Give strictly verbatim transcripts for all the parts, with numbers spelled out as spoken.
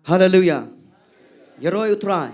Haleluya. Ïaroh ïa u Trai.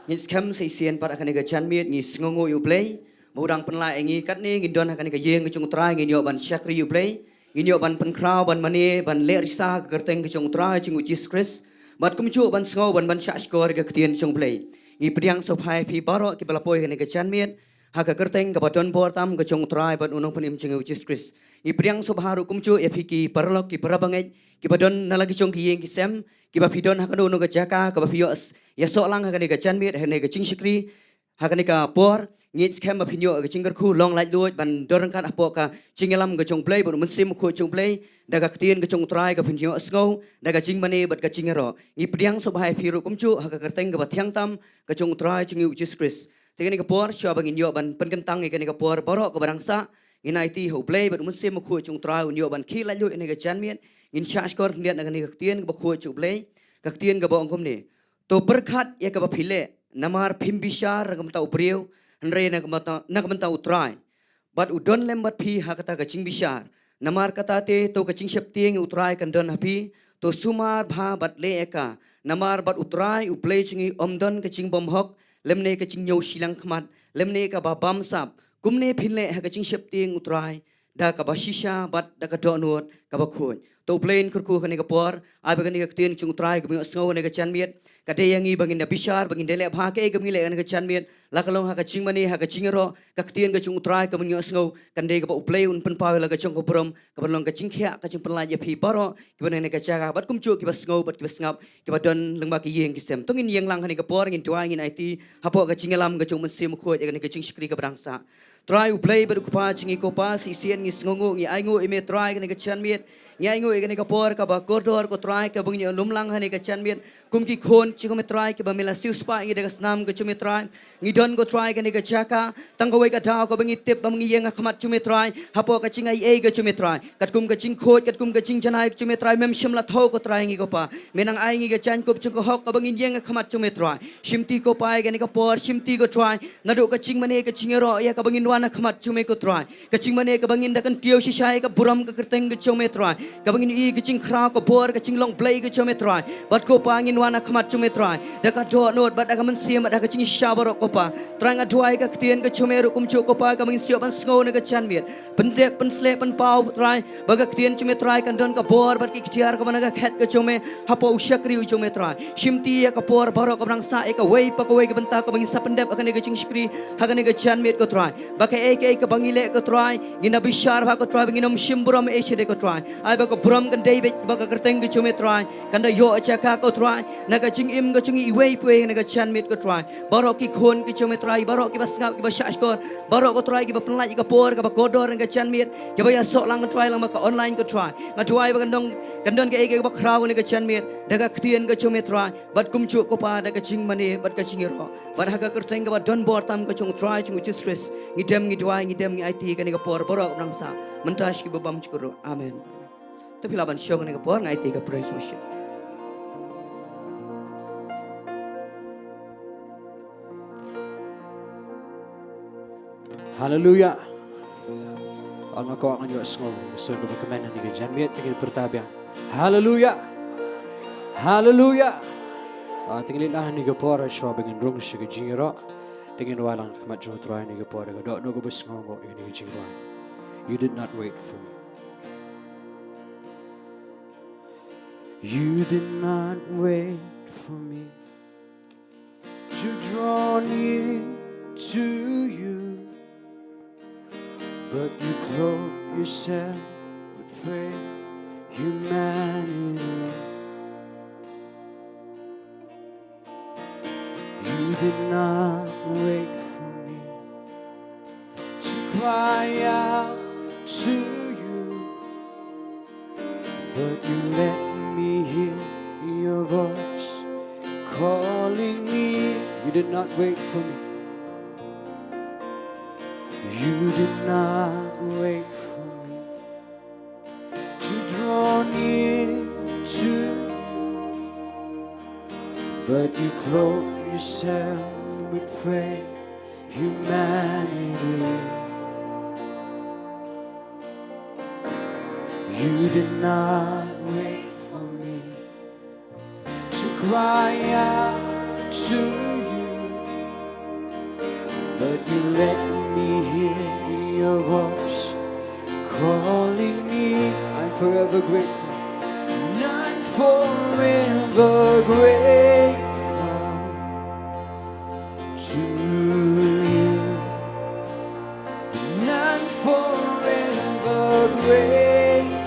Ngin skhem sa shisien pat ha kane ka janmiet ngi sngewnguh ïa u Blei ba u dang pynlait ïa ngi. Katne ngin don ha kane ka ïing ka jong u Trai, ngin ïoh ban shakri ïa u Blei, ngin ïoh ban pynkhraw, ban mane, ban leh risa ha ka kyrteng ka jong u Trai jong ngi u Jisu Khrist. Bad kumjuh ban sngew, ban, ban shahshkor ïa ka ktien jong u Blei. Ngi pdiang sngewbha ïa phi baroh kiba la poi ha kane ka janmiet ha ka kyrteng kaba donbor tam ka jong u Trai bad u Nongpynim jong ngi u Jisu Khrist. Ngi pdiang sngewbha ruh kumjuh ïa phi ki paralok, ki parabangeit kiba don na la ki jong ki ïing ki sem, kiba phi don ha kano kano ka jaka kaba phi ïoh s-, ïasoh lang ha kane ka janmiet, ha kane ka jingshakri, ha kane ka por. Ngi skhem ba phin ïoh ka jingkyrkhu, long laitluid ban don ryngkat hapoh ka jingïalam ka jong u Blei bad u Mynsiem Bakhuid jong u Blei, da ka ktien ka jong u Trai kaba phin ïohsngew, da ka jingmane bad ka jingïaroh. Ngi pdiang sngewbha ïa phi ruh kumjuh ha ka kyrteng kaba thiang tam ka jong u Trai jong ngi u Jisu Khrist. Te kane ka por, shuwa ba ngin ïoh ban pynkyntang ïa kane ka por baroh kaba dang sah, ngin aiti ha u Blei bad u Mynsiem Bakhuid jong u Trai un ïoh ban khih laitluid ïa kane ka janmiet. Ngin shahshkor khyndiat na kane ka ktien kaba khuid jong u Blei, ka ktien kaba ong kumne: To pyrkhat ïa kaba phi leh, namar phim bishar na ka bynta u briew, hynrei na ka bynta, na ka bynta u Trai. Bad u don lem bad phi ha kata ka jingbishar. Namar kata te, to ka jingsheptieng ïa u Trai kan don ha phi, to sumar bha bad leh ïa ka. Namar bad u Trai u Blei jong ngi ym don ka jingbymhok, lymne ka jingñiew shiliang khmat, lymne kaba bamsap. Kumne phin leh ha ka jingsheptieng u Trai, da kaba shisha bad da ka dohnud kaba khuid. To u Blei un kyrkhu kane ka por, ai ba kane ka ktien jong u Trai kaba ngi ïohsngew kane ka janmiet ka dei ïa ngi ba ngin da bishar, ba ngin da leh bha kaei kaba ngi leh kane ka janmiet, la ka long ha ka jingmane, ha ka jingïaroh, ka ktien ka jong u Trai kaba ngi ïohsngew kan dei kaba u Blei un pynpaw ïa la ka jong ka burom, kaba long ka jingkhiah, ka jingpynlait ïa phi baroh kiba na kane ka jaka bad kumjuh kiba sngew bad kiba sngap, kiba don lyngba ki ïing ki sem. To ngin ïeng lang ha kane ka por, ngin duwai, ngin aiti hapoh ka jingïalam ka jong u Mynsiem Bakhuid ïa kane ka jingshakri kaba dang sah. Trai u Blei bad u Kpa jong ngi, ko Pa, sa shisien ngi sngewnguh, ngi ainguh ïa me Trai kane ka janmiet. Ngi ainguh ïa kane ka por kaba kordor ko Trai, kaba ngin ïalum lang ha kane ka janmiet kum ki khun jong me Trai, kiba me la siewspah ïa ngi da ka snam ka jong me Trai. Ngi don ko Trai ha kane ka jaka, tang kawei ka daw kaba ngi tip ba ngi ïeng ha khmat jong me Trai hapoh ka jingaiei ka jong me Trai. Katkum ka jingkhuid, katkum ka jingjanai ka jong me Trai, mem shym la thew ko Trai ïa ngi ko Pa. Me nang ai ngi ka jaiñkup jong ka hok kaba ngin ïeng ha khmat jong me Trai. Shimti ko Pa ïa kane ka por, shimti ko Trai, naduh ka jingmane, ka jingïaroh ïa kaba ngin wan ha khmat jong me ko Trai. Ka jingmane kaba ngin da kyntiew shisha ïa ka burom ka kyrteng ka jong me Trai, kaba ngin ïohi ka jingkhraw, ka bor, ka jinglong Blei ka jong me Trai. Bad ko Pa, ngin wan ha khmat jong me Trai da ka dohnud bad da ka mynsiem bad da ka jingshisha baroh ko Pa. Trai, nga duwai ka ktien ka jong me ruh kumjuh ko Pa, kaba ngin sa ïoh ban sngew na ka janmiet. Pyndep, pynsleh, pynpaw Trai, ba ka ktien jong me Trai kan don ka bor bad ka iktiar kaba na ka khet ka jong me hapoh u shakri u jong me Trai. Shimti ïa ka por baroh kaba dang sah, ïa kawei pa kawei ka bynta kaba ngin sa pyndep ha kane ka jingshakri, ha kane ka janmiet ko Trai. Ba kaei kaei kaba ngi leh ko Trai, ngin da bishar bha ko Trai, ba ngin ym shim burom ei sha de ko Trai. Ai ba ka burom kan dei beit ba ka kyrteng ka jong me Trai kan da ïoh jaka ko Trai na ka jingim ka jong ngi iwei pa iwei ha kane ka janmiet ko Trai. Baroh ki khun ki jong me Trai, baroh kiba sngap, kiba shahshkor, baroh ko Trai kiba pynlait ïa ka por kaba kordor ha kane ka janmiet, kiba ïasoh lang ko Trai lyngba ka online ko Trai. Nga duwai ba kan don, kan don kaei kaei kaba khraw ha kane ka janmiet da ka ktien ka jong me Trai. Bad kumjuh ko Pa da ka jingmane bad ka jingïaroh, bad ha ka kyrteng kaba donbor tam ka jong u Trai jong ngi u Jisu Khrist, ngi dem, ngi duwai, ngi dem, ngi aiti kane ka por baroh kaba dang sah. Mynta sha kiba bymjukut ruh. Amen. To phi lah ban shong ha kane ka por, ngi aiti ka praise worship. Haleluya. Ong nga kwah ngan ïohsngew ka sur kaba kmen ha kane ka janmiet, te ngin pyrta biang. Haleluya. Haleluya. Ah, te ngin leit lang ha kane ka por, shuwa ba ngin rung sha ka jingïaroh, te ngin wan lang ha khmat jong u Trai ha kane ka por da ka dohnud kaba sngewnguh ïa kane ka jingrwai: You did not wait for me. You did not wait for me to draw near to you, but you clothe yourself with frail humanity. You did not wait for me to cry out to you, but you let me hear your voice calling me. You did not wait for me. You did not wait for me to draw near to, but you clothe yourself with frail humanity. You did not wait for me cry out to you, but you let me hear your voice calling me. I'm forever grateful. And I'm forever grateful to you. And I'm forever grateful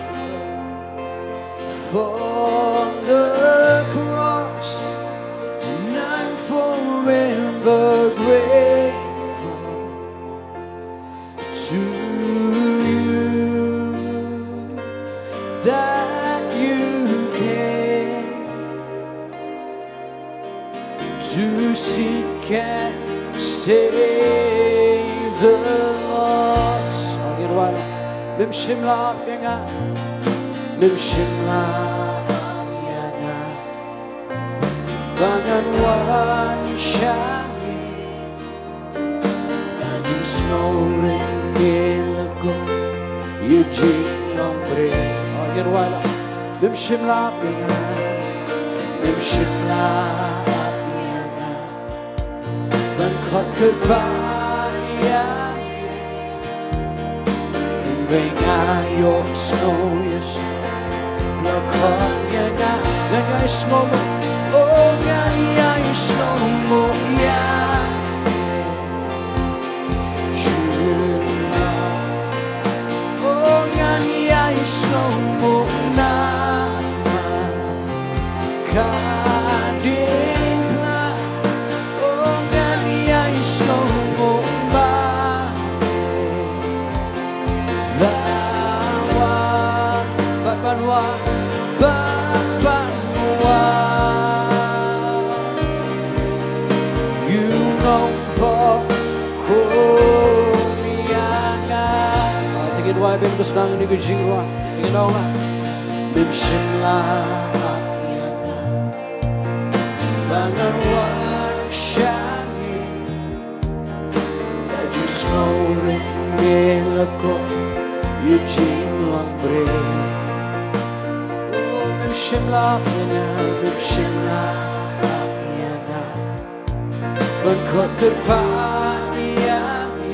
for the cross. And I'm forever grateful to you that you came to seek and save the lost. Ong ïa nga, mem shym la ap ïa nga, mem shym la ap ïa nga. Ba ngan wan sha me, ba jingsngewrit me la kum ïa jinglong briew. Ong ïa nga, mem shym la ap ïa nga, mem shym la ap ïa nga. Ban khot kyrpad ïa me, hynrei nga ïohsngew ïa sngewbha. Ba khot ïa nga, ngan ïai sngew mo, oh ngan ïai sngew mo ïa me. Shu na, oh ngan ïai sngew mo na. Ka diengphna, oh ngan ïai sngew mo ba. Ba wan, ba ban wan, ba ban wan. Ïoh nongpop kum ïa nga. Ah, te ngin wai biang, to sdang ïa kane ka jingrwai. Te ngin ong, mem shym la ap ïa nga, ba ngan wan sha me. Ba jingsngewrit me la kum ïa jinglong briew. Oh, mem shym la ap ïa nga, mem shym la ap ïa nga. Ban khot kyrpad ïa me,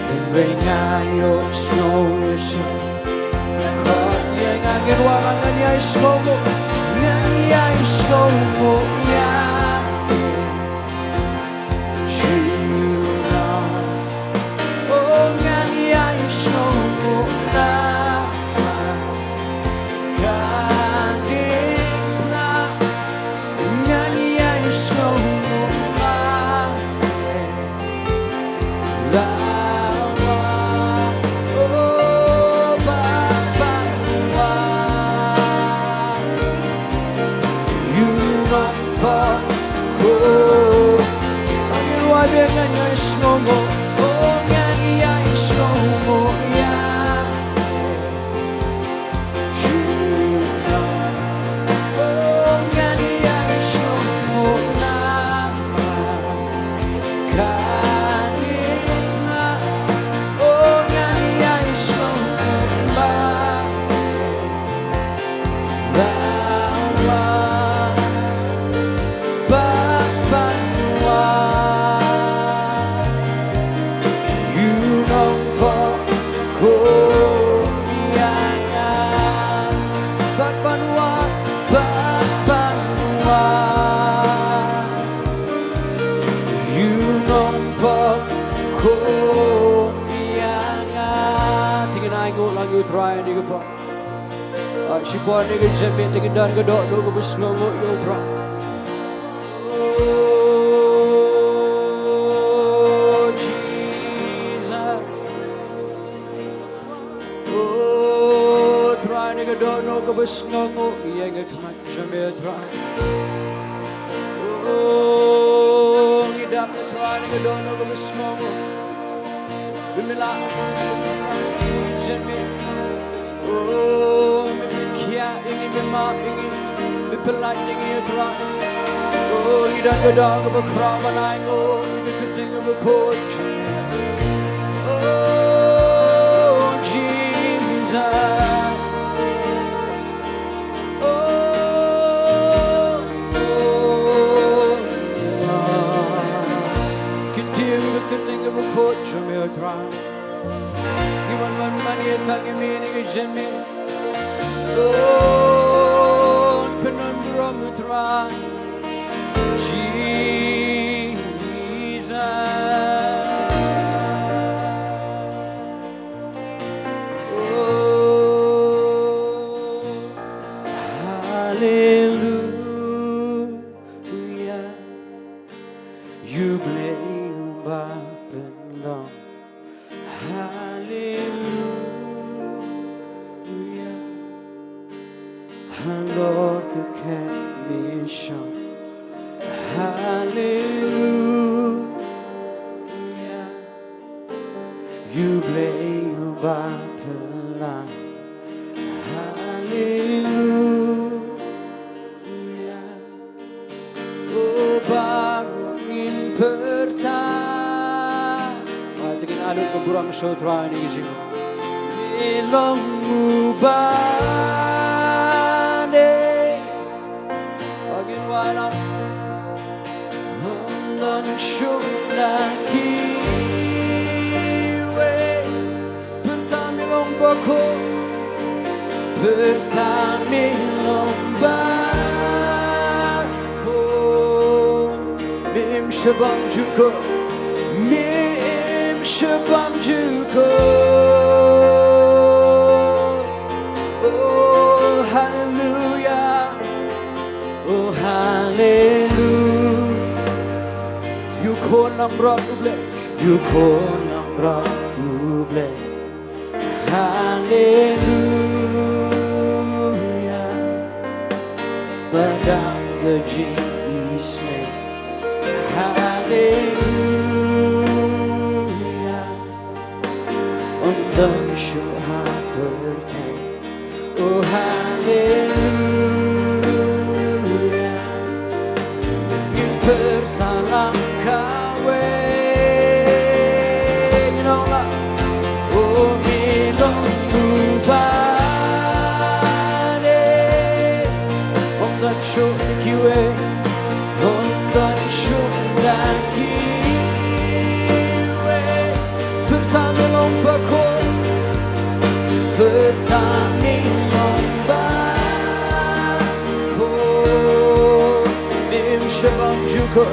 hynrei nga ïohsngew ïa sngewbha. Khot ïa nga, ngin wad, ngan ïai sngew mo, ngan ïai sngew mo ïa me. Shu na, oh ngan ïai sngew mo na. Ka diengphna, ngan ïai sngew mo ma. La wan, oh ba ban wan. Ïoh nongpop kum. Ngan wad biang, ngan ïai sngew mo, oh ngan ïai sngew mo ïa. Bad ban wad, bad ban wad. Ïoh nongpop kum ïa nga. Te ngin ai nguh lang ïa U Trai ha kane ka por. Ah, shipor kane ka janmiet te ngin don ka dohnud kaba sngewnguh ïa U Trai. Oh, Jesus. Oh, Trai, kane ka dohnud kaba sngewnguh ïa nga khmat jong me, Trai. Oh, ngi dap, Trai, kane ka dohnud kaba sngewnguh. Ba me la jan me. Oh, me pynkhiah ïa ngi, me map ïa ngi, me pyllait ïa ngi, Trai. Oh, ngi don ka doh kaba khraw ban ai nguh ïa ka ktien kaba khuid. Oh, Jesus. Oh, Kyrteng kaba khuid jong me, O Trai. Ngi wan ban mane ïa ka jingim, ïa ka jingim. Don pynban burom, O Trai. Jesus. Oh, hallelujah. U Blei uba pynlong. Haleluya. Halor ka khmih shong. Haleluya. U Blei uba pynlong. Haleluya. O baroh ngin pyrta. Ba te ngin adu ka burom sha U Trai ha kane ka jingim. Me long uba dei. Ba ngin wan ap. Ym don shuh na kiwei. Pyrta me long bakhuid. Pyrta me long bakhuid. Me im sha bam jukut. Me im sha bam jukut. Oh, hallelujah. Oh, hallelujah. Ïa u khun langbrot U Blei. Ïa u khun langbrot U Blei. Haleluya. Ba dap ka jingisynei. Haleluya. Ym don shuh ha pyrthei. Oh, haleluya. Ngin pyrta lang kawei. Ngin ong lang. Oh, me long uba dei. Ym don shuh na kiwei. Ym don shuh na kiwei. Pyrta me long bakhuid. Pyrta me long bakhuid. Me im sha bam jukut.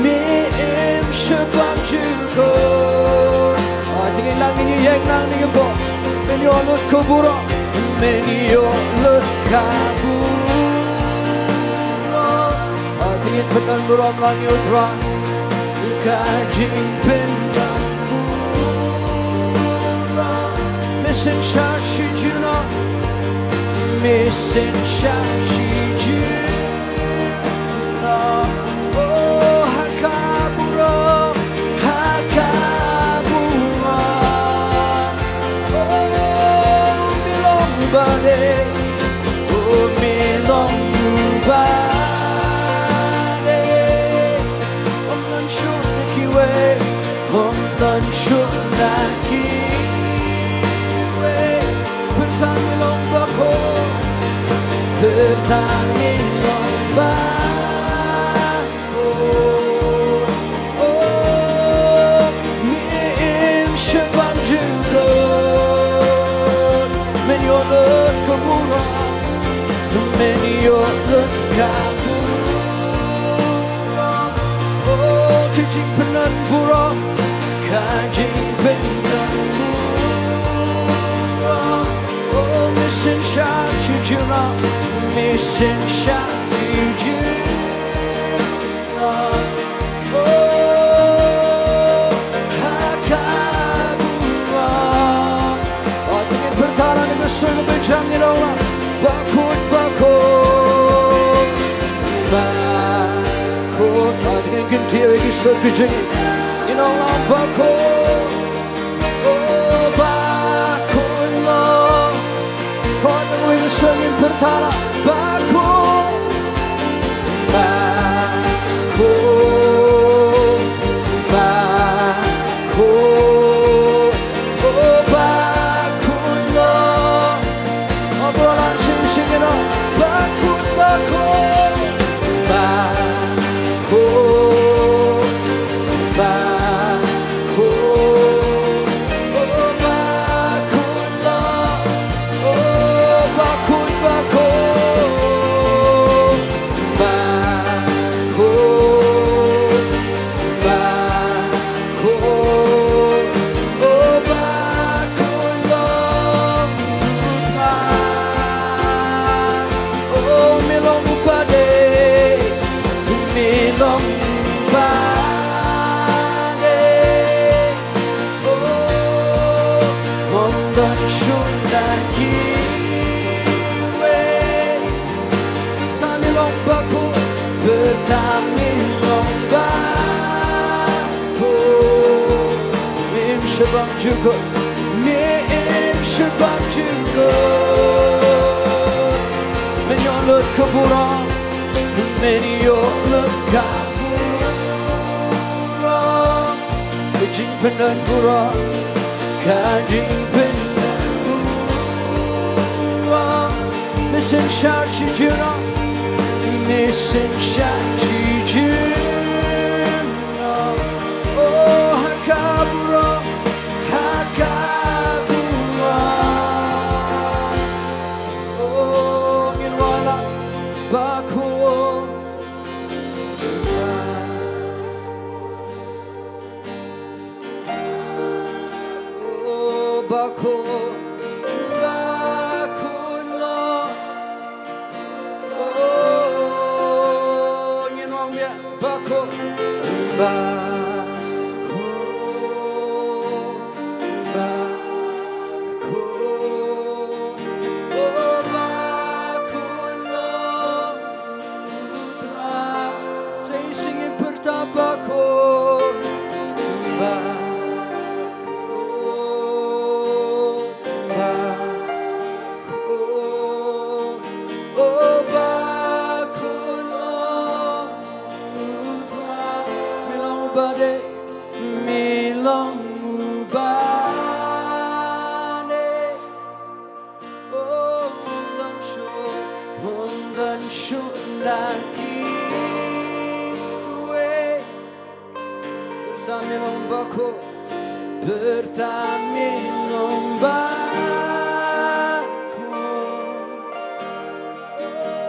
Me im sha bam jukut. Ai te ngin nang, ngin ïeng nang, ngin ïeng nang. Men ïoh lut ka burom. Men ïoh lut ka burom. Ai te ngin pyndonkam burom lang ïa U Trai. Ka jingpyndonkam burom. Me synshar shi junom. Me synshar shi junom. Oh, ha ka burom, ha ka burom. Oh, me long uba dei. Oh, me long uba dei. Ym don shuh na kiwei. Ym don shuh na kiwei. Pyrta me long bakhuid. Pyrta me long bakhuid. Oh, me im sha bam jukut. Men ïoh lut ka burom. Men ïoh lut ka burom. Oh, ka jingpyndonkam burom. Ka jingpyndonkam burom. Oh, me synshar shi junom. Me synshar shi junom. Oh, ha ka burom. Oh, te ngin pyrta lang na ka sur kaba jam, ngin ong lang. Bakhuid, bakhuid, bakhuid. Oh, te ngin kyntiew ïa ki sur ka jong ngi. Ngin ong lang bakhuid. Oh, bakhuid long. Hooid, nangwei ka sur ngin pyrta lang. Bakhuid. Bakhuid. Bakhuid. Oh, bakhuid long. Oh, burom lang shisha, shisha, ngin ong. Bakhuid, bakhuid. Bakhuid. Bakhuid. Shun da kiwei. Pyrta me long bakhuid, pyrta me long bakhuid. Me im sha bam jukut, me im sha bam jukut. Men ïoh lut ka burom, men ïoh lut ka burom. Ka jingpyndonkam, ka jingpyndonkam. Me synshar shi junom, me synshar shi junom. Oh, ha ka burom, ha ka burom. Oh, ngin wallam bakhuid. Oh, bakhuid, bakhuid Lord. Oh, ngin ong biang, bakhuid, bakhuid, bakhuid. Oh, bakhuid Lord. Sa ïa sing ïa pyrta bakhuid, bakhuid, bakhuid, oh bakhuid Lord. Me long u badei, me long u badei. Oh, ym don shuh, ym don shuh na kiwei. Pyrta me long bakhuid, pyrta me long bakhuid.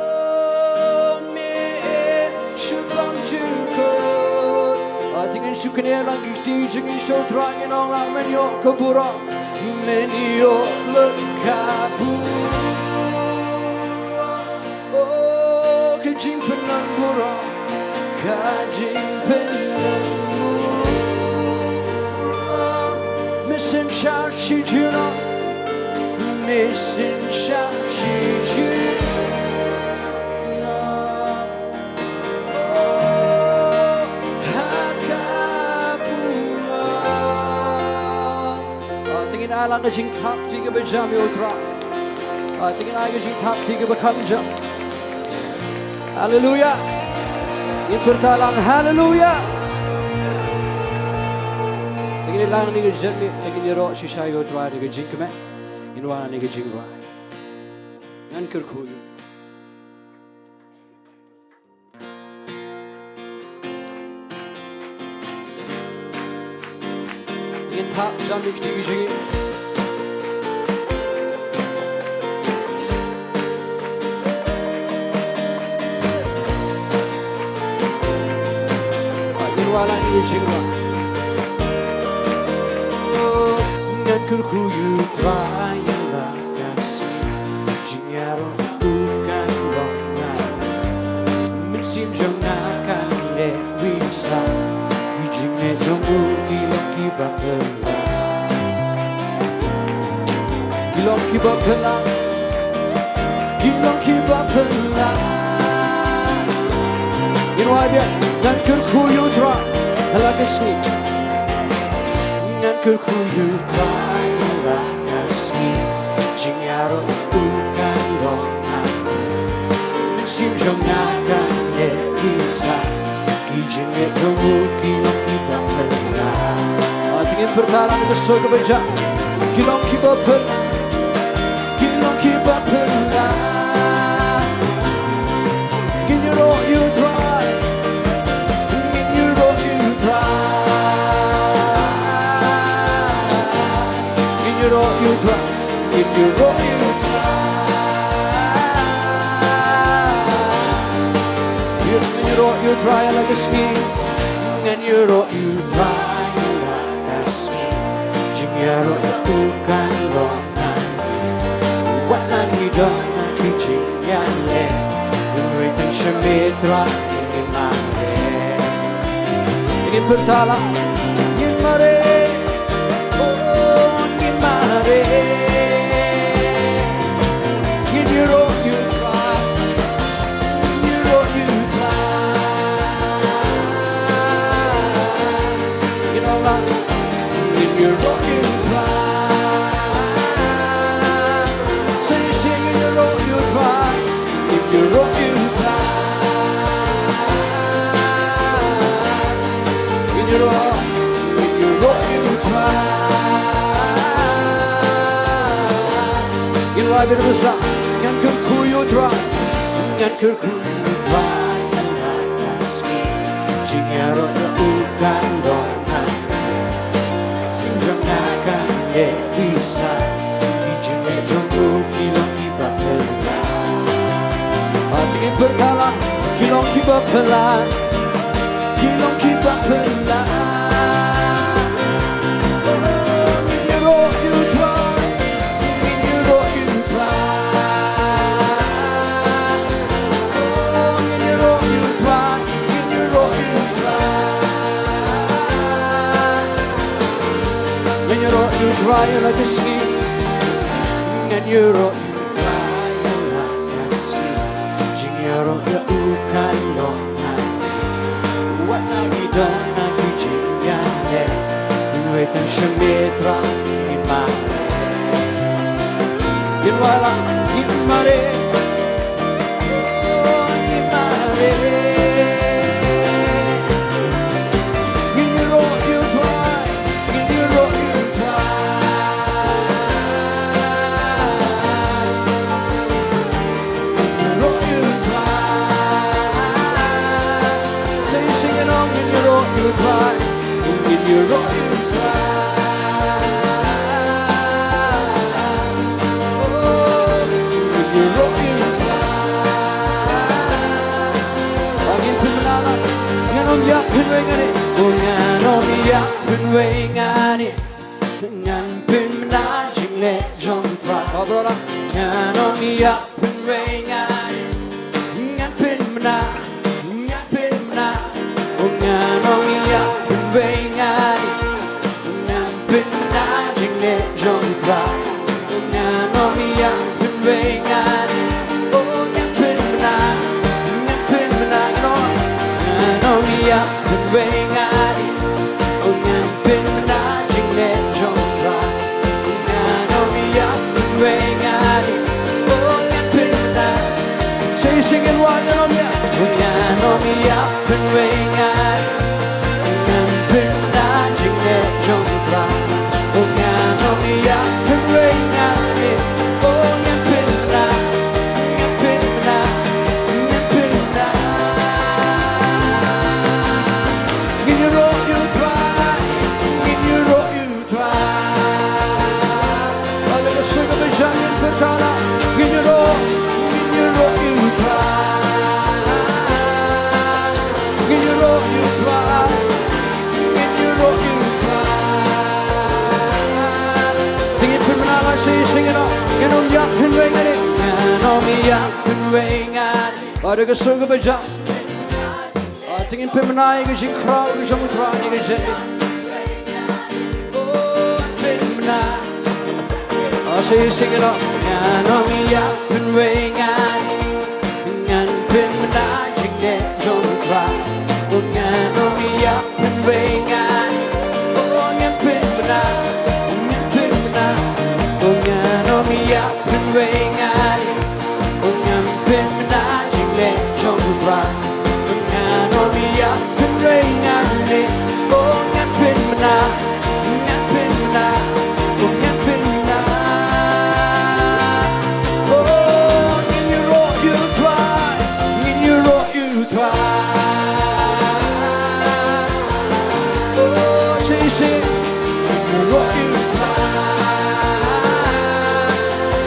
Oh, me im sha bam jukut. Hynrei ngin shu kynnoh lang ki kti jong ngi sha U Trai, ngin ong lang, men ïoh ka burom, men ïoh lut ka burom. Oh, ka jingpyndonkam, ka jingpyndonkam. Me synshar shi junom, me synshar shi junom. Oh, ha ka burom. Ah, te ngin ai lang ka jingthap kti kaba jam ïa U Trai. Ah, te ngin ai ka jingthap kti kaba kham jam. Haleluya. Ngin pyrta lang, haleluya. Te ngin ai lang kane ka jingkmen, te ngin ïaroh shisha ïa U Trai da ka jingkmen. Ngin wan ha kane ka jingrwai. Ngan kyrkhu ïa U Trai. Ngin thap jam ïa ki kti jong ngi. Ngin wallam ïa ka jingrwai. Ngan kyrkhu ïa U Trai ïa la ka sngi. Jingïaroh u kan long nga. Mynsiem jong nga kan leh pisa. Ki jingngeit jong u ki long kiba phylla. Ki long kiba phylla. Ki long kiba phylla. Ngin wad ïa, ngan kyrkhu ïa U Trai ha la ka sngi. Ngan kyrkhu ïa U Trai ha la ka sngi. Jingïaroh u kan long nga. Mynsiem jong nga kan leh pisa. Ki jingngeit jong u ki long kiba phylla. Ah, te ngin pyrta lang da ka sur kaba jam. Ki long kiba phylla. Ki long kiba phylla. Ngin ïaroh ïa U Trai. Ngin ïaroh ïa U Trai. Ngin ïaroh ïa U Trai. Ngin ïaroh ïa U Trai. Ngin ïaroh ïa U Trai ha la ka sngi. Ngan ïaroh ïa U Trai ha la ka sngi. Jingïaroh ïa u kan long nga. Wat la ngi don ha ki jingïaleh. Ngin ri tang sha me Trai ngin mareh. Ngin pyrta lang. Ngin mareh. Oh, ngin mareh. Ngin ïaroh ïa u Trai. Sa shisien ngin ïaroh ïa u Trai. Ngin ïaroh ïa u Trai. Ngin ïaroh, ngin ïaroh ïa u Trai. Ngin rai bad u Trai. Ngan kyrkhu ïa u Trai. Ngan kyrkhu ïa u Trai. Jingïaroh ïa u kan don ha Sing jong nga kan ïa i sa. Ki jingeh jong u ki long kiba phylla. Ba te ki pyrkhat la, ki long kiba phylla. Ki long kiba phylla. Ngin ïaroh ïa u Trai. Ngin ïaroh ïa u Trai. Ngin ïaroh ïa u Trai. Ngin ïaroh ïa u Trai. Ngin ïaroh ïa u Trai ïa la ka sngi. Ngin ïaroh ïa u Trai ïa la ka sngi. Jingïaroh ïa u kan long ha. Wat la ki don na ki jingïaleh. Ngin wei tang sha me Trai ngi mareh. Ngin wei la ngi mareh. Ngan ym ïap pynwei ngan ïa, oh ngan ym ïap pynwei ngan ïa, ngan pynbna jingleh jong u Trai. Oh brother. Ngan ym ïap pynwei ngan ïa, ngan pynbna, ngan pynbna, oh ngan ym ïap pynwei ngan ïa, ngan pynbna jingleh jong u Trai. Ngan ym ïap pynwei ngan ïa, oh ngan pynbna, ngan pynbna, ngan ym ïap pynwei ngan ïa, oh ngan pynbna jingleh jong u Trai. Ngan ym ïap pynwei ngan ïa, oh ngan pynbna. Say, sing it loud, ngan ym ïap, oh ngan ym ïap pynwei ngan ïa. Ngan pynbna jingleh jong u Trai. Oh ngan ym ïap pynwei ngan ïa, oh ngan pynbna, ngan pynbna, ngan pynbna. Ngin ïaroh ïa u Trai, ngin ïaroh ïa u Trai. Haleluya, sing it with joy and pyrkhat la. Ngin ïaroh, ngin ïaroh ïa u Trai. Ngin ïaroh ïa u Trai. Ngin ïaroh ïa u Trai. Te ngin pynbna la, sing, sing it out. Ngan ym ïap pynwei ngan ïa, ngan ym ïap pynwei ngan ïa. Haleluya, sing it with joy. Ah, te ngin pynbna ïa ka jingkhraw ka jong u Trai ïa ka jingim. Oh, pynbna. Ah, sing, sing it out. Ngan ym ïap pynwei ngan, ngan pynbna jingleh jong u Trai. Oh, ngan ym ïap pynwei ngan. Oh, ngan pynbna, ngan pynbna. Oh, ngan ym ïap pynwei ngan. Oh, ngan pynbna jingleh jong u Trai. Oh, ngan ym ïap pynwei ngan ïa. Oh, ngan pynbna, ngan pynbna. Oh, ngan pynbna. Oh, ngin ïaroh ïa u Trai. Ngin ïaroh ïa u Trai. Oh, sing, sing. Ngin ïaroh ïa u Trai.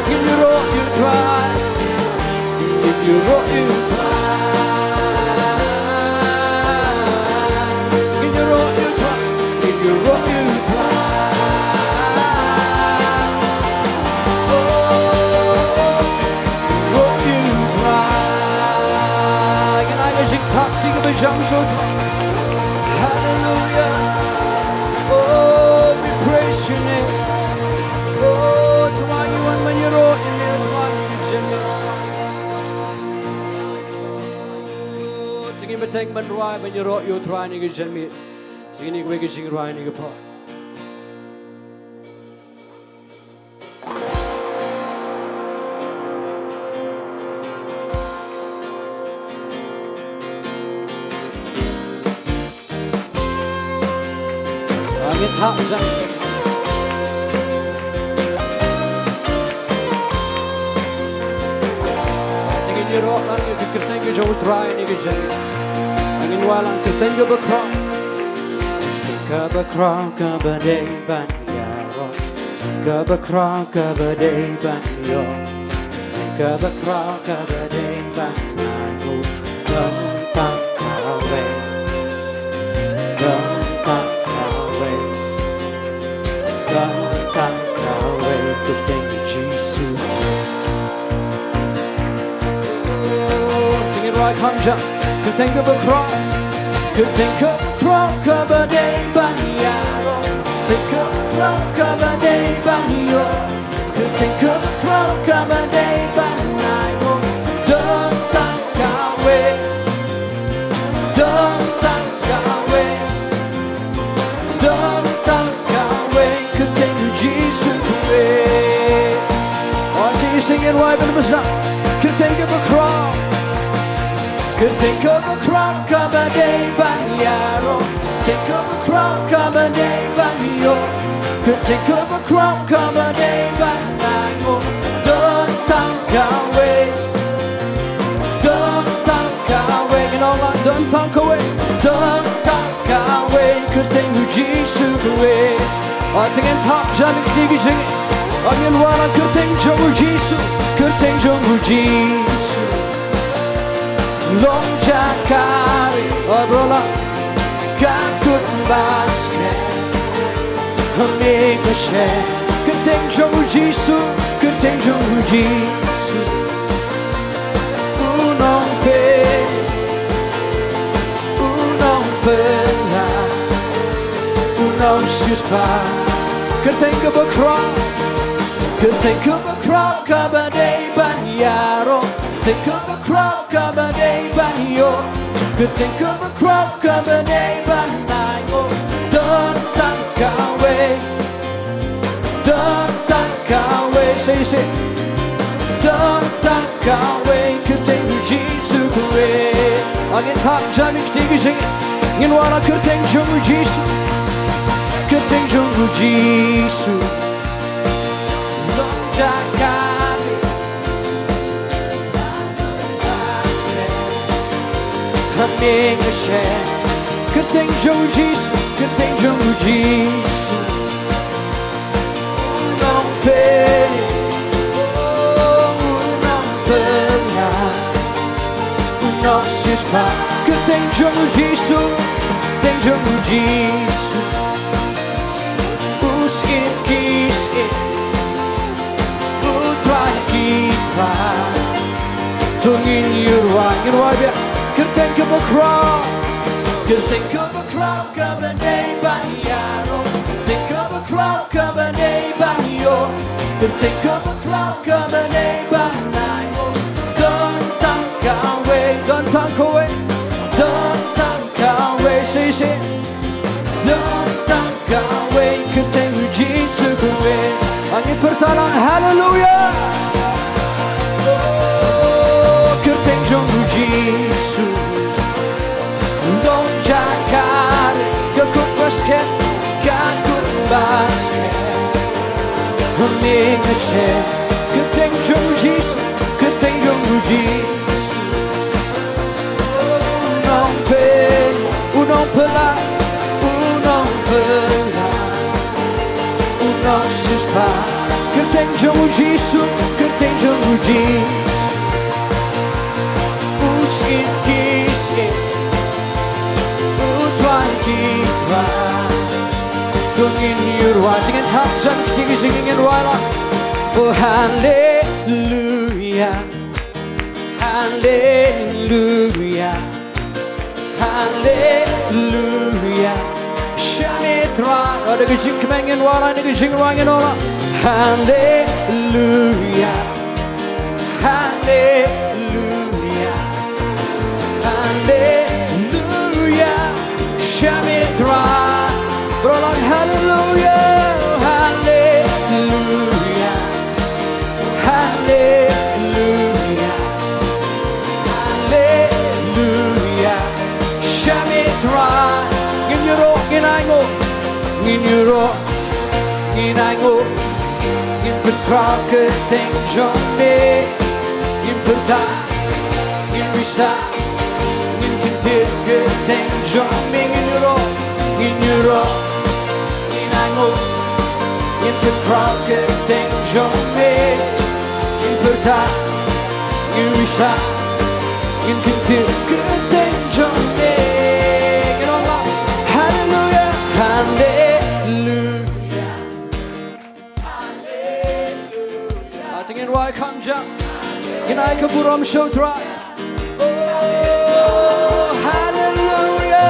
Ngin ïaroh ïa u Trai. Ngin ïaroh ïa u Trai. Ngin ïaroh ïa u Trai. Ngin ïaroh ïa u Trai. Oh, ïaroh ïa u Trai. Ngin ai ka jingthap ïa kaba jam sha u Trai. Hallelujah. Oh, we praise your name. Oh, Trai, ngi wan ban ïaroh ïa me, Trai, ïa ka jingim. Oh, te ngin bteng ban rwai ban ïaroh ïa u Trai ïa ka jingim. Te ngin ïa kawei ka jingrwai ïa ka por. Hap jan. Te ngin ïaroh lang ïa ka kyrteng ka jong U Trai ha kane ka janmiet. Ngin wan lang, kyrteng kaba khraw. Kyrteng kaba khraw kaba dei ban ïaroh. Kaba khraw kaba dei ban ïoh. Kaba khraw kaba dei ban ai nguh. Don tang kawei. Don tang kawei. Don tang kawei. Kyrteng Jisu. Te ngin rwai kham jam. Kyrteng kaba khraw. Kyrteng kaba khraw kaba dei ban ïaroh. Kyrteng kaba khraw kaba dei ban ïoh. Kyrteng kaba khraw kaba dei ban ai nguh. Don tang kawei. Don tang kawei. Don tang kawei. Kyrteng Jisu kawei. Oh, shisien ngin rwai ban bsa. Kyrteng kaba khraw. Kyrteng kaba khraw kaba dei ban ïaroh. Kyrteng kaba khraw kaba dei ban ïoh. Kyrteng kaba khraw kaba dei ban ai nguh. Don tang kawei. Don tang kawei. Ngin ong lang, don tang kawei. Don tang kawei. Kyrteng Jisu kawei. Te ngin thap jan ïa kine ki jingïeit. Ngin wan lang, kyrteng jong U Jisu. Kyrteng jong U Jisu. Long jaka ri. Oh, bro la. Ka kut basket. Hame ka she. Kyrteng jong U Jisu. Kyrteng jong U Jisu. U nongpynim. U nongpynim. U nongsiewspah. Kyrteng kaba khraw. Kyrteng kaba khraw kaba dei ban ïaroh. Kyrteng kaba khraw kaba dei ban ïoh. Kyrteng kaba khraw kaba dei ban ai nguh. Don tang kawei. Don tang kawei. Shisien. Don tang kawei. Kyrteng Jisu kawei. Ngin thap jan ïa kine ki jingïeit. Ngin wan lang, kyrteng jong U Jisu. Kyrteng jong U Jisu. Long jaka ri. Hame ka she. Kyrteng jong U Jisu. Kyrteng jong U Jisu. U nongpynim. Oh, u nongpynim. U nongsiewspah. Kyrteng jong U Jisu. Kyrteng jong U Jisu. U syiem ki syiem. U Trai ki trai. To ngin ïa rwai, ngin rwai biang. Kyrteng kaba khraw. Kyrteng kaba khraw kaba dei ban ïaroh. Kyrteng kaba khraw kaba dei ban ïoh. Kyrteng kaba khraw kaba dei ban ai nguh. Don tang kawei, don tang kawei. Don tang kawei, shisien. Don tang kawei, kyrteng Jisu kawei. Ngin pyrta lang, haleluya. Oh, kyrteng jong U Jisu. Long jaka ri, ka kut basket, ka kut basket. Hame ka she. Kyrteng jong U Jisu. Kyrteng jong U Jisu. U nongpynim, u nongpynim, u nongpynim. U nongsiewspah. Kyrteng jong U Jisu. Kyrteng jong U Jisu. U syiem ki syiem. U Trai ki trai. To ngin ïa rwai, to ngin thap jan ïa kine ki jingïeit, ngin rwai lang. Oh, haleluya. Haleluya. Haleluya. Shane Trai. Oh, da ka jingkmen ngin wan lang, da ka jingrwai ngin wan lang. Haleluya. Haleluya. Haleluya. Shane Trai. Bro lang, haleluya. Haleluya. Haleluya. Haleluya. Shane Trai. Ngin ïaroh, ngin ainguh. Ngin ïaroh. Ngin ainguh, ngin pynkhraw kyrteng jong me. Ngin pyrta, ngin risa, ngin kyntiew kyrteng jong me. Ngin ïaroh, ngin ïaroh, ngin ainguh, ngin pynkhraw kyrteng jong me. Ngin pyrta, ngin risa, ngin kyntiew kyrteng jong me. Ngin ong, haleluya, haleluya. Ah, te ngin rwai kham jam. Ngin ai ka burom sha U Trai. Oh, haleluya,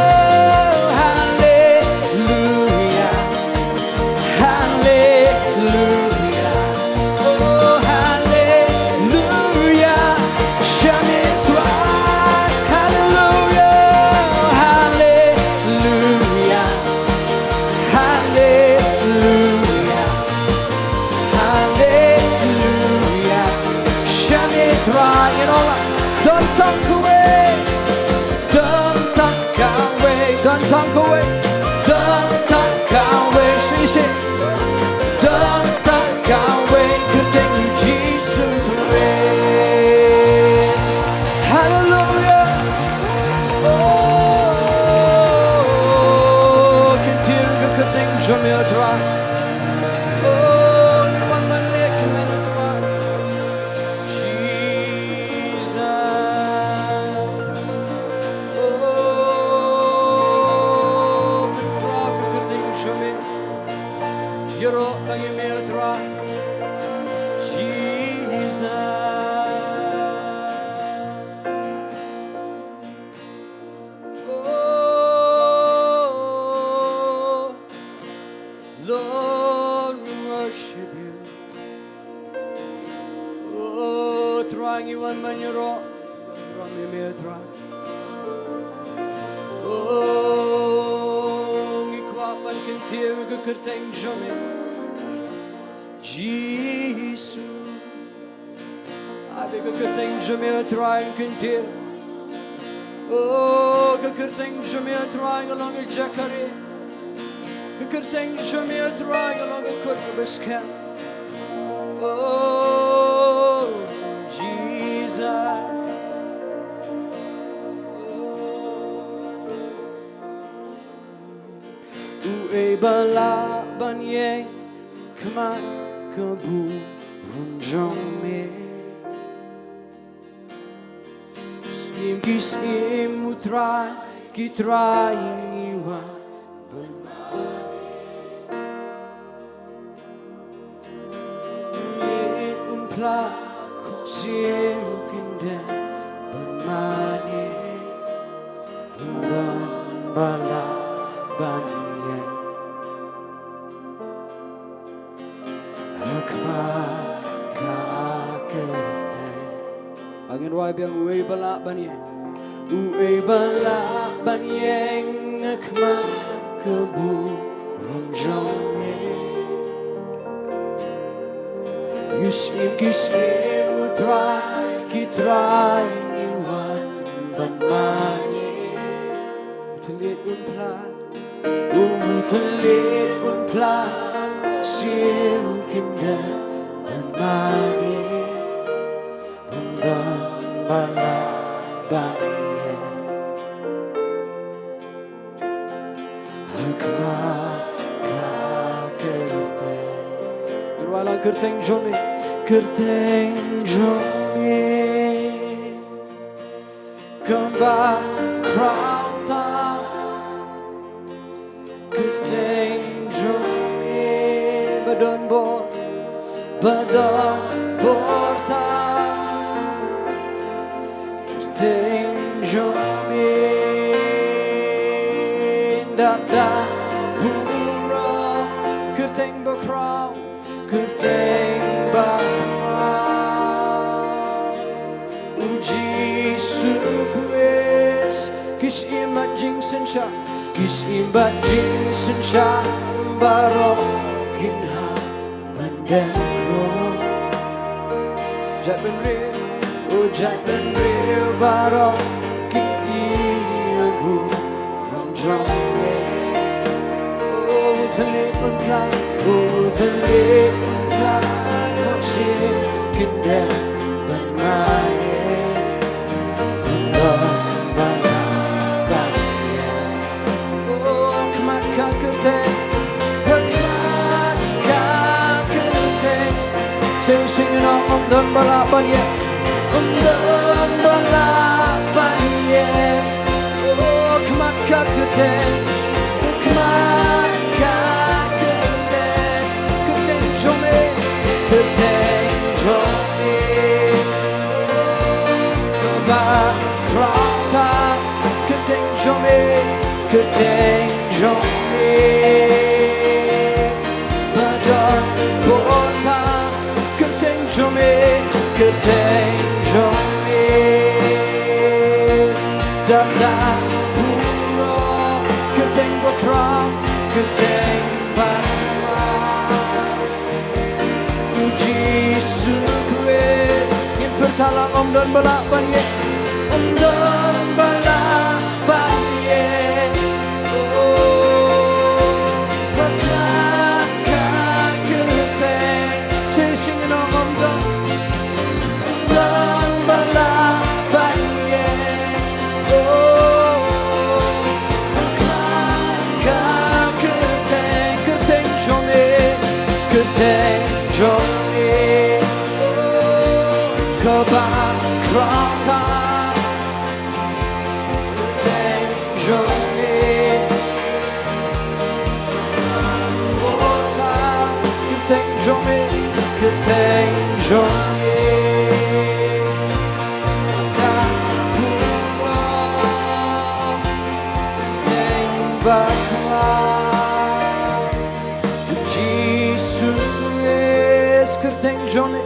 haleluya, haleluya. Oh, haleluya. Shang U Trai. Haleluya, haleluya. Haleluya. Haleluya. Shang U Trai, you know, don tang kawei. Don tang kawei, don tang kawei. Don tang kawei, sing, sing. Don tang kawei, kyrteng U Jisu. Haleluya. Oh, kyntiew ka kyrteng jong me, U Trai. Oh, ngi wan ban leh ïa me, U Trai. Jesus. Oh, pynkhraw ka kyrteng jong me. Ïaroh tang ïa me, U Trai. Jesus. Oh, Lord, we worship you. Oh, Trai, ngi wan ban ïaroh. Ïaroh ïa me, Trai. Oh, ngi kwah ban kyntiew ïa ka kyrteng jong me, Jisu. Ai ba ka kyrteng jong me, Trai, ngi kyntiew. Oh, ka kyrteng jong me, Trai, ka long ka jaka ri. Ka kyrteng jong me, Trai, ka long ka kut kaba skhem. Oh, Jesus. Uei ba lah ban ïeng khmat ka burom jong me? Syiem ki syiem, U Trai ki trai, ngi wan ban mane. Thylliej un phla, khohsiew un kyndem ban mane. Don ba lah ban ïeng ha khmat ka kyrteng. Ngin rwai biang. Uei ba lah ban ïeng, uei ba lah ban ïeng ha khmat ka burom jong me? Ïa u Syiem ki syiem, U Trai ki trai, ngi wan ban mane. Thylliej un phla, u thylliej un phla, khohsiew un kyndem ban mane. Don ba lah ban ïeng ha khmat ka kyrteng. Ngi rwai lang. Kyrteng jong me, kyrteng jong me kaba khraw tam. Kyrteng jong me ba don bor, ba don bor tam. Kyrteng jong me, da da burom. Kyrteng ba khraw, kyrteng ba khraw, U Jisu Khrist. Ki syiem bad jingsynshar, ki syiem bad jingsynshar baroh kin hap ban dem khroh. Jaitbynriew, o jaitbynriew baroh kin ïa burom jong me. O thylliej un phla, U thylliej u tla, u sir kyndem ban maïe. U don ba la ban ïeng. O khmat ka kyrteng, khmat ka kyrteng. Sing sing ïa u, um don ba la ban ïeng. Um don ba la ban ïeng. O khmat ka kyrteng, khmat ka kyrteng. Kyrteng jong me, kyrteng jong me. Ba khraw ta, kyrteng jong me, kyrteng jong me. Ba don bor ta, kyrteng jong me, kyrteng jong me. Dap da burom, kyrteng ba khraw, kyrteng ba khraw. U Jisu Khrist, ngin pyrta lang, um don ba la ban ïeng, um don ba la ban ïeng. Oh, ba khraw ka kyrteng, sing sing ïa u, um don, um don ba la ban ïeng. Oh, ka kyrteng, kyrteng jong me, kyrteng jong me. Oh, kaba khraw ta, kyrteng jong me. Kyrteng jong me, kyrteng jong me. Kyrteng ba khraw. Jisu Khrist, kyrteng jong me,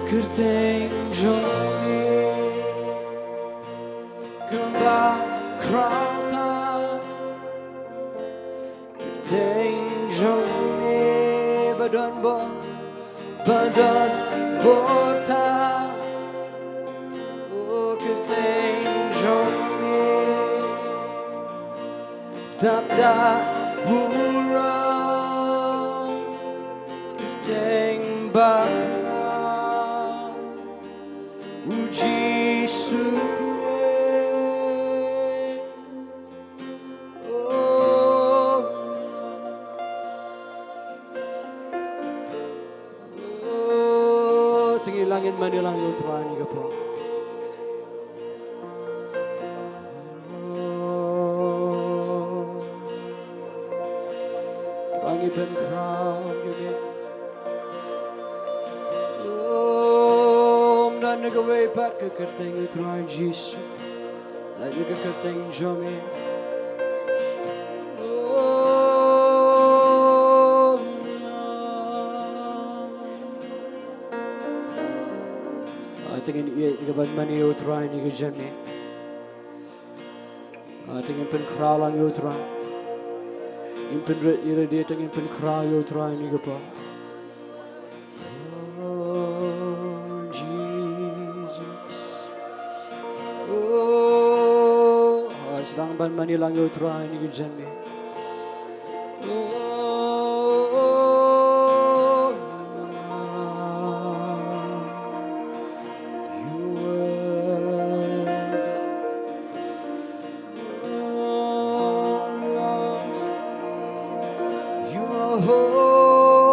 kyrteng jong me. Kaba khraw ta, kyrteng jong me, ba don bor, ba don bor ta. Oh, kyrteng jong me, dap da burom, kyrteng ba khraw. U Jisu. Oh. Oh, to ngin ïa mane lang ïa u Trai ha kane ka por. Oh. To ngin pynkhraw ïa u. Oh, ym don kawei pat ka kyrteng, u Trai Jisu. Lait na ka kyrteng jong me. Oh, ah, to ngin ïa ka ban mane ïa u Trai ha kane ka janmiet. Ah, to ngin pynkhraw lang ïa u Trai. Ngin pynrit ïa lade, to ngin pynkhraw ïa u Trai ha kane ka por. Oh, Jesus. Oh, ah, sdang ban mane lang ïa u Trai ha kane ka janmiet. Oh, you are, you are holy.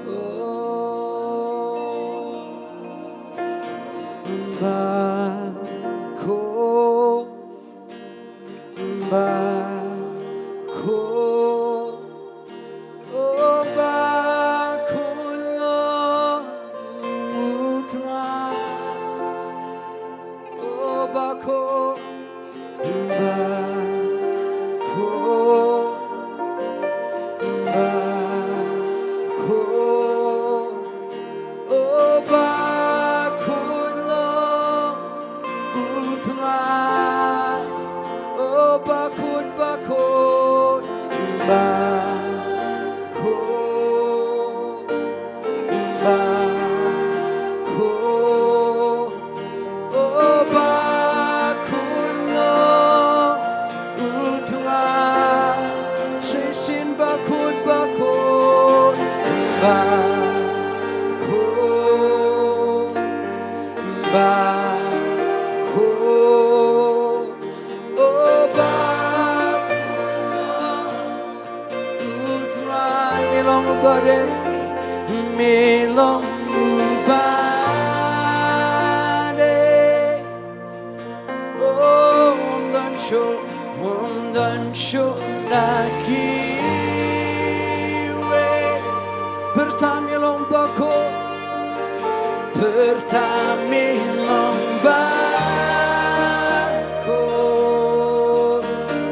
Oh, ba khraw, ba khraw, oh, ba khraw, u Trai. Oh, ba khraw, ba khraw, ba khraw. Oh, ba khraw, u Trai. Oh, ba khraw, ba khraw, ba khraw. Ba khraw, oh, ba khraw, u Trai. Shisha Bakhuid, bakhuid, bakhuid, bakhuid, oh bakhuid. U Trai me long uba dei, me long uba dei. Oh, ym don shuh, ym don shuh na kiwei. Pyrta me long bakhuid, pyrta me long bakhuid.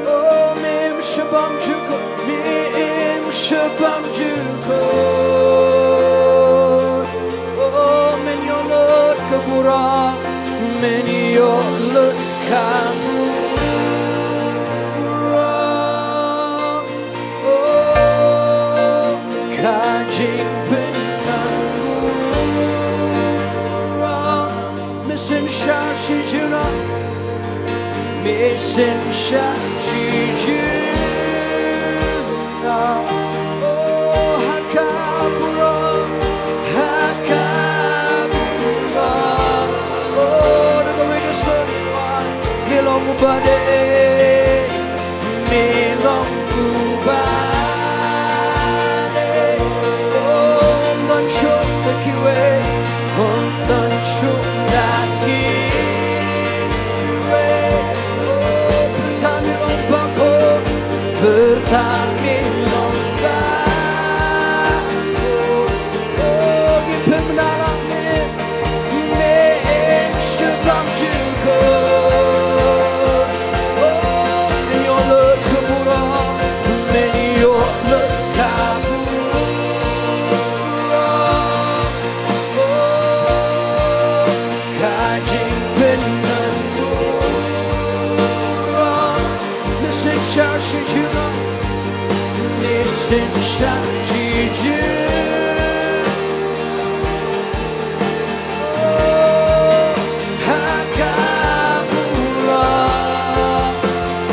Oh, me im sha bam jukut, me im sha bam jukut. Oh, men ïoh lut ka burom, men ïoh lut ka burom. Oh, ka jingpynlong burom. Me synshar shi junom, me synshar shi junom. Oh, ha ka burom, ha ka burom. Oh, da kawei ka sur, me long uba dei, me long uba dei. Oh, ym don shuh na kiwei, ym don shuh na kiwei. Oh, pyrta me long bakhuid, pyrta me long bakhuid. Oh, ngi pynbna lang me, me im sha bam jukut. Oh, men ïoh lut ka burom, men ïoh lut ka burom. Oh, ka jingpynlong burom. Me synshar shi junom, me synshar shi junom. Oh, ha ka burom.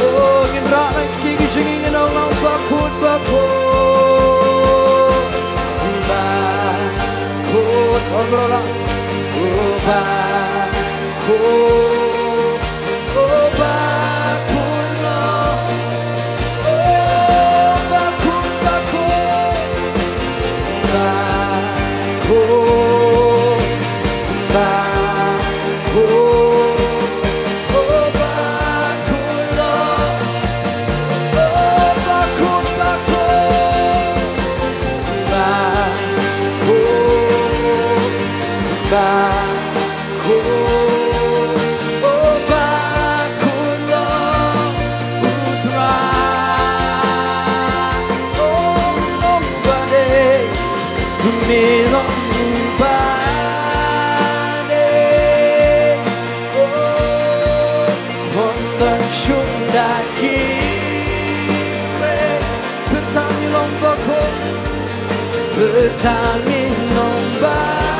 Oh, ngin rah lang kti ki jingïalang, bakhuid, bakhuid, bakhuid. Oh, bakhuid, oh, bakhuid. Oh, bakhuid, Lord. Oh, bakhuid, bakhuid. Bakhuid, bakhuid. Oh, bakhuid, Lord. Oh, bakhuid, bakhuid. Bakhuid, bakhuid. Ko bakhuid long U Trai, o long ba dei, me long ba dei. O, hong don shuh da ki re, pyrta me long bakhuid. Pyrta me long bakhuid.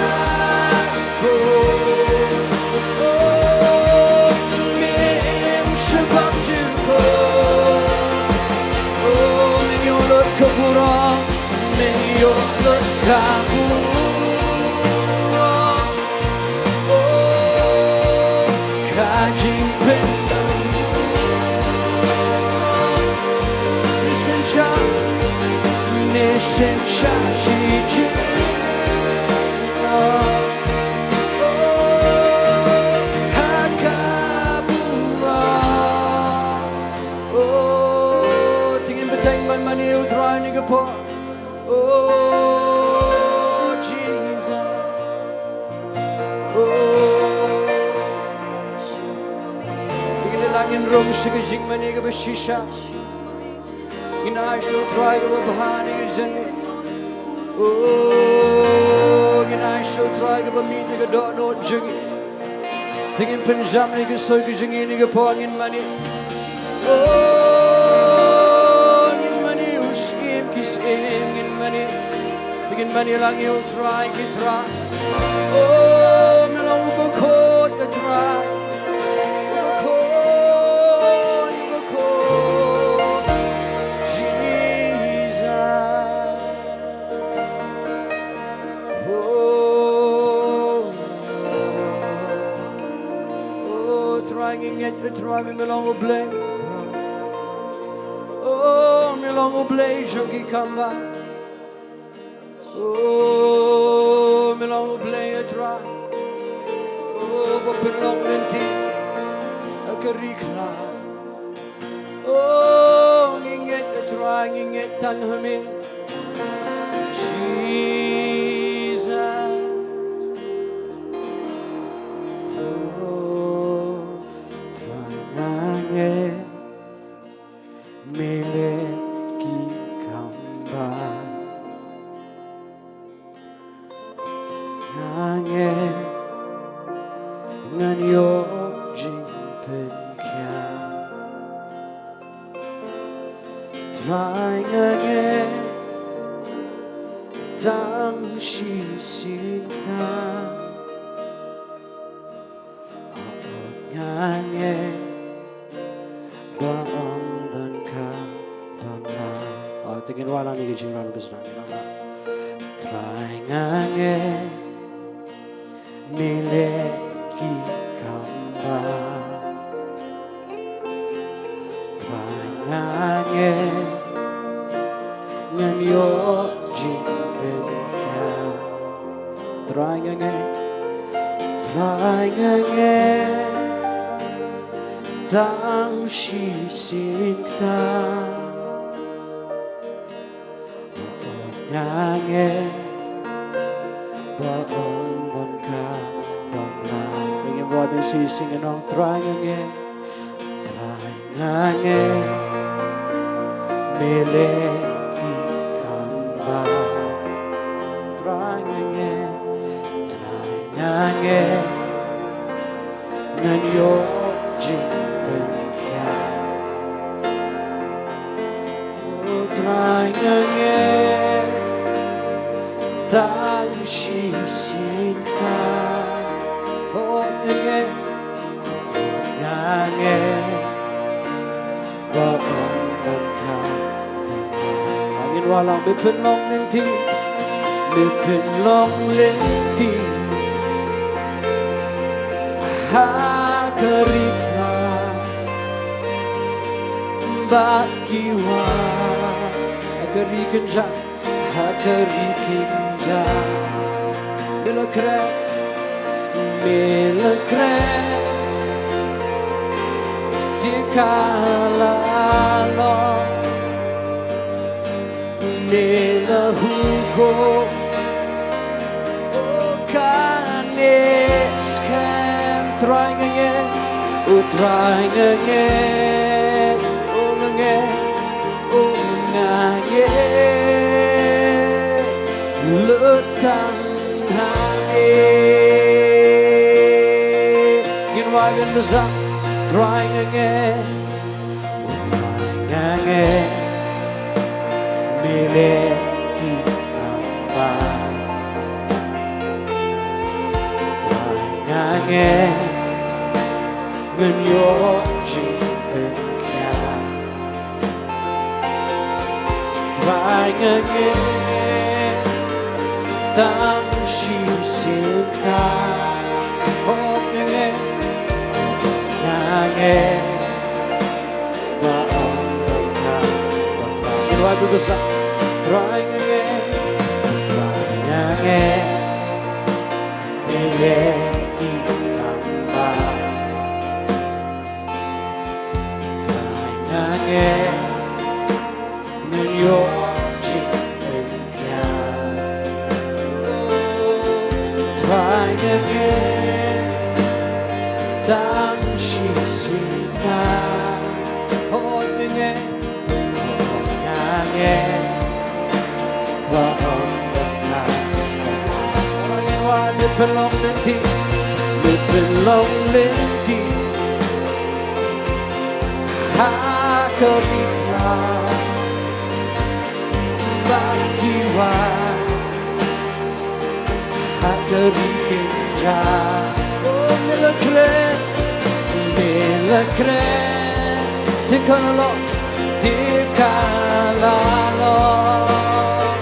O, me im sha bam jukut. O, men ïoh lut ka burom, men ïoh lut ka burom. O, ka jingpynlong. Me synshar, me synshar shi jingpynlong. O, ha ka burom. O, to ngin bteng ban mane ïa U Trai ha kane ka por. O Jesus. O, to ngin ïa la ngin rung sha ka jingmane kaba shisha. Ngin ai sha U Trai kaba bha ha kane ka jingmane. O, ngin ai sha U Trai kaba mih na ka dohnud jong ngi. Te ngin pynjam ïa ka soi ka jong ngi ha kane ka por, ngin mane. O, ngin mane, u Syiem ki syiem ngin mane. Te ngin mane lang ïa U Trai ki trai. O, me long u bakhuid, U Trai. U bakhuid, u bakhuid. Jesus. Ngi ngeit, eh, Trai, me long U Blei. Oh, me long U Blei jong ki kambah. Oh, me long U Blei, eh, Trai. Oh, ba pynlong lynti ha ka ri Kynrad. Oh, ngi ngeit, eh, Trai, ngi ngeit tang ha me, Jesus. Oh, Trai, nga ngeit me leh ki kambah. Nga ngeit ngan ïoh jingpynkhiah. Trai, nga ngeit tang shisien kata. Nga ngeit ba ym don kaba mlien. Oh, te ngin wallam ïa ka jingrwai ba sdang. Trai, nga ngeit me leh ki kambah. Trai, nga ngeit ngan ïoh jingpynkhiah. Trai, nga ngeit, Trai, nga ngeit tang shisien kata. Nga ngeit ba ym don kaba mlien. Ngin ïa bud shisien, ngin ong: Trai, nga ngeit, Trai, nga ngeit me leh ki kambah. Trai, nga ngeit, Trai, nga ngeit ngan ïoh jingpynkhiah. Oh, Trai, nga ngeit tang shisien kata. Oh, nga ngeit, nga ngeit ba ym don kaba mlien. Ngin wallam: Me pynlong lynti, me pynlong lynti ha ka ri Kynrad bad ki wah, ha ka ri kynjah, ha ka ri kynjah. Me la kren, me la kren, te ka la long. Me la hukum, oh, kane skhem. Trai, nga ngeit, oh, Trai, nga ngeit, oh, nga ngeit, oh, nga ngeit, lut tang ha me. Ngin wad ïa ka ba sdang: Trai, nga ngeit, Trai, nga ngeit me leh ki kambah. Trai, nga ngeit ngan ïoh jingpynkhiah. Trai, nga ngeit tang shisien kata. Oh, nga ngeit, nga ngeit ba ym don kaba mlien. Ngin wad ïa ka ba sdang: Trai, nga ngeit, Trai, nga ngeit me leh ki kambah. Trai, nga ngeit ngan ïoh jingpynkhiah. Trai, nga ngeit tang shisien kata. Oh, nga ngeit, nga ngeit ba ym don kaba mlien. Ngin wad: Me pynlong lynti, me pynlong lynti ha ka ri Kynrad bad ki wah, ha ka ri kynjah. Oh, me la kren, me la kren, te ka la long, te ka la long.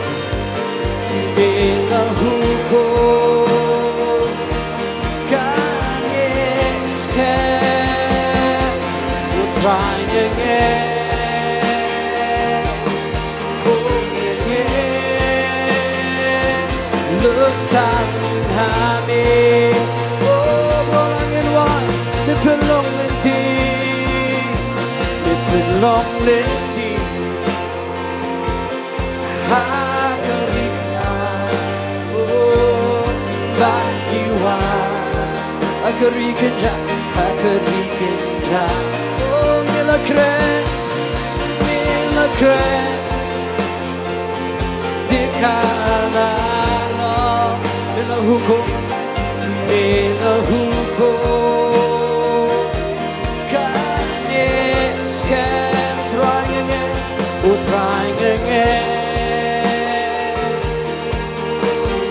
Me la hukum, kane skhem. Lynti ha ka ri kynjah, oh, bad ki wan ha ka ri kynjah, ha ka ri kynjah. Oh, me la kren, me la kren, dei ka la long, me la hukum, me la hukum. Kane skhem Trai nga ngeit, oh Trai nga ngeit,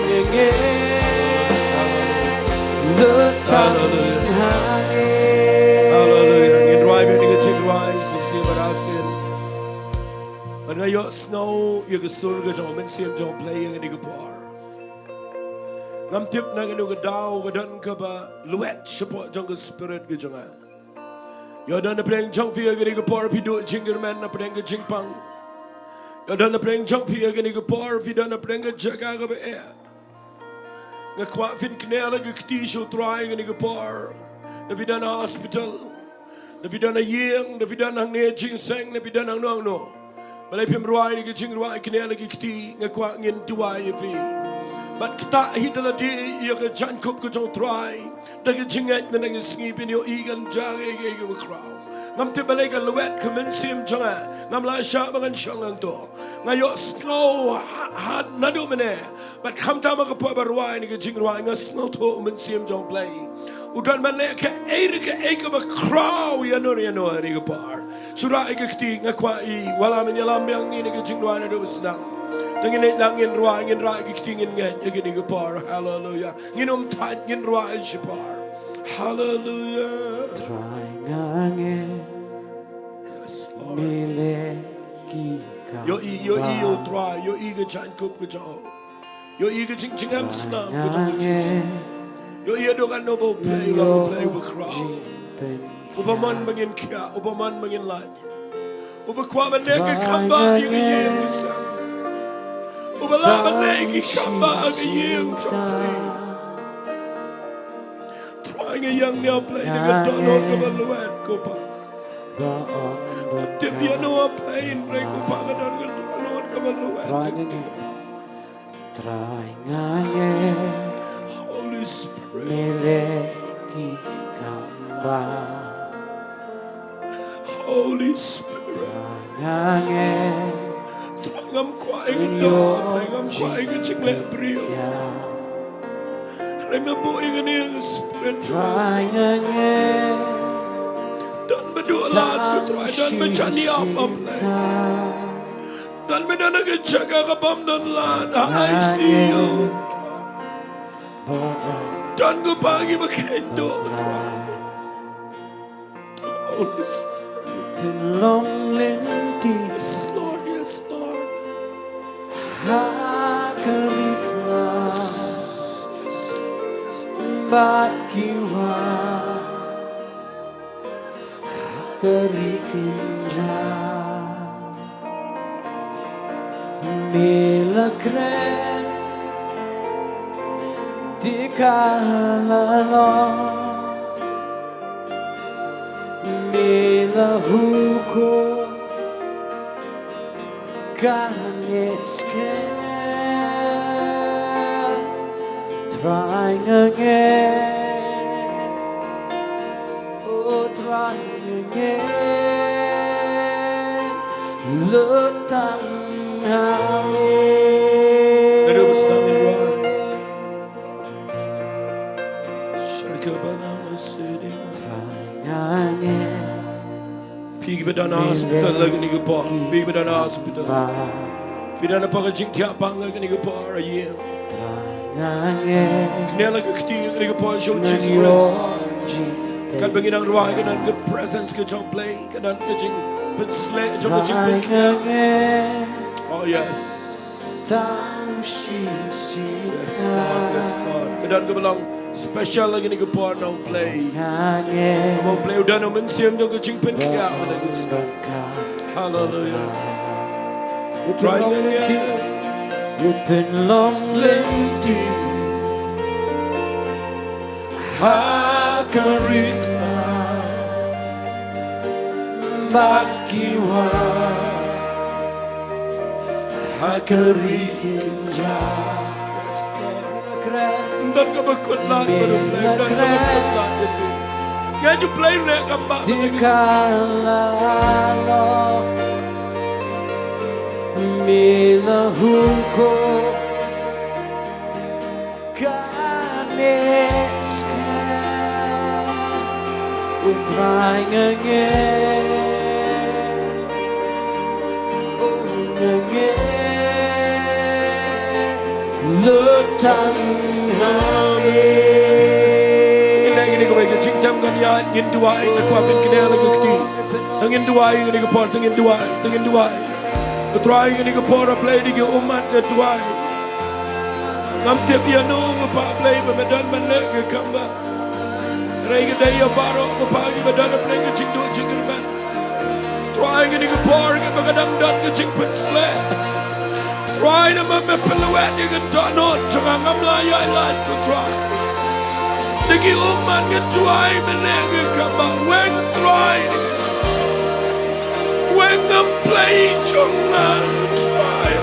nga ngeit. Lut tang hangne. Hallelujah. Ngin rwai bad ngin jingrwai shisien bad shisien. Bad nga ïohsngew ïa ka sur ka jong u Mynsiem jong U Blei ïa kane ka por. Ngam tip na kano ka daw ka don kaba lwet shapoh jong ka spirit ka jong nga. Ïoh don hapdeng jong phi ïa kane ka por phi duh jingkyrmen hapdeng ka jingpang. Ïoh don hapdeng jong phi ïa kane ka por phi don hapdeng ka jaka kaba eh. Nga kwah phin kynnoh la ka kti sha U Trai ïa kane ka por. Na phi don ha hospital, na phi don ha ïing, na phi don hangne jingseng, na phi don hangno hangno. Balei phim rwai ïa ka jingrwai, kynnoh la ka kti, nga kwah ngin duwai ïa phi. Bad kata hi da lade ïa ka jaiñkup ka jong U Trai. Da ka jingngeit mynta ka sngi phin ïohi kan jia kaei kaei kaba khraw. Ngam tip balei ka lwet ka mynsiem jong nga. Ngam lah shah ba ngan shong hangto. Nga ïohsngew ha, ha, naduh mynne. Bad khamtam ha ka por ba rwai ïa kane ka jingrwai nga sngewthuh u Mynsiem jong U Blei u don ban leh kaei re kaei kaba khraw ïano re ïano ha kane ka por. Shu rah ïa ka kti, nga kwah i, wat la men ïalam biang ïa kane ka jingrwai naduh ba sdang. Te ngin leit lang ngin rwai, ngin rah ïa ka kti, ngin ngeit ïa kane ka por. Haleluya. Ngin ym thait, ngin rwai shipor. Haleluya. Trai nga ngeit. Yes, Lord. Me leh ki kam. Ïohi, ïohi, ba, ïa U Trai, ïohi ka jaiñkup ka jong u. Ïohi ka jingjngem snam ka jong u Jisu. Ïohi haduh katno ba U Blei u long U Blei uba khraw. Uba mon ba ngin khiah, uba mon ba ngin lait. Uba kwah ban leh ki kam bah ïa ka ïing ka sem. Uba lah ban leh ki kam bah ha ka ïing jong phi. Trai nga ïeng ïa U Blei na ka dohnud kaba lwet ko Pa. Ngam tip ïano U Blei hynrei ko Pa ka don ka dohnud kaba lwet. Trai nga ngeit. Holy Spirit. Me leh ki kam bah. Holy Spirit. Trai nga ngeit. Trai ngam kwah ïa ka doh, Blei ngam kwah ïa ka jingleh briew. Hynrei me buh ïa kane ka Spirit. Trai nga ngeit. Don ba duh lad ko Trai, don ba jan ïap, Blei. Don ba don ha ka jaka ka bym don lad, ha I C U. Don ko Pa kiba kheiñ duh, Trai. Holy Spirit. Pynlong lynti. Yes, Lord, yes, Lord. Ha ka ri kynjah. Yes, yes, yes. Bad ki wan ha ka ri kynjah. Me la kren, te ka la long. Me la hukum, kane skhem. Trai nga ngeit, oh Trai nga ngeit. Lut tang hangne. Naduh ba sdang ngin rwai. Trai nga ngeit. Phi kiba don ha hospital ha kane ka por. Phi kiba don ha hospital. Phi don ha ka jingthiah pang ha kane ka por, ïa. Kynnoh la ka kti ha kane ka por sha u Jisu Khrist. Katba ngi nang rwai ka don ka presence ka jong Blei. Ka don ka jingpynsleh jong ka jingpynkhiah. Oh yes. Yes, Lord, yes, Lord. Ka don kaba long special ha kane ka por na U Blei. Ba U Blei u don u mynsiem jong ka jingpynkhiah mynta ka sngi. Hallelujah. Trai nga ngeit. U pynlong lynti ha ka ri kynjah. Bad ki wan ha ka ri kynjah. Ym don kaba kut lad bad U Blei, ym don kaba kut lad ïa phi. Ngi ju Blei ne kam ba. Dei ka la long, me la hukum. Kane skhem, U Trai nga ngeit, oh, nga ngeit, lut tang ha me. Ngin leh kine kiwei ki jingtem, kan ïaid, ngin duwai, nga kwah phin kynnoh la ki kti. Te ngin duwai kine ki por, te ngin duwai, te ngin duwai. Ko Trai, kine ki por, A Blei, dei ki ummat, nga duwai. Ngam tip ïano, ko Pa Blei, ba me don ban leh ka kam ba. Hynrei ka dei ïa baroh, ko Pa, kiba don, A Blei, ka jingduh jingkyrmen. Trai, kine ki por, kiba ka dang don ka jingpynsleh. Trai, namar me pynlwet ïa ka dohnud jong nga, ngam lah ïaid lait, ko Trai. Da ki ummat nga duwai mynne, ka kam ba weng Trai. Weng A Blei jong nga, Trai.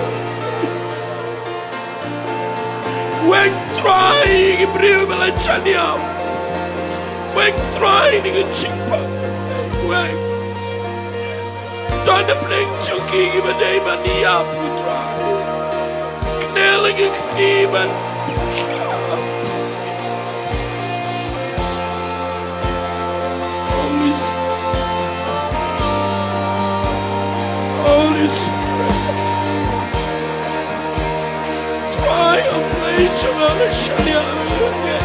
Weng Trai ki briew ba la jan ïap. Weng Trai na ka jingpang. Weng. Don na pdeng jong ki kiba dei ban ïap, ko Trai. Kynnoh la ki kti ban pynkylla. Holy Spirit. Holy Spirit. Trai, A Blei jong nga, shaniah ïa ngi.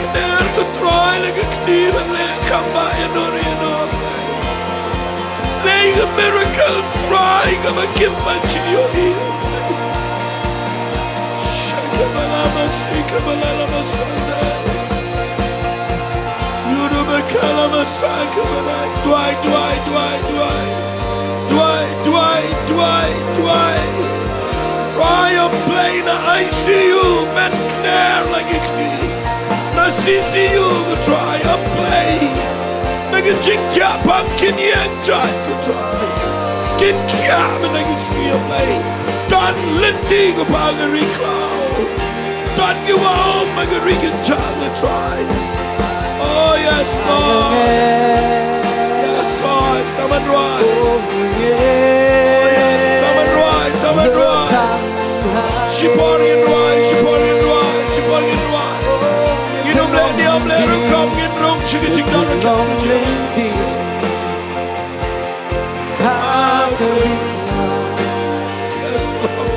Kynnoh, ko Trai, la ki kti ban leh kam ba ïano ïano. Leh ka miracle, Trai, kaba kim pat ju ïohi. Shaka balama sika balala masanda. Yuru bakala masaka balai. Duwai, duwai, duwai, duwai. Duwai, duwai, duwai, duwai. Trai, A Blei, na I C U men kynnoh la ki kti. Na C C U, ko Trai, A Blei. Na ka jingkhiah pang kin ïeng jait, ko Trai. Kin khiah mynta ka sngi, A Blei. Don lynti, ko Pa, ka ri khlaw. Don ki wah um ha ka ri kynjah, ko Trai. Oh yes, Lord. Yes, Lord. Tang ban rwai. Oh yes, tang ban rwai, tang ban rwai. Shipor ngin rwai, shipor ngin rwai, shipor ngin rwai. Ngin ym leh niam leh rukom, ngin rung sha ka jingdon rukom ka jing. Yes, Lord.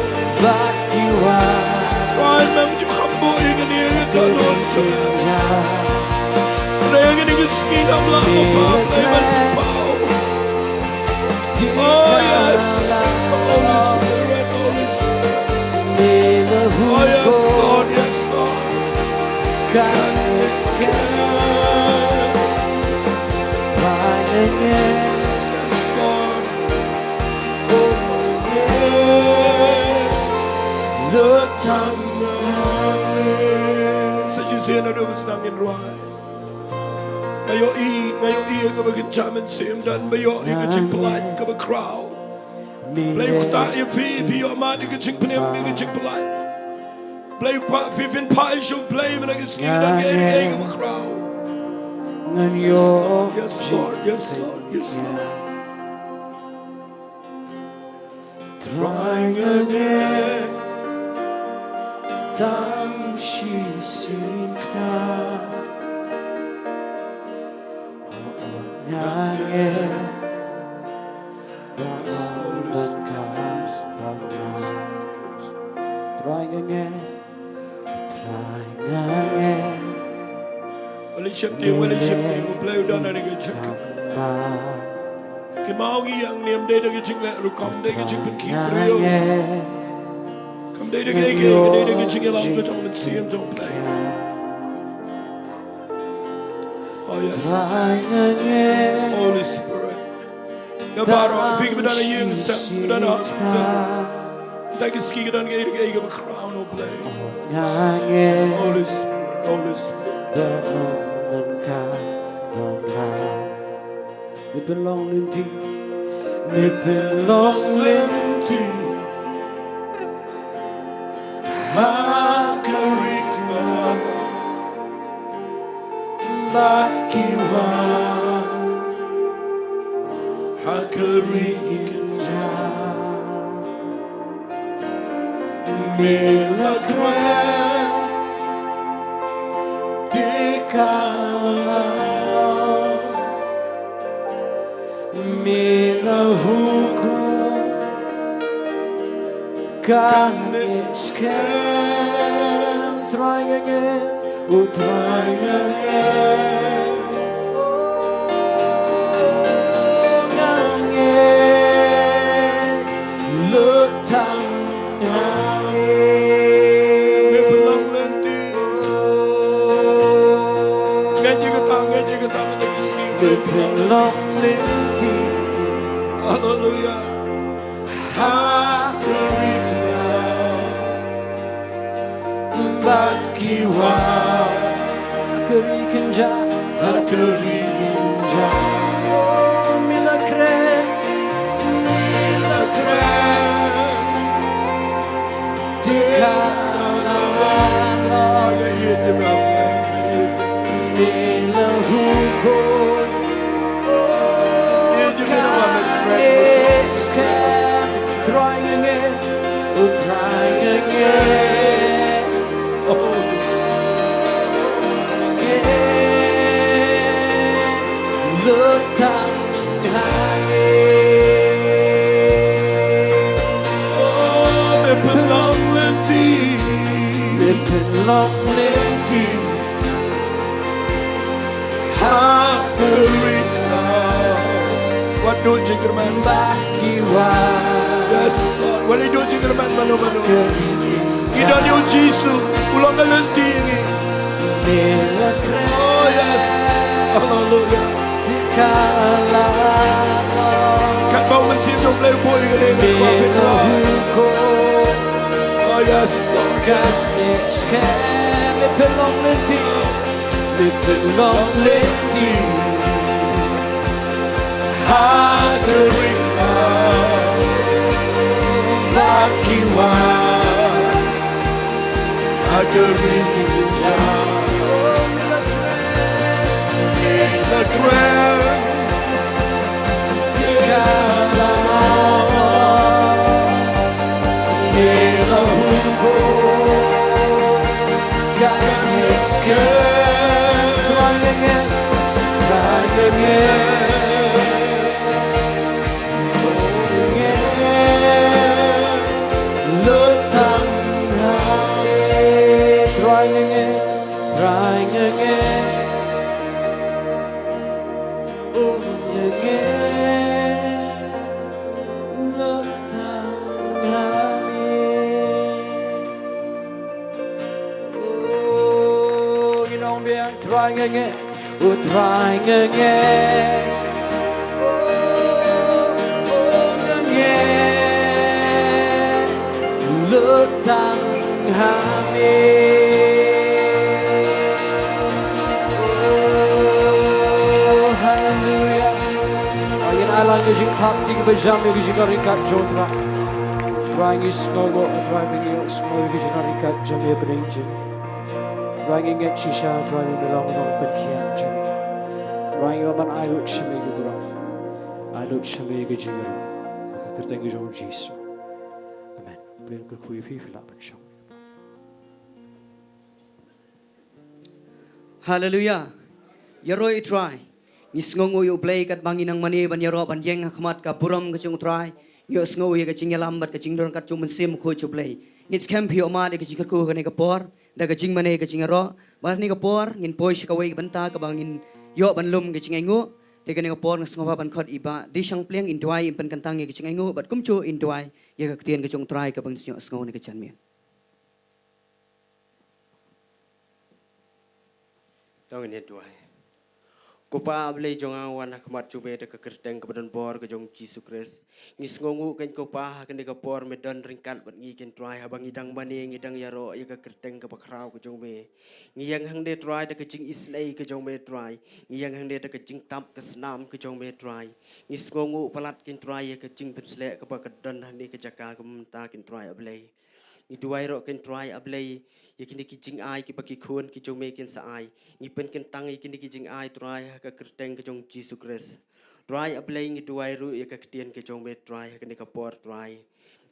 Trai, mem ju kham buh ïa kane ka dohnud jong nga. Hynrei ha kane ka sngi ngam lah, ko Pa, Blei, ban pynpaw. Oh yes, Holy Spirit, Holy Spirit. Oh yes, Lord, yes, Lord. Yes, Lord. Yes, Lord. Sa shisien naduh ba sdang ngin rwai. Nga ïohi, nga ïohi ïa kaba kynja mynsiem, don ba ïohi ka jingpyllait kaba khraw. Blei, kwah ïa phi, phi ïoh mad ïa ka jingpynim, ïa ka jingpyllait. Blei, kwah phi, phin phai sha U Blei mynta ka sngi, ka don kaei kaei kaba khraw. Yes, Lord, yes, Lord, yes, Lord, yes, Lord. Trai, nga ngeit tang shisien. Nga ngeit. Yes, Holy Spirit, Holy Spirit, Holy Spirit. Trai, nga ngeit. Trai, nga ngeit. Fellowship team, fellowship team, U Blei u don ha kane ka jingkyrkhu. Ki mawngeit ïa ngi, ym dei da ka jingleh rukom, ym dei ka jingpynkhih briew. Kam dei da kaei kaei, ka dei da ka jingïalam ka jong U Mynsiem jong U Blei. Oh yes. Holy Spirit. Nga baroh, phi kiba don ha ïing sem, kiba don ha hospital. Mynta ka sngi ka don kaei kaei kaba khraw na U Blei. Holy Spirit, Holy Spirit. Me pynlong lynti. Me pynlong lynti. Ha ka ri khlem bad ki wah. Ha ka ri kynjah. Me la kren, te ka la. Me la hukum, kane skhem. Trai nga ngeit, oh Trai nga ngeit. Oh, nga ngeit. Lut tang ha me. Me pynlong lynti. Ngeit ïa kata, ngeit ïa kata, mynta ki sngi me pynlong lynti. Haleluya. Ha ka ri khlem bad ki wah. Ha ka ri kynjah. Ha ka ri kynjah. Oh, me la kren. Me la kren. Te ka la long. Me la hukum. Trai nga ngeit, oh Trai nga ngeit. Oh, lut tang ha me. Oh, me pynlong lynti. Me pynlong lynti. Ha ka ri. Wat duh jingkyrmen. Bad ki wah. Yes, Lord. Wat duh jingkyrmen mano mano. Ngi don ïa u Jisu, u long ka lynti ngi. Oh, yes. Hallelujah. Katba u Mynsiem jong U Blei u buh ïa kane nga kwah pynbna. Oh, yes, Lord. Yes. Me pynlong lynti. Me pynlong lynti. Ha ka ri khlem bad ki wah. Ha ka ri kynjah. Me la kren. Trai nga ngeit, oh nga ngeit, lut tang ha me. Oh, ngin ong biang, Trai nga ngeit, oh Trai nga ngeit. Oh, oh nga ngeit, lut tang ha me. Oh, haleluya. Ngin ai lang ka jingkyrpad, ki ba jam ïa ka jingryngkat jong U Trai. Trai ngi sngewnguh, Trai ba ngi ïohsngew ïa ka jingryngkat jong me ha bneng jong ngi. Trai ngi ngeit shisha, Trai me long u nongpynkhiah jong ngi. Trai ngi wan ban ai lut sha me ka burom, ai lut sha me ka jingïarap. Ha ka kyrteng ka jong U Jisu. Amen. Phi lah ban shong. Haleluya. Ïaroh ïa U Trai. Ngi sngewnguh ïa U Blei katba ngi nang mane ban ïaroh ban ïeng ha khmat ka burom ka jong U Trai. Ngi ïohsngew ïa ka jingïalam bad ka jingdon kat jong U Mynsiem Bakhuid jong U Blei. Ngin skhem phi ïoh mad ïa ka jingkyrkhu kane ka por da ka jingmane ka jingïaroh. Bad kane ka por ngin poi sha kawei ka bynta kaba ngin ïoh ban lum ka jingainguh. Te kane ka por nga sngewbha ban khot i Bah Dishangpliang in duwai, in pynkyntang ïa ka jingainguh bad kumjuh in duwai ïa ka ktien ka jong U Trai kaba ngin sa ïohsngew ha kane ka janmiet. To ngin ïa duwai. Ko Pa A Blei jong nga, wan ha khmat jong me da ka kyrteng kaba don bor ka jong Jisu Khrist. Ngi sngewnguh kein ko Pa, ha kane ka por me don ryngkat bad ngi kein Trai, haba ngi dang mane ngi dang ïaroh ïa ka kyrteng kaba khraw ka jong me. Ngi ïeng hangne Trai da ka jingisynei ka jong me Trai. Ngi ïeng hangne da ka jingtap ka snam ka jong me Trai. Ngi sngewnguh palat kein Trai ïa ka jingpynsleh kaba ka don hangne ka jaka ka mynta kein Trai A Blei. Ngi duwai ruh kein Trai A Blei ïa kine ki jingai kiba ki khun ki jong me kin sa ai. Ngi pynkyntang ïa kine ki jingai Trai ha ka kyrteng ka jong Jisu Khrist. Trai A Blei ngi duwai ruh ïa ka ktien ka jong me Trai ha kane ka por Trai.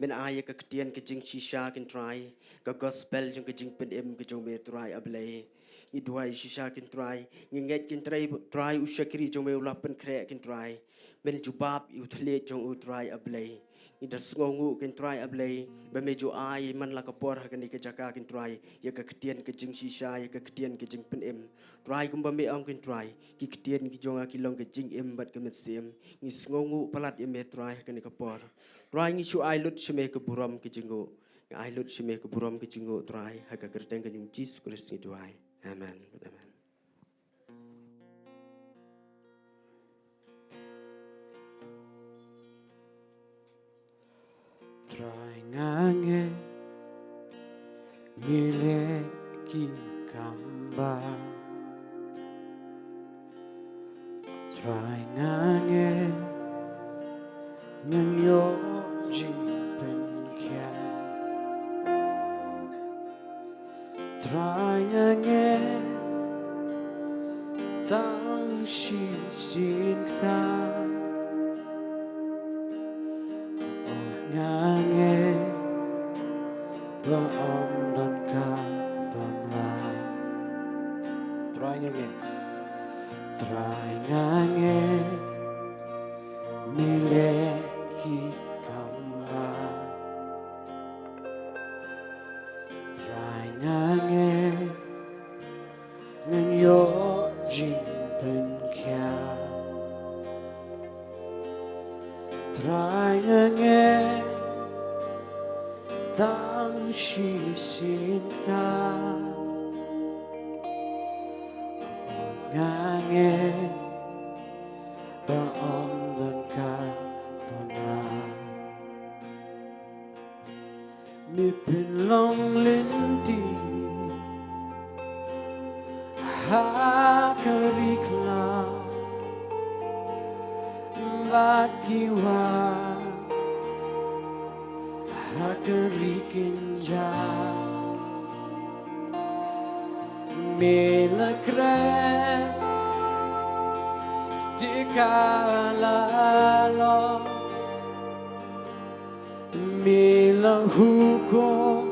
Men ai ïa ka ktien ka jingshisha kein Trai, ka gospel jong ka jingpynim ka jong me Trai A Blei. Ngi duwai shisha kein Trai, ngi ngeit kein Trai, Trai u shakri jong me u la pynkhreh kein Trai. Men jubab ïa u thylliej jong u Trai A Blei. Ngi da sngewnguh kein Trai A Blei, ba me ju ai man la ka por ha kane ka jaka kein Trai, ïa ka ktien ka jingshisha, ïa ka ktien ka jingpynim. Trai kumba me ong kein Trai, ki ktien ki jong nga ki long ka jingim bad ka mynsiem. Ngi sngewnguh palat ïa me Trai ha kane ka por. Trai ngi shu ai lut sha me ka burom ka jingnguh. Ngi ai lut sha me ka burom ka jingnguh Trai ha ka kyrteng ka jong Jisu Khrist ngi duwai. Amen. Amen. Trai nga ngeit me leh ki kam bha. Trai nga ngeit ngan ïoh jingpynkhiah. Trai nga ngeit tang shisien kata. Oh nga ngeit ba ym don kaba mlien. Trai nga ngeit. Trai nga ngeit me leh ki kam bha. Trai nga ngeit ngan ïoh jingpynkhiah. Trai nga ngeit tang shisien kata. Nga ngeit ba ym don kaba mlien. Me pynlong lynti ha ka ri khlaw bad ki wah ha ka ri kynjah. Me la kren te ka la long. Me la hukum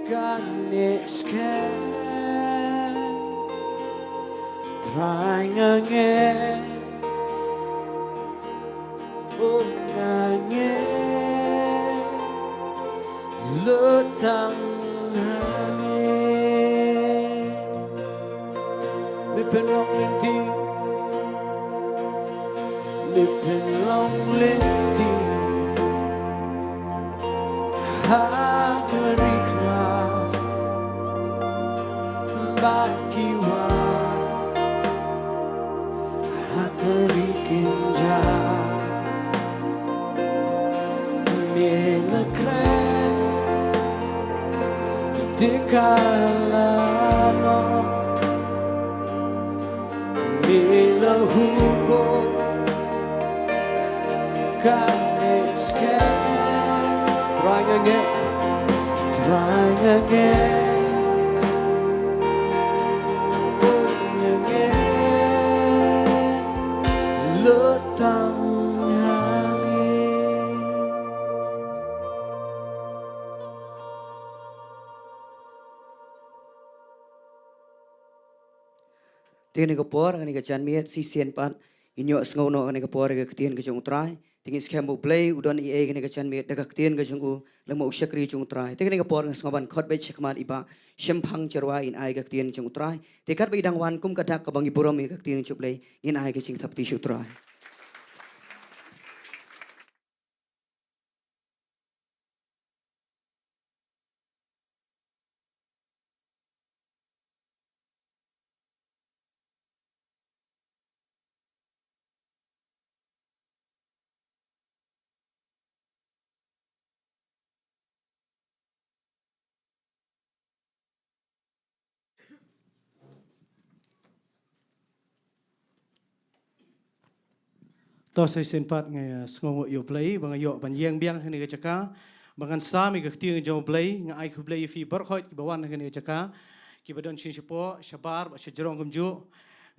kane skhem. Trai nga ngeit, oh nga ngeit, lut tang ha me. Me pynlong lynti, me pynlong lynti ha ka ri khlaw bad ki wah ha ka ri kynjah. Me la kren te ka la long. Me la hukum kane skhem. Trai nga ngeit, Trai nga ngeit, oh nga ngeit, lut tang ha me. Te kane ka por, kane ka janmiet, shisien pat, ngin ïoh sngew noh kane ka por, ka ktien ka jong U Trai. Te ngin skhem ba U Blei, u don ei ei kane ka janmiet, da ka ktien ka jong u, lem bad u shakri jong U Trai. Te kane ka por, nga sngew ban khot beit shakhmat i Bah Shemphang Jyrwa in ai ka ktien jong U Trai. Te katba i dang wan kum ka dak kaba ngi burom ïa ka ktien jong U Blei, ngin ai ka jingthap kti sha U Trai. To sa shisien pat nga sngewnguh ïa U Blei ba nga ïoh ban ïeng biang ha kane ka jaka ba ngan sam ïa ka ktien jong U Blei. Nga ai khublei ïa phi baroh kiba wan ha kane ka jaka, kiba don sha shapoh shabar bad sha jrong kumjuh.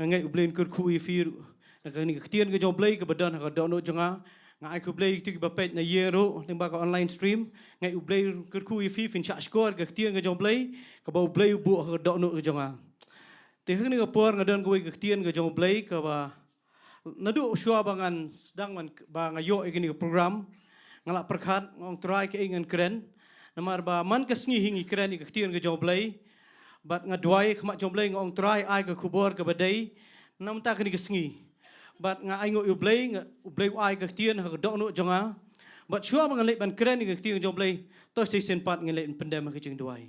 Nga ngeit U Blei un kyrkhu ïa phi ruh na kane ka ktien ka jong U Blei kaba don ha ka dohnud jong nga. Nga ai khublei ïa kito kiba peit na ïing ruh lyngba ka online stream. Nga ngeit U Blei un kyrkhu ïa phi, phin shah shkor ka ktien ka jong U Blei kaba U Blei u buh ha ka dohnud ka jong nga. Te ha kane ka por nga don kawei ka ktien ka jong U Blei kaba naduh shuwa ba ngan sdang, man ba nga ïoh ïa kane ka program, nga la pyrkhat, nga ong Trai, kaei ngan kren. Namar ba man ka sngi hi ngi kren ïa ka ktien ka jong U Blei. Bad nga duwai ha khmat jong U Blei, nga ong Trai, ai ka khubor kaba dei na mynta kane ka sngi. Bad nga ainguh ïa U Blei, nga, U Blei u ai ka ktien ha ka dohnud jong nga. Bad shuwa ba ngan leit ban kren ïa ka ktien jong U Blei, to sa shisien pat ngin leit ban pyndem ha ka jingduwai.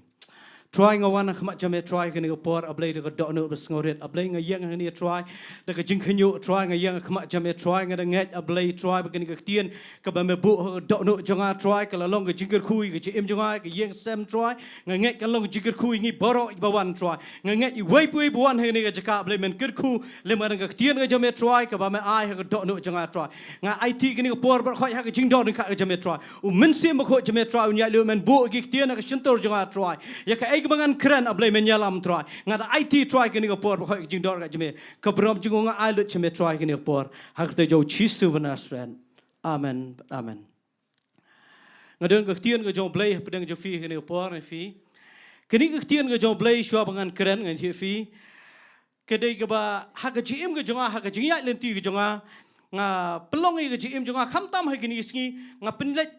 Trai, nga wan ha khmat jong me Trai ha kane ka por, A Blei, da ka dohnud ba sngewrit. A Blei, nga ïeng ha kane Trai da ka jingkhynñiuh. Trai, nga ïeng ha khmat jong me Trai, nga da ngeit, A Blei Trai, ba kane ka ktien kaba me buh ha ka dohnud jong nga Trai, ka la long ka jingkyrkhu ïa ka jingim jong nga, ka ïing sem Trai. Nga ngeit kan long ka jingkyrkhu ïa ngi baroh kiba wan Trai. Nga ngeit iwei pa iwei ba wan ha kane ka jaka, A Blei, men kyrkhu lem bad ka ktien ka jong me Trai, kaba me ai ha ka dohnud jong nga Trai. Nga aiti kane ka por baroh ha ka jingdon ryngkat ka jong me Trai. U Mynsiem Bakhuid jong me Trai un ïaid lem, men buh ïa ka ktien ha ka shyntur jong nga Trai. Ïa kaei kaba ngan kren, A Blei, men ïalam Trai. Nga da aiti Trai kane ka por baroh ha ka jingdon ryngkat jong me. Ka burom jong nga nga ai lut sha me Trai kane ka por, ha ka kyrteng jong U Jisu ba Nasaret. Amen. Amen. Nga don ka ktien ka jong U Blei hapdeng jong phi kane ka por, ïa phi. Kane ka ktien ka jong U Blei shuwa ba ngan kren ngan ïathuh ïa phi. Ka dei kaba ha ka jingim ka jong nga, ha ka jingïaid lynti ka jong nga, nga pynlong ïa ka jingim jong nga, khamtam ha kine ki sngi nga pynleit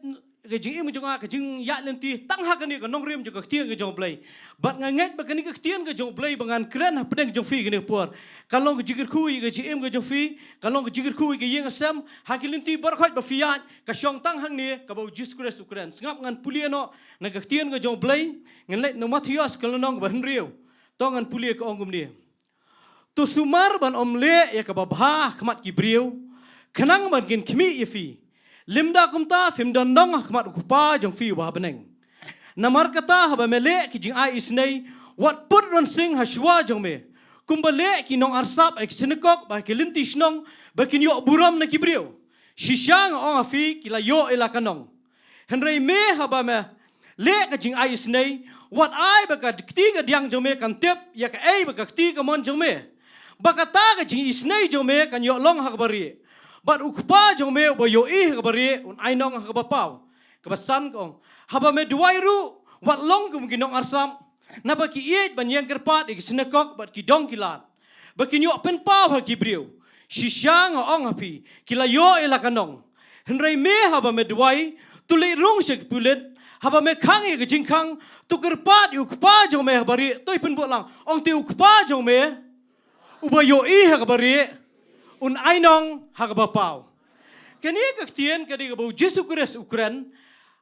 ka jingim jong nga, ka jingïaid lynti tang ha kane ka nongrim jong ka ktien ka jong U Blei. Bad nga ngeit ba kane ka ktien ka jong U Blei ba ngan kren hapdeng jong phi kane ka por, ka long ka jingkyrkhu ïa ka jingim ka jong phi, ka long ka jingkyrkhu ïa ka ïing ka sem, ha ki lynti baroh ba phi ïaid, ka shong tang hangne kaba U Jisu Khrist u kren. Sngap ngan pule noh na ka ktien ka jong U Blei, ngan leit na u Mathaios ka lynnong kaba hynriew. To ngan pule, ka ong kumne. To sumar ban ym leh ïa kaba bha ha khmat ki briew, khnang ban kin khmih ïa phi. Lymda kumta phim don nong ha khmat U Kpa jong phi uba ha bneng. Namar kata haba me leh ki jingai isynei, wat put rynsiang ha shuwa jong me, kumba leh ki nongarsap ha ki synagog bad ha ki lynti shnong, ba kin ïoh burom na ki briew. Shisha nga ong ha phi, ki la ïoh ïa la ka nong. Hynrei me, haba me leh ka jingai isynei, wat ai ba ka kti kadiang jong me kan tip ïa kaei ba ka kti kamon jong me, ba kata ka jingisynei jong me kan ïoh long ha kaba rieh. Bad U Kpa jong me uba ïohi ha kaba rieh un ai nong ha kaba paw. Kaba san ka ong, haba me duwai ruh, wat long kum ki nongarsap, naba ki ïeit ban ïeng kyrpad ïa ki synagog bad ki dong ki lad, ba kin ïoh pynpaw ha ki briew. Shisha nga ong ha phi, ki la ïoh ïa la ka nong. Hynrei me, haba me duwai, to leit rung sha ki pulit, haba me khang ïa ka jingkhang, to kyrpad ïa U Kpa jong me ha kaba rieh, to pynbud lang, ong te U Kpa jong me uba ïohi ha kaba rieh un ai nong ha kaba paw. Kane ka ktien ka dei kaba U Jisu Khrist u kren.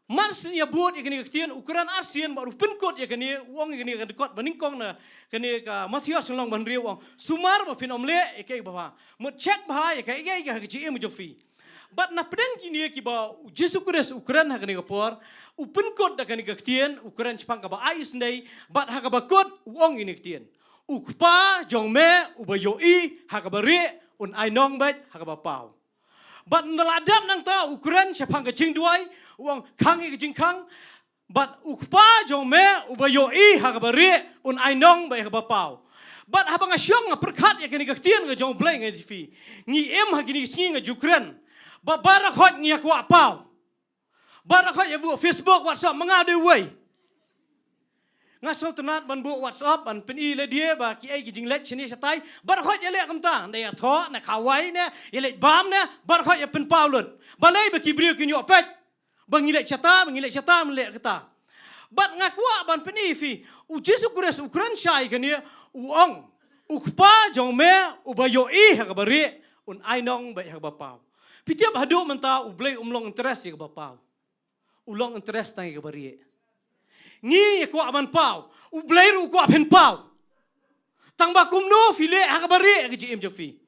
Mar shen ïa bud ïa kane ka ktien, u kren arsien bad u pynkut ïa kane, u ong ïa kane ka dkhot banyngkong na kane ka Mathaios lynnong ba hynriew, u ong, sumar ba phin ym leh ïa kaei kaba bha. Mut check bha ïa kaei kaei ka ha ka jingim jong phi. Bad na pdeng kine kiba U Jisu Khrist u kren ha kane ka por, u pynkut da kane ka ktien, u kren shaphang kaba ai isynei, bad ha kaba kut u ong ïa kane ka ktien. U Kpa jong me uba ïohi ha kaba rieh un ai nong beit ha kaba paw. Bad ynda la dep nangta u kren shaphang ka jingduwai, u ong khang ïa ka jingkhang, bad U Kpa jong me uba ïohi ha kaba rieh un ai nong beit ha kaba paw. Bad haba nga shong nga pyrkhat ïa kane ka ktien ka jong U Blei, nga ong ïa phi, ngi im ha kine ki sngi, nga ju kren ba baroh ngi ïa kwah paw. Baroh ïa buh Facebook, WhatsApp, ma nga dei uwei. Nga sngewtynnat ban buh WhatsApp ban pyni lade ba kiei ki jingleit shane shatai. Baroh ïa leh kumta, ne ïa thoh, ne khawai, ne ïa leit bam, ne baroh ïa pynpaw lut. Balei? Ba ki briew kin ïoh peit ba ngi leit shata, ba ngi leit shata, ba ngi leit kata. Bad nga kwah ban pyni ïa phi, U Jisu Khrist u kren shai kane, u ong, U Kpa jong me uba ïohi ha kaba rieh un ai nong beit ha kaba paw. Phi tip, haduh mynta U Blei um long interest ïa kaba paw. U long interest tang ïa kaba rieh. Ngi ïa kwah ban paw, U Blei ruh u kwah phin paw. Tang ba kumno phi leh ha kaba rieh ha ka jingim jong phi.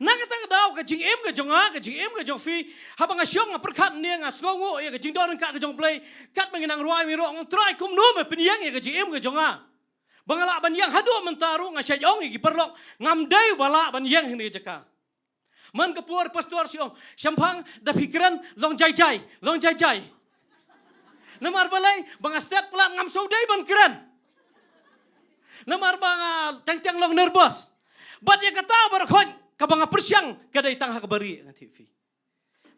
Na kata ka daw ka jingim ka jong nga, ka jingim ka jong phi, haba nga shong nga pyrkhat ne nga sngewnguh ïa ka jingdon ryngkat ka jong U Blei, katba ngi nang rwai, ngi ong, Trai, kumno me pynïeng ïa ka jingim ka jong nga, ba nga lah ban ïeng haduh mynta ruh, nga shait ong ïa ki paralok, ngam dei ba lah ban ïeng ha kane ka jaka. Man ka por pastor shu ong, shemphang da phi kren long jai jai, long jai jai. Namar balei, ba nga stet palat ngam shu dei ban kren. Namar ba nga teng teng long nervous. Bad ïa kata baroh kaba nga pyrshang ka dei tang ha kaba rieh, nga ong ïa phi.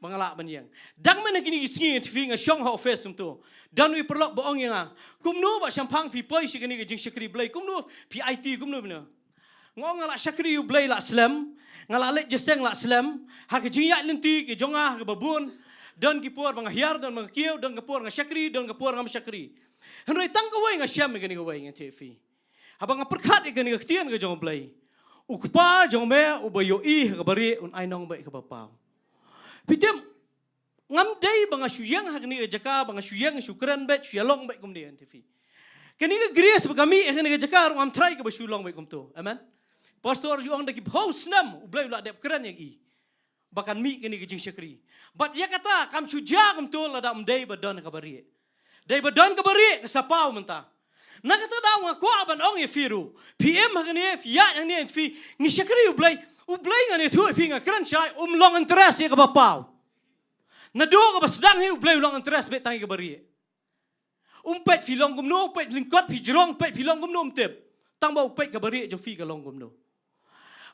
Ba nga lah ban ïeng. Dang mynne kine ki sngi, nga ong ïa phi, nga shong ha office kumto. Don uwei u paralok ba ong ïa nga, kumno ba shemphang phi poi sha kane ka jingshakri Blei, kumno phi aiti, kumno bynta. Nga ong nga lah shakri ïa u Blei lah slem, nga lah leit jingïaseng lah slem, ha ka jingïaid lynti ka jong nga ha kaba bun, don ki por ba nga hiar, don ba nga kiew, don ka por nga shakri, don ka por ngam shakri. Hynrei tang kawei nga shem ïa kane kawei, nga ong ïa phi. Haba nga pyrkhat ïa kane ka ktien ka jong u Blei, u Kpa jong me uba ïohi ha kaba rieh un ai nong bad kaba paw. Phi tip, ngam dei ba nga shu ïeng ha kane ka jaka, ba nga shu ïeng shu kren bad shu ïalong bad kumne, nga ong ïa phi. Kane ka grace ba ka mih ha kane ka jaka ruh ngam trai kaba shu long bad kumto. Amen. Pastor ju ong da ki phew snem u Blei u la dep kren ïa i ba kan mih kane ka jingshakri. Bad ïa kata kam shu jia kumto lada ym dei ba don kaba rieh. Dei ba don kaba rieh ka sa paw mynta. Na kata daw nga kwah ban ong ïa phi ruh, phi im ha kane, phi ïaid ha kane, phi, ngi shakri u Blei, u Blei, ngan ïathuh ïa phi, nga kren shai, um long interest ïa kaba paw. Naduh kaba sdang hi u Blei u long interest bad tang ïa kaba rieh. Um peit phi long kumno, um peit lyngkot phi jrong, um peit phi long kumno, um tip. Tang ba u peit kaba rieh jong phi ka long kumno.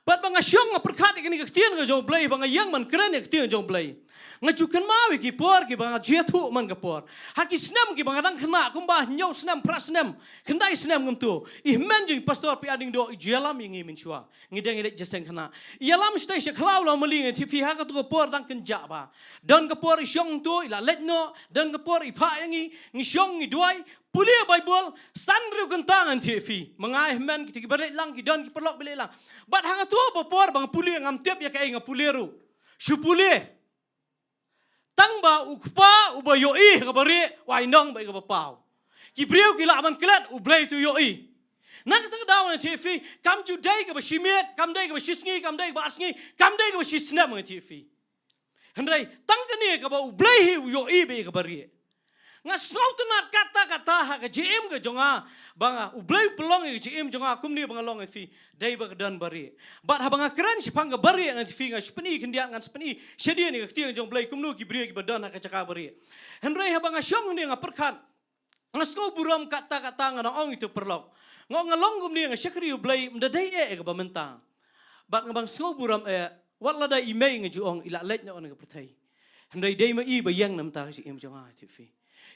Bad ba nga shong nga pyrkhat ïa kane ka ktien ka jong u Blei, ba nga ïeng ban kren ïa ka ktien jong u Blei, nga ju kynmaw ïa ki por kiba nga ju ïathuh man ka por. Ha ki snem kiba nga dang khynnah, kumba hynñiew snem, phra snem, khyndai snem kumto, i hynmen jong i Pastor P. Adingdoh i ju ïalam ïa ngi mynshuwa. Ngi dang ïaleit jingïaseng khynnah. I ïalam shatei sha khlaw la mali, nga ong ïa phi, ha kato ka por dang kynjah bha. Don ka por i shong kumto i la leit noh, don ka por i phah ïa ngi, ngi shong ngi duwai, pule Baibl, san hynriew kynta, nga ong ïa phi. Ma nga, i hynmen, kita kiba leit lang, ki don ki paralok ba leit lang. Bad ha kato ka por ba nga pule, ngam tip ïa kaei nga pule ruh. Shu pule. Tang ba u Kpa uba ïohi ha kaba rieh u ai nong bad kaba paw. Ki briew ki lah ban klet, u Blei uto u ïohi. Na kata ka daw, nga ong ïa phi, kam ju dei kaba shi miet, kam dei kaba shi sngi, kam dei kaba ar sngi, kam dei kaba shi snem, nga ong ïa phi. Hynrei tang kane kaba u Blei hi u ïohi bad kaba rieh. Nga sngewtynnat katta katta ha ka jingim ka jong nga, ba nga, u Blei u pynlong ïa ka jingim jong nga kumne ba nga long, nga ong ïa phi, dei ba ka don ba rieh. Bad haba nga kren shaphang kaba rieh, nga ong ïa phi, nga shu pyni khyndiat, ngan shu pyni shadien ïa ka ktien jong u Blei kumno ki briew kiba don ha ka jaka ba rieh. Hynrei haba nga shong hangne nga pyrkhat, nga sngew burom katta katta, nga ong ïa uto u paralok, nga ong nga long kumne, nga shakri u Blei, ym da dei eh ïa kaba mynta. Bad nga ba nga sngew burom eh, wat lada i mei, nga ju ong i la leit noh na ka pyrthei, hynrei dei ma i ba ïeng na ka bynta ka jingim jong nga, nga ong ïa phi.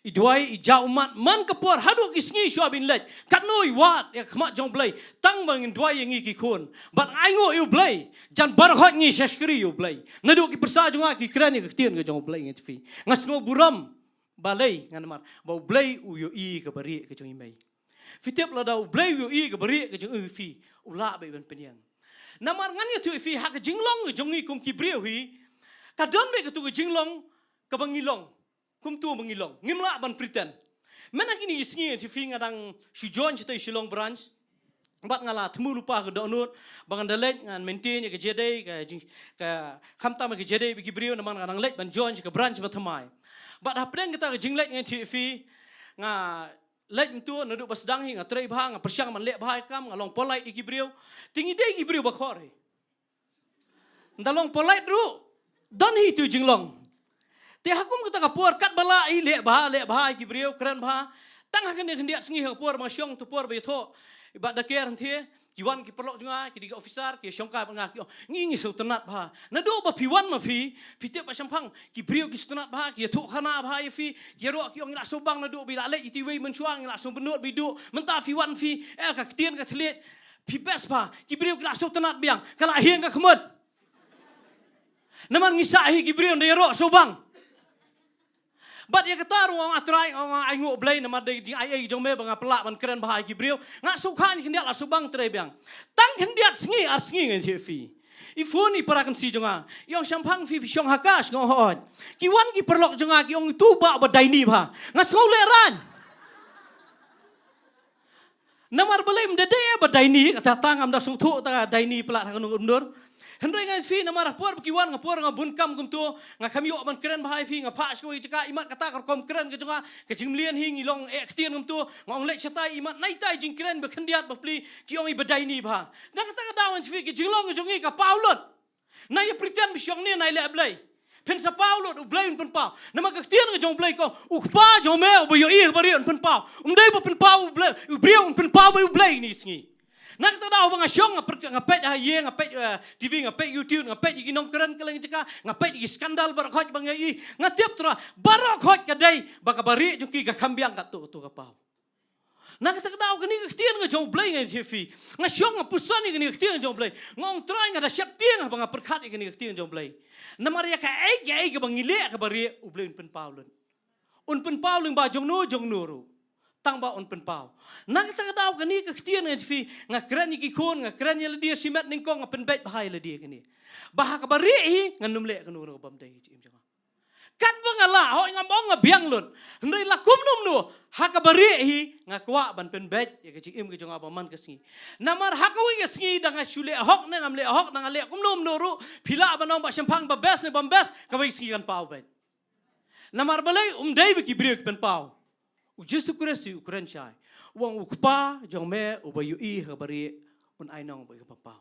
I duwai, i jah ummat man ka por haduh ki sngi shuwa ban leit. Katno i wad ïa ka khmat jong u Blei, tang ba ngin duwai ïa ngi ki khun. Bad nga ainguh ïa u Blei, jan baroh ngi shakri ïa u Blei. Naduh ki pyrsa jong nga ki kren ïa ka ktien ka jong u Blei, nga ong ïa phi. Nga sngew burom. Balei? Nga namar ba u Blei u ïohi kaba rieh ka jong i mei. Phi tip, lada u Blei u ïohi kaba rieh ka jong i mei, phi, u lah beit ban pynïeng. Namar ngan ïathuh ïa phi, ha ka jinglong ka jong ngi kum ki briew hi, ka don beit kato ka jinglong kaba ngi long. Kumto ba ngi long, ngim lah ban pretend. Mynta kine ki sngi, ïathuh ïa phi, nga dang shu join shatei Shillong branch. Bad nga la thmu lypa ka dohnud ba ngan da leit, ngan maintain ïa ka jingïadei, ka jing, ka, khamtam ka jingïadei bad ki briew, namar nga dang leit ban join sha ka branch ba thymmai. Bad hapdeng kata ka jingleit, nga ïathuh ïa phi, nga leit kumto, naduh ba sdang hi nga trei bha, nga pyrshang ban leh bha ïa ka kam, nga long polite ïa ki briew. Te ngi dei ki briew ba khor hi. Ynda long polite ruh, don hi uto u jinglong. Te ha kum kata ka por, katba lah hi, leh bha, leh bha ïa ki briew, kren bha. Tang ha kane khyndiat sngi, ha ka por ba nga shong, uto u por ba ïathoh i Bah Daker hangtei, ki wan ki paralok jong nga, ki dei ki officer, ki shongkai bad nga, ki ong, ngi, ngi sngewtynnat bha. Naduh ba phi wan ma phi, phi tip ba shemphang ki briew ki sngewtynnat bha, ki ïathuhkhana bha ïa phi, ki ïaroh ki ong, ngi la sngewbang naduh ba i la leit ïa iti iwei mynshuwa, ngi la sngewbynnud ba i duh, mynta phi wan phi, eh, ka ktien ka thylliej, phi best bha. Ki briew ki la sngewtynnat biang, ka la hiang ka khmut. Namar ngi sah hi ki briew, ynda ïaroh sngewbang. Bad ïa kata ruh nga ong, A Trai, nga ong, nga ainguh Blei namar da ka jingaiei jong me ba nga pynlah ban kren bha ïa ki briew. Nga sngewkha, khyndiat la sngewbang, trei biang. Tang khyndiat sngi ar sngi, nga ïathuh ïa phi, i phone i para kynsi jong nga, i ong, shemphang phi, phi shong ha Kash? Nga ong hooid. Ki wan ki paralok jong nga, ki ong, uto u bah uba daini bha. Nga sngew lehraiñ. Namar balei? Ym da dei eh ba daini, kata tang, ngam da sngewthuh ta ka daini palat ha kano ka umnor. Hynrei nga ïathuh ïa phi, namar ha por ba ki wan, ha por nga bun kam kumto, nga khlem ïoh ban kren bha ïa phi, nga phah sha kawei ka jaka, imat kata ka rukom kren ka jong nga, ka jingmlien hi, ngi long eh ktien kumto, nga ong leit shatai, imat nangta i jingkren ba khyndiat ba pli, ki ong i ba daini bha. Na kata ka daw, nga ïathuh ïa phi, ka jinglong ka jong ngi ka paw lut. Na ïa pretend ba shong ne na ïa leh Blei. Phin sa paw lut, U Blei un pynpaw. Namar ka ktien ka jong U Blei ka ong, U Kpa jong me uba ïohi ha barieh un pynpaw. Um dei ba pynpaw U Blei, u briew un pynpaw bad U Blei kine ki sngi. Na kata ka daw ba nga shong nga per-, nga peit ha ïing, nga peit, eh, T V, nga peit YouTube, nga peit ïa ki nongkren kylleng jaka, nga peit ïa ki skandal baroh khoit ba nga ïohi. Nga tip trai, baroh khoit ka dei ba ka barieh jong ki ka kham biang katto katto ka paw. Na kata ka daw kane ka ktien ka jong U Blei ngan ïathuh ïa phi. Nga shong nga puson ïa kane ka ktien ka jong U Blei. Nga ong Trai nga da sheptieng haba nga pyrkhat ïa kane ka ktien ka jong U Blei. Namar ïa kaei kaei kaba ngi leh ha ka barieh U Blei un pynpaw lut. Un pynpaw lyngba jong no jong no ruh. Tang ba un pynpaw. Na kata ka daw kane ka ktien ngan ïathuh ïa phi. Nga kren ïa ki khun, nga kren ïa lade shimet nyngkong, nga pynbeit bha ïa lade kane. Ba ha ka barieh hi ngan nym leh kano kano ka bym dei ha ka jingim jong nga. Katba nga lah, hooid ngam ong nga biang lut. Hynrei la kumno kumno, ha ka barieh hi, nga kwah ban pynbeit ïa ka jingim ka jong nga ba man ka sngi. Namar ha kawei ka sngi da nga shu leh hok ne ngam leh hok, da nga leh kumno kumno ruh, phi lah ban ong ba shemphang ba best ne bym best, kawei ka sngi kan paw beit. Namar balei? Um dei ba ki briew ki pynpaw. U Jisu Khrist u kren shai. U ong U Kpa jong me uba ïohi ha ka barieh un ainong bad ka pynpaw.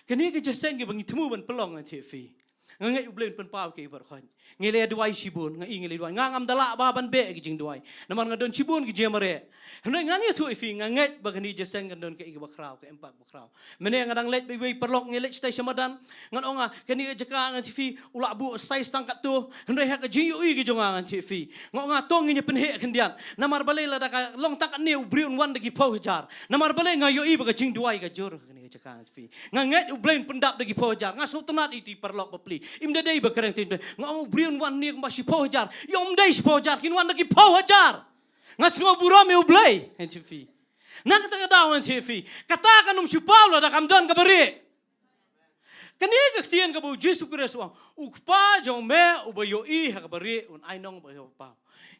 Kane ka jingïaseng kaba ngi thmu ban pynlong ngan ïathuh ïa phi. Nga ngeit U Blei un pynpaw ïa ki baroh khoit. Ngi la duwai shibun, nga i ngi la duwai. Nga ngam da lah bha ban beh ïa ki jingduwai. Namar nga don shibun ki jingmareh. Hynrei ngan ïathuh ïa phi, nga ngeit ba kane ka jingïaseng kan don kaei kaba khraw, ka impact ba khraw. Mynne nga dang leit beit beit paralok, ngi leit shatai sha madan. Ngan ong nga, kane ka jaka ngan ïathuh ïa phi, u la buh size tang katto. Hynrei ha ka jingïohi ka jong nga ngan ïathuh ïa phi. Nga ong nga to ngin ïa pynheh khyndiat. Namar balei? Lada ka long tang katne u briew un wan da ki phew hajar. Namar balei? Nga ïohi ba ka jingduwai ka jur. Kane ka jaka ngan ïathuh ïa phi. Nga ngeit U Blei un pyndap da ki phew hajar. Nga sngewtynnat ïa phi paralok bapli. Im da dei ba kren te. Nga ong u briew un wan ne kumba shi phew hajar. Ïa um dei shi phew hajar. Kin wan da ki phew hajar. Nga sngew burom ïa U Blei. Ngan ïathuh ïa phi. Na kata ka daw ngan ïathuh ïa phi. Kata kan ym shu paw lada kam don ka barieh. Kane ka ktien kaba U Jisu Khrist u ong, U Kpa jong me uba ïohi ha ka barieh un ainong bad ka pynpaw.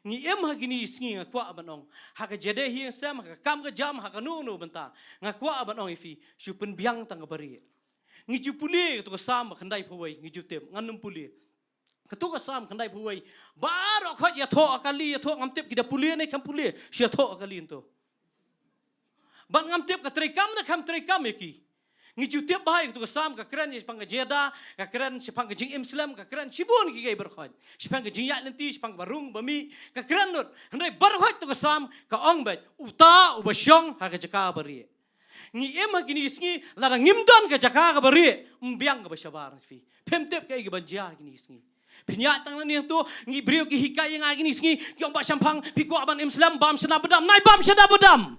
Ngi im ha kine ki sngi nga kwah ban ong, ha ka jingïadei ïing sem, ha ka kam ka jam, ha kano kano bynta. Nga kwah ban ong ïa phi, shu pynbiang tang ka barieh. Ngi ju pule kato ka Salm khyndai phew wei, ngi ju tip, ngan nym pule. Kato ka Salm khyndai phew wei. Baroh khoit ïathoh ha kali, ïathoh, ngam tip ki da pule ne kam pule, shu ïathoh ha kali nto. Bad ngam tip ka treikam ne kam treikam ïa ki. Ngi ju tip bha ïa kato ka Salm, ka kren shaphang ka jingïada, ka kren shaphang ka jingim slem, ka kren shibun ki kiei baroh khoit. Shaphang ka jingïaid lynti, shaphang kaba rung ba mih, ka kren lut. Hynrei baroh khoit kato ka Salm ka ong beit, uta uba shong ha ka jaka barieh. Ngi im ha kine ki sngi, lada ngim don ka jaka kaba rieh, ym biang kaba shabar ïa phi. Phim tip kaei kaban jia ha kine ki sngi. Phin ïaid tang nangne hangto, ngi briew ki hikai ïa nga ha kine ki sngi, ki ong Bah Shemphang, phi kwah ban im slem, bam shadap badam, nai bam shadap badam.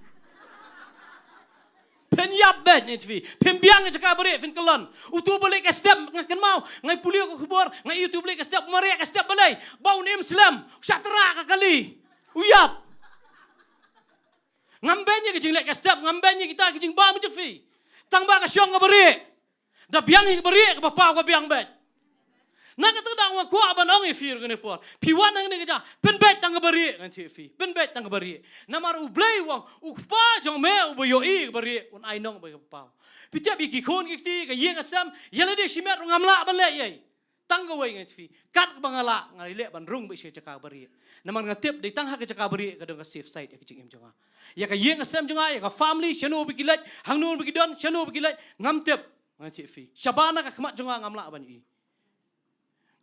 Phin ïap beit ïa phi, phim biang ka jaka barieh, phin kyllon. Uto uba leh ka step, nga kynmaw, nga pule ka khubor, nga ïohi uto uba leh ka step, mareh ka step balei, ba un im slem, u shah tyrah ka kali, u ïap. Ngam beiñ ïa ka jingleh ka step, ngam beiñ ïa kita ki jingbam jong phi. Tang ba ka shong ka barieh. Da biang hi ka barieh, kaba paw ka biang beit. Na kata ka daw nga kwah ban ong ïa phi ruh kane ka por. Phi wan hangne ka jaka, pynbeit tang ka barieh ngan ïathuh ïa phi. Pynbeit tang ka barieh. Namar U Blei u ong, U Kpa jong me uba ïohi ka barieh un ainong bad ka paw. Phi tip ïa ki khun ki kti, ka ïing ka sem, ïa lade shimet ruh ngam lah ban leh ei. Tang kawei ngan ïathuh ïa phi. Kat kaba nga lah, nga leh ban rung beit sha ka jaka barieh. Namar nga tip dei tang ha ka jaka barieh ka don ka safe side ïa ka jingim jong nga. Ïa ka ïing ka sem jong nga, ïa ka family, shano ba ki leit, hangno ba ki don, shano ba ki leit, ngam tip, ngan ïathuh ïa phi. Shabar na ka khmat jong nga ngam lah ban ïohi.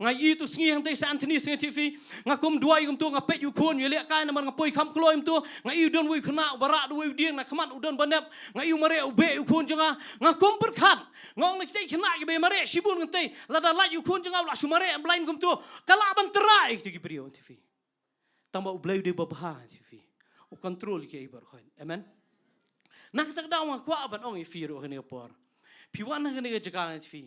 Nga ïohi tu sngi hangtei Saint Anthony, ngan ïathuh ïa phi. Nga kum duwai kumto, nga peit ïa u khun, ïalehkai namar nga poi kham kloi kumto. Nga ïohi u don uwei u khynnah uba rah da uwei u dieng, na khmat u don ba nep. Nga ïohi u mareh u beh ïa u khun jong nga. Nga kum pyrkhat. Nga ong na kita ki khynnah kiba mareh shibun hangtei. Lada lait ïa u khun jong nga u lah shu mareh blind kumto. Ka lah ban tyrah ïa kita ki briew, ngan ïathuh ïa phi. Tang ba U Blei u dei uba bha, ngan ïathuh ïa phi. U control ïa kiei baroh khoit. Amen. Na kata ka daw nga kwah ban ong ïa phi ruh kane ka por. Phi wan ha kane ka jaka ngan ïathuh ïa phi.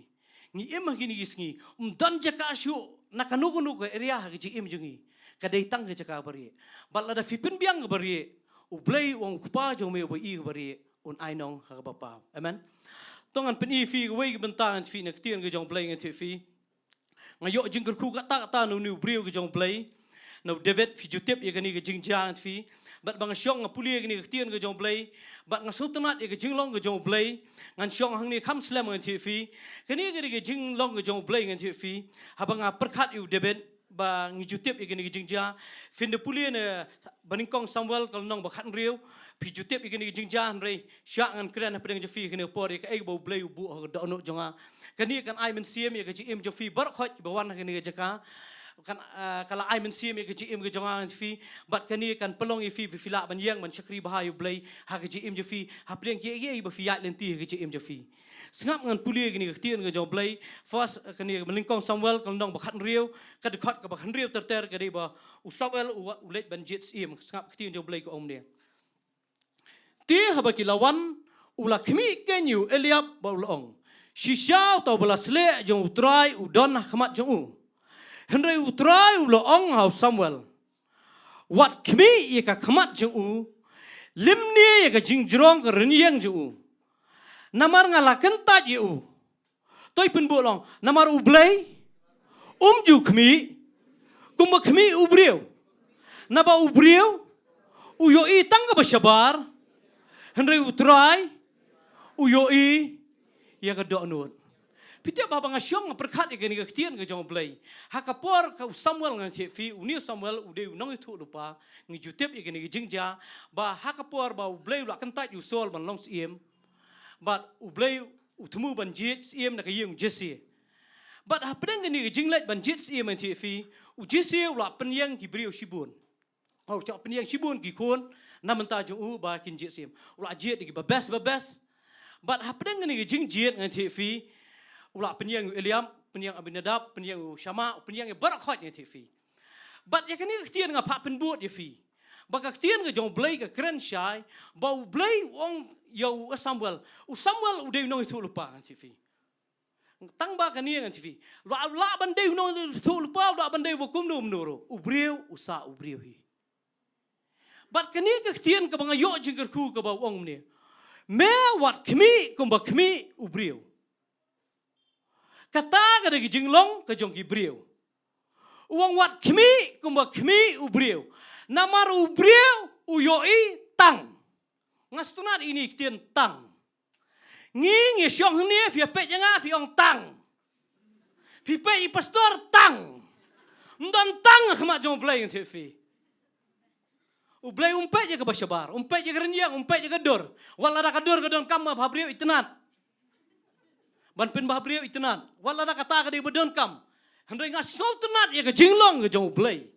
Ngi im ha kine ki sngi. Ym don jaka shuh na kano kano ka area ha ka jingim jong ngi. Ka dei tang ka jaka barieh. Bad lada phi pynbiang ka barieh, U Blei u ong U Kpa jong me uba ïohi ka barieh un ainong ha kaba paw. Amen. To ngan pyni ïa phi kawei ka bynta ngan ïathuh ïa phi na ka ktien ka jong U Blei ngan ïathuh ïa phi. Nga ïoh jingkyrkhu katta katta na une u briew ka jong U Blei. Na u David, phi ju tip ïa kane ka jingjia ngan ïathuh ïa phi. Bad ba nga shong nga pule ïa kane ka ktien ka jong U Blei. Bad nga sngewtynnat ïa ka jinglong ka jong U Blei. Ngan shong hangne kham slem ngan ïathuh ïa phi. Kane ka dei ka jinglong ka jong U Blei ngan ïathuh ïa phi. Haba nga pyrkhat ïa u David. ba ngi ju tip ïa kane ka jingjia. Phin da pule na ba nyngkong Samuel ka lynnong ba khathynriew, phi ju tip ïa kane ka jingjia, hynrei sha ngan kren hapdeng jong phi kane ka por ïa kaei ba U Blei u buh ha ka dohnud jong nga. Kane kan ai mynsiem ïa ka jingim jong phi baroh khoit kiba wan ha kane ka jaka. Kan, ah, ka la ai mynsiem ïa ka jingim ka jong nga ngan phi, bad kane kan pynlong ïa phi ba phi lah ban ïeng ban shakri bha ïa U Blei ha ka jingim jong phi, hapdeng kiei kiei ba phi ïaid lynti ha ka jingim jong phi. Sngap ngan pule kane ka ktien ka jong U Blei, first, eh, kane ka ba nyngkong Samuel ka lynnong ba khathynriew, ka dkhot kaba khathynriew ter ter ka dei ba u Samuel u, u leit ban jied syiem. Sngap ktien jong U Blei ka ong kumne. Te haba ki la wan, u la khmih keiñ ïa u Eliab bad u la ong, shisha uta uba la sleh jong U Trai u don ha khmat jong u. Hynrei U Trai u la ong ha u Samuel, wat khmih ïa ka khmat jong u, lymne ïa ka jingjrong ka rynïeng jong u. Namar nga la kyntait ïa u. Toi pynbud long, namar U Blei um ju khmih kumba khmih u briew. Naba u briew u ïohi tang kaba shabar, hynrei U Trai u ïohi ïa ka dohnud. Phi tip ba haba nga shong nga pyrkhat ïa kane ka ktien ka jong U Blei, ha ka por ka u Samuel ngan tip phi, une u Samuel u dei u nongïathuhlypa. Ngi ju tip ïa kane ka jingjia ba ha ka por ba U Blei u la kyntait ïa u Saul ban long syiem, bad U Blei u thmu ban jied syiem na ka ïing u Jesse. Bad hapdeng kane ka jingleit ban jied syiem ngan tip phi, u Jesse u la pynïeng ki briew shibun. Oh, u la pynïeng shibun ki khun na bynta jong u ba kin jied syiem. U la jied ïa kiba best ba best. Bad hapdeng kane ka jingjied ngan tip phi, u la pynïeng u Eliab, pynïeng Abinadab, pynïeng u Shama, pynïeng ïa baroh khoit ngan tip phi. Bad ïa kane ka ktien nga phah pynbud ïa phi ba ka ktien ka jong U Blei ka kren shai ba U Blei u ong ïa u Samuel. U Samuel u dei u nongïathuhlypa ngan tip phi. Tang ba kane ngan tip phi. Lah, lah ban dei u nongïathuhlypa, lah ban dei ba kumno kumno ruh, u briew u sah u briew hi. Bad kane ka ktien kaba nga ïoh jingkyrkhu kaba u ong kumne, me wat khmih kumba khmih u briew. Kata ka dei ka jinglong ka jong ki briew. U ong wat khmih kumba khmih u briew. Namar u briew u ïohi tang. Nga sngewtynnat ïa kane ka ktien tang. Ngi ngi shong hangne phi peit ïa nga phi ong tang. Phi peit ïa i pastor tang. Ym don tang ha khmat jong U Blei ngan tip phi. U Blei um peit ïa kaba shabar, um peit ïa ka rynïeng, um peit ïa ka dur. Wat lada ka dur ka donkam ba ha briew itynnat. Ban pynbha briew itynnat. Wat lada kata ka dei ba donkam. Hynrei nga sngewtynnat ïa ka jinglong ka jong U Blei.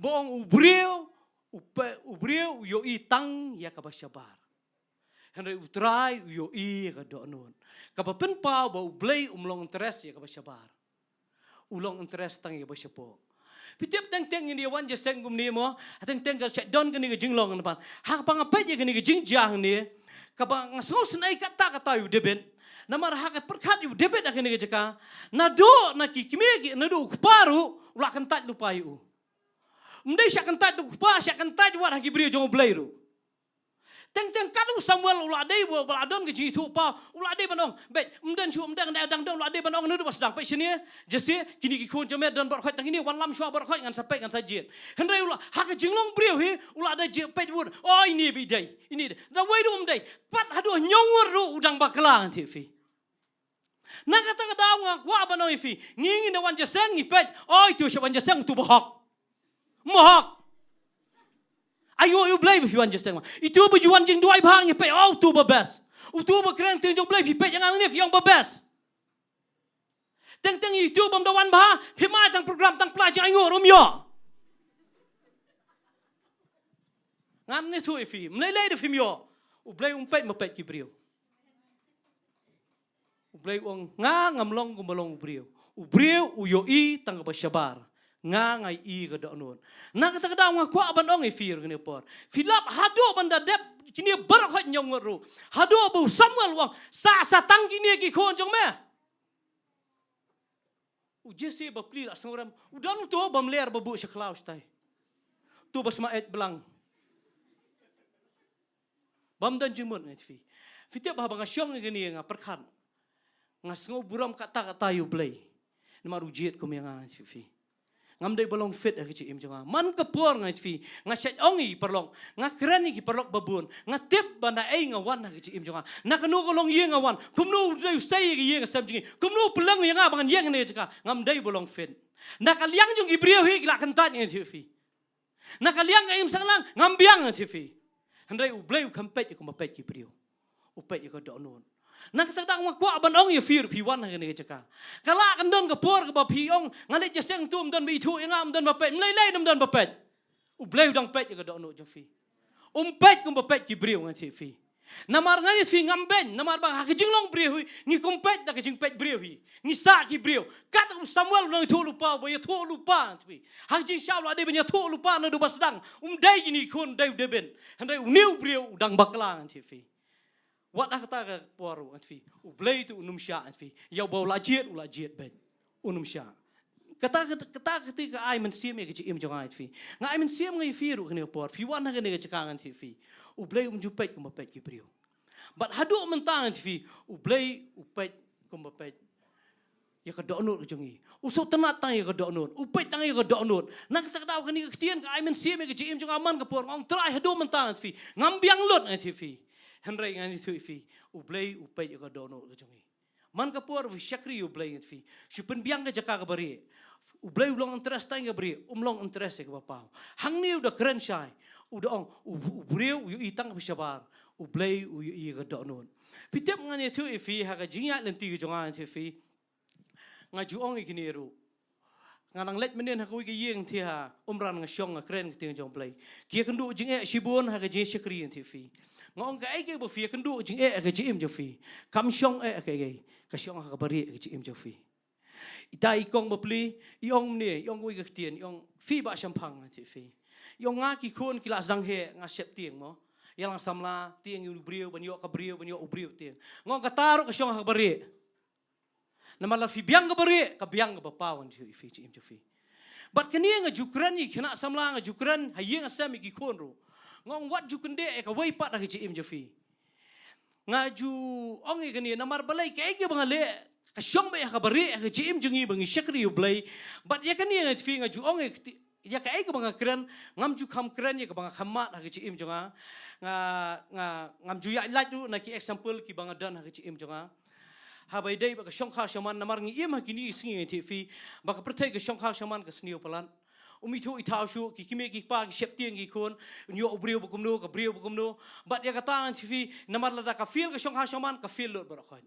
Ba ong u briew, u pe-, u briew u ïohi tang ïa kaba shabar. Hynrei U Trai u ïohi ïa ka dohnud. Kaba pynpaw ba U Blei um long interest ïa kaba shabar. U long interest tang ïa kaba shapoh. Phi tip teng teng ngin ïa wan jingïaseng kumne mo, teng teng ka shah don kane ka jinglong na pan. Ha kaba nga peit ïa kane ka jingjia hangne, kaba nga sngewsynei katta katta ïa u David. Namar ha ka pyrkhat ïa u David ha kane ka jaka, naduh na ki kmie ki, naduh u kpa ruh u la kyntait lypa ïa u. Ym dei shah kyntait u kpa, shah kyntait wat ha ki briew jong U Blei ruh. Teng teng kat u Samuel u la dei ba, ba la don ka jingïathuhpaw, u la dei ban ong, beit, ym don shuh, ym don, dang don, u la dei ban ong naduh ba sdang, peit shane, Jesse, kine ki khun jong me don baroh khoit tang kine, wan lam shuwa baroh khoit ngan sa peit ngan sa jied. Hynrei u la, ha ka jinglong briew hi, u la dei jied peit wut, oh ine ba i dei, ine i dei. Da wei ruh ym dei, pat haduh hynñiew ngut ruh u dang bakla ngan tip phi. Na kata ka daw nga kwah ban ong ïa phi, ngi ngin da wan jingïaseng ngi peit, oh itu sha wan jingïaseng utu ba hok. Mo hok. Aïu, aïu Blei ba phi wan jingïaseng ma. Itu ba ju wan jingduwai bha ngi peit, oh utu ba best. Utu ba kren ktien jong Blei phi peit ïa nga ne phi ong ba best. Teng teng itu bym da wan bha, phi mai tang program tang pla jingaiñguh ruh ym ïoh. Ngan ïathuh ïa phi, ym lei lei da phim ïoh. U Blei um peit ma peit ki briew. U Blei u ong, nga ngam long kumba long u briew. U briew u ïohi tang kaba shabar. Nga nga ïohi ka dohnud. Na kata ka daw nga kwah ban ong ïa phi ruh kane ka por. Phi lap haduh ban da dep kine baroh khoit hynñiew ngut ruh. Haduh ba u Samuel u ong, sa sa tang kine ki khun jong me. U Jesse ba plie la sngewrem. U don uto bym ler ba buh sha khlaw shatai. Uto ba sma eit blang. Bym don jingmut ngan ïathuh ïa phi. Phi tip ba haba nga shong ïa kane nga pyrkhat. Nga sngew burom katta katta ïa u Blei. Namar u jied kum ïa nga ngan ïathuh ïa phi. Ngam dei ba long fit ha ka jingim jong nga. Man ka por ngan ïathuh ïa phi. Nga shait ong ïa ki paralok. Nga kren ïa ki paralok babun. Nga tip ba na ei nga wan ha ka jingim jong nga. Na kano ka longïing nga wan. Kumno u dei u sei ïa ka ïing ka sem jong ngi. Kumno u pynlong ïa nga ba ngan ïeng ha kane ka jaka. Ngam dei ba long fit. Na ka liang jong ki briew hi ki la kyntait, ngan ïathuh ïa phi. Na ka liang ka imlang sahlang ngam biang, ngan ïathuh ïa phi. Hynrei U Blei u khlem peit ïa kumba peit ki briew. U peit ïa ka dohnud. Na kata ka daw nga kwah ban ong ïa phi ruh, phi wan ha kane ka jaka. Ka lah kan don ka por kaba phi ong, nga leit sha seng tu, ym don ba ithuh ïa nga, ym don ba peit. Ym lei lei ym don ba peit. U Blei u dang peit ïa ka dohnud jong phi. Um peit kumba peit ki briew, ngan ïathuh ïa phi. Namar ngan ïathuh ïa phi, ngam beiñ, namar ba ha ka jinglong briew hi ngi compete da ka jingpeit briew hi. Ngi sah ki briew. Katba u Samuel u nang ïathuh lypa, ba ïathuh lypa, ngan ïathuh ïa phi. Ha ka jingshisha u la dei ban ïathuh lypa naduh ba sdang. Um dei kine ki khun, dei u David. Hynrei une u briew u dang bakla, ngan ïathuh ïa phi. Wat ha kata ka por ruh, ngan ïathuh ïa phi, U Blei tu un ym shah, ngan ïathuh ïa phi. Ïa uba u la jied u la jied beit. Un ym shah. Kata, kata, kata ka ai mynsiem ïa ka jingim jong nga, ngan ïathuh ïa phi. Nga ai mynsiem nga ïa phi ruh kane ka por, phi wan ha kane ka jaka, ngan ïathuh ïa phi. U Blei um ju peit kumba peit ki briew. Bad haduh mynta, ngan ïathuh ïa phi, U Blei u peit kumba peit ïa ka dohnud ka jong ngi. U sngewtynnat tang ïa ka dohnud. U peit tang ïa ka dohnud. Na kata ka daw kane ka ktien ka ai mynsiem ïa ka jingim jong nga man ka por, nga ong Trai, haduh mynta, ngan ïathuh ïa phi, ngam biang lut, ngan ïathuh ïa phi. Hynrei ngan ïathuh ïa phi, U Blei u peit ïa ka dohnud ka jong ngi. Man ka por ba phi shakri ïa U Blei, ngan ïathuh ïa phi, shu pynbiang ka jaka kaba rieh. U Blei u long interest tang ïa kaba rieh, um long interest ïa kaba paw. Hangne u da kren shai, u da ong, u, u briew u ïohi tang kaba shabar, U Blei u ïohi ïa ka dohnud. Phi tip, ngan ïathuh ïa phi, ha ka jingïaid lynti ka jong nga, ngan ïathuh ïa phi, nga ju ong ïa kine ruh. Nga nang leit mynnin ha kawei ka ïing, te ha Umran nga shong nga kren ka ktien jong U Blei. Ki ïakynduh jingeh shibun ha ka jingshakri, ngan ïathuh ïa phi. Nga ong, kaei kaba phi ïakynduh jingeh ha ka jingim jong phi? Kam shong eh ha kaei kaei, ka shong ha kaba rieh ha ka jingim jong phi. Ita i kong bapli i ong mynne, i ong kawei ka ktien, i ong, phi Bah Shemphang, ngan ïathuh ïa phi. I ong, nga ki khun ki la sdang heh, nga sheptieng mo. Ïalang samla, tieng ïa u briew, ban ïoh ka briew, ban ïoh u briew, tieng. Nga ong, kata ruh ka shong ha kaba rieh. Namar lada phi biang kaba rieh, ka biang kaba paw, ngan ïathuh ïa phi, jingim jong phi. Bad kane nga ju kren ïa ki khynnah samla, nga ju kren ha ïing ha sem ïa ki khun ruh. Nga ong, wat ju kyndit ïa kawei pat ha ka jingim jong phi. Nga ju ong ïa kane, namar balei, kaei kaba nga leh ka shong beit ha kaba rieh ha ka jingim jong ngi ba ngi shakri ïa U Blei. Bad ïa kane, ngan ïathuh ïa phi, nga ju ong ïa kti-, ïa kaei kaba nga kren, ngam ju kham kren ïa kaba nga kham mad ha ka jingim jong nga. Nga, nga, ngam ju ïaid lait ruh na ki example kiba nga don ha ka jingim jong nga. Haba ïadei bad ka shongkha shongman, namar ngi im ha kine ki sngi, ngan ïathuh ïa phi, ba ka pyrthei ka shongkha shongman ka sniew palat. Um ithuh ithaw shuh, ki kmie ki kpa ki sheptieng ki khun, un ïoh u briew ba kumno, ka briew ba kumno. Bad ïa kata, ngan ïathuh ïa phi, namar lada ka fail ka shongkha shongman, ka fail lut baroh khoit.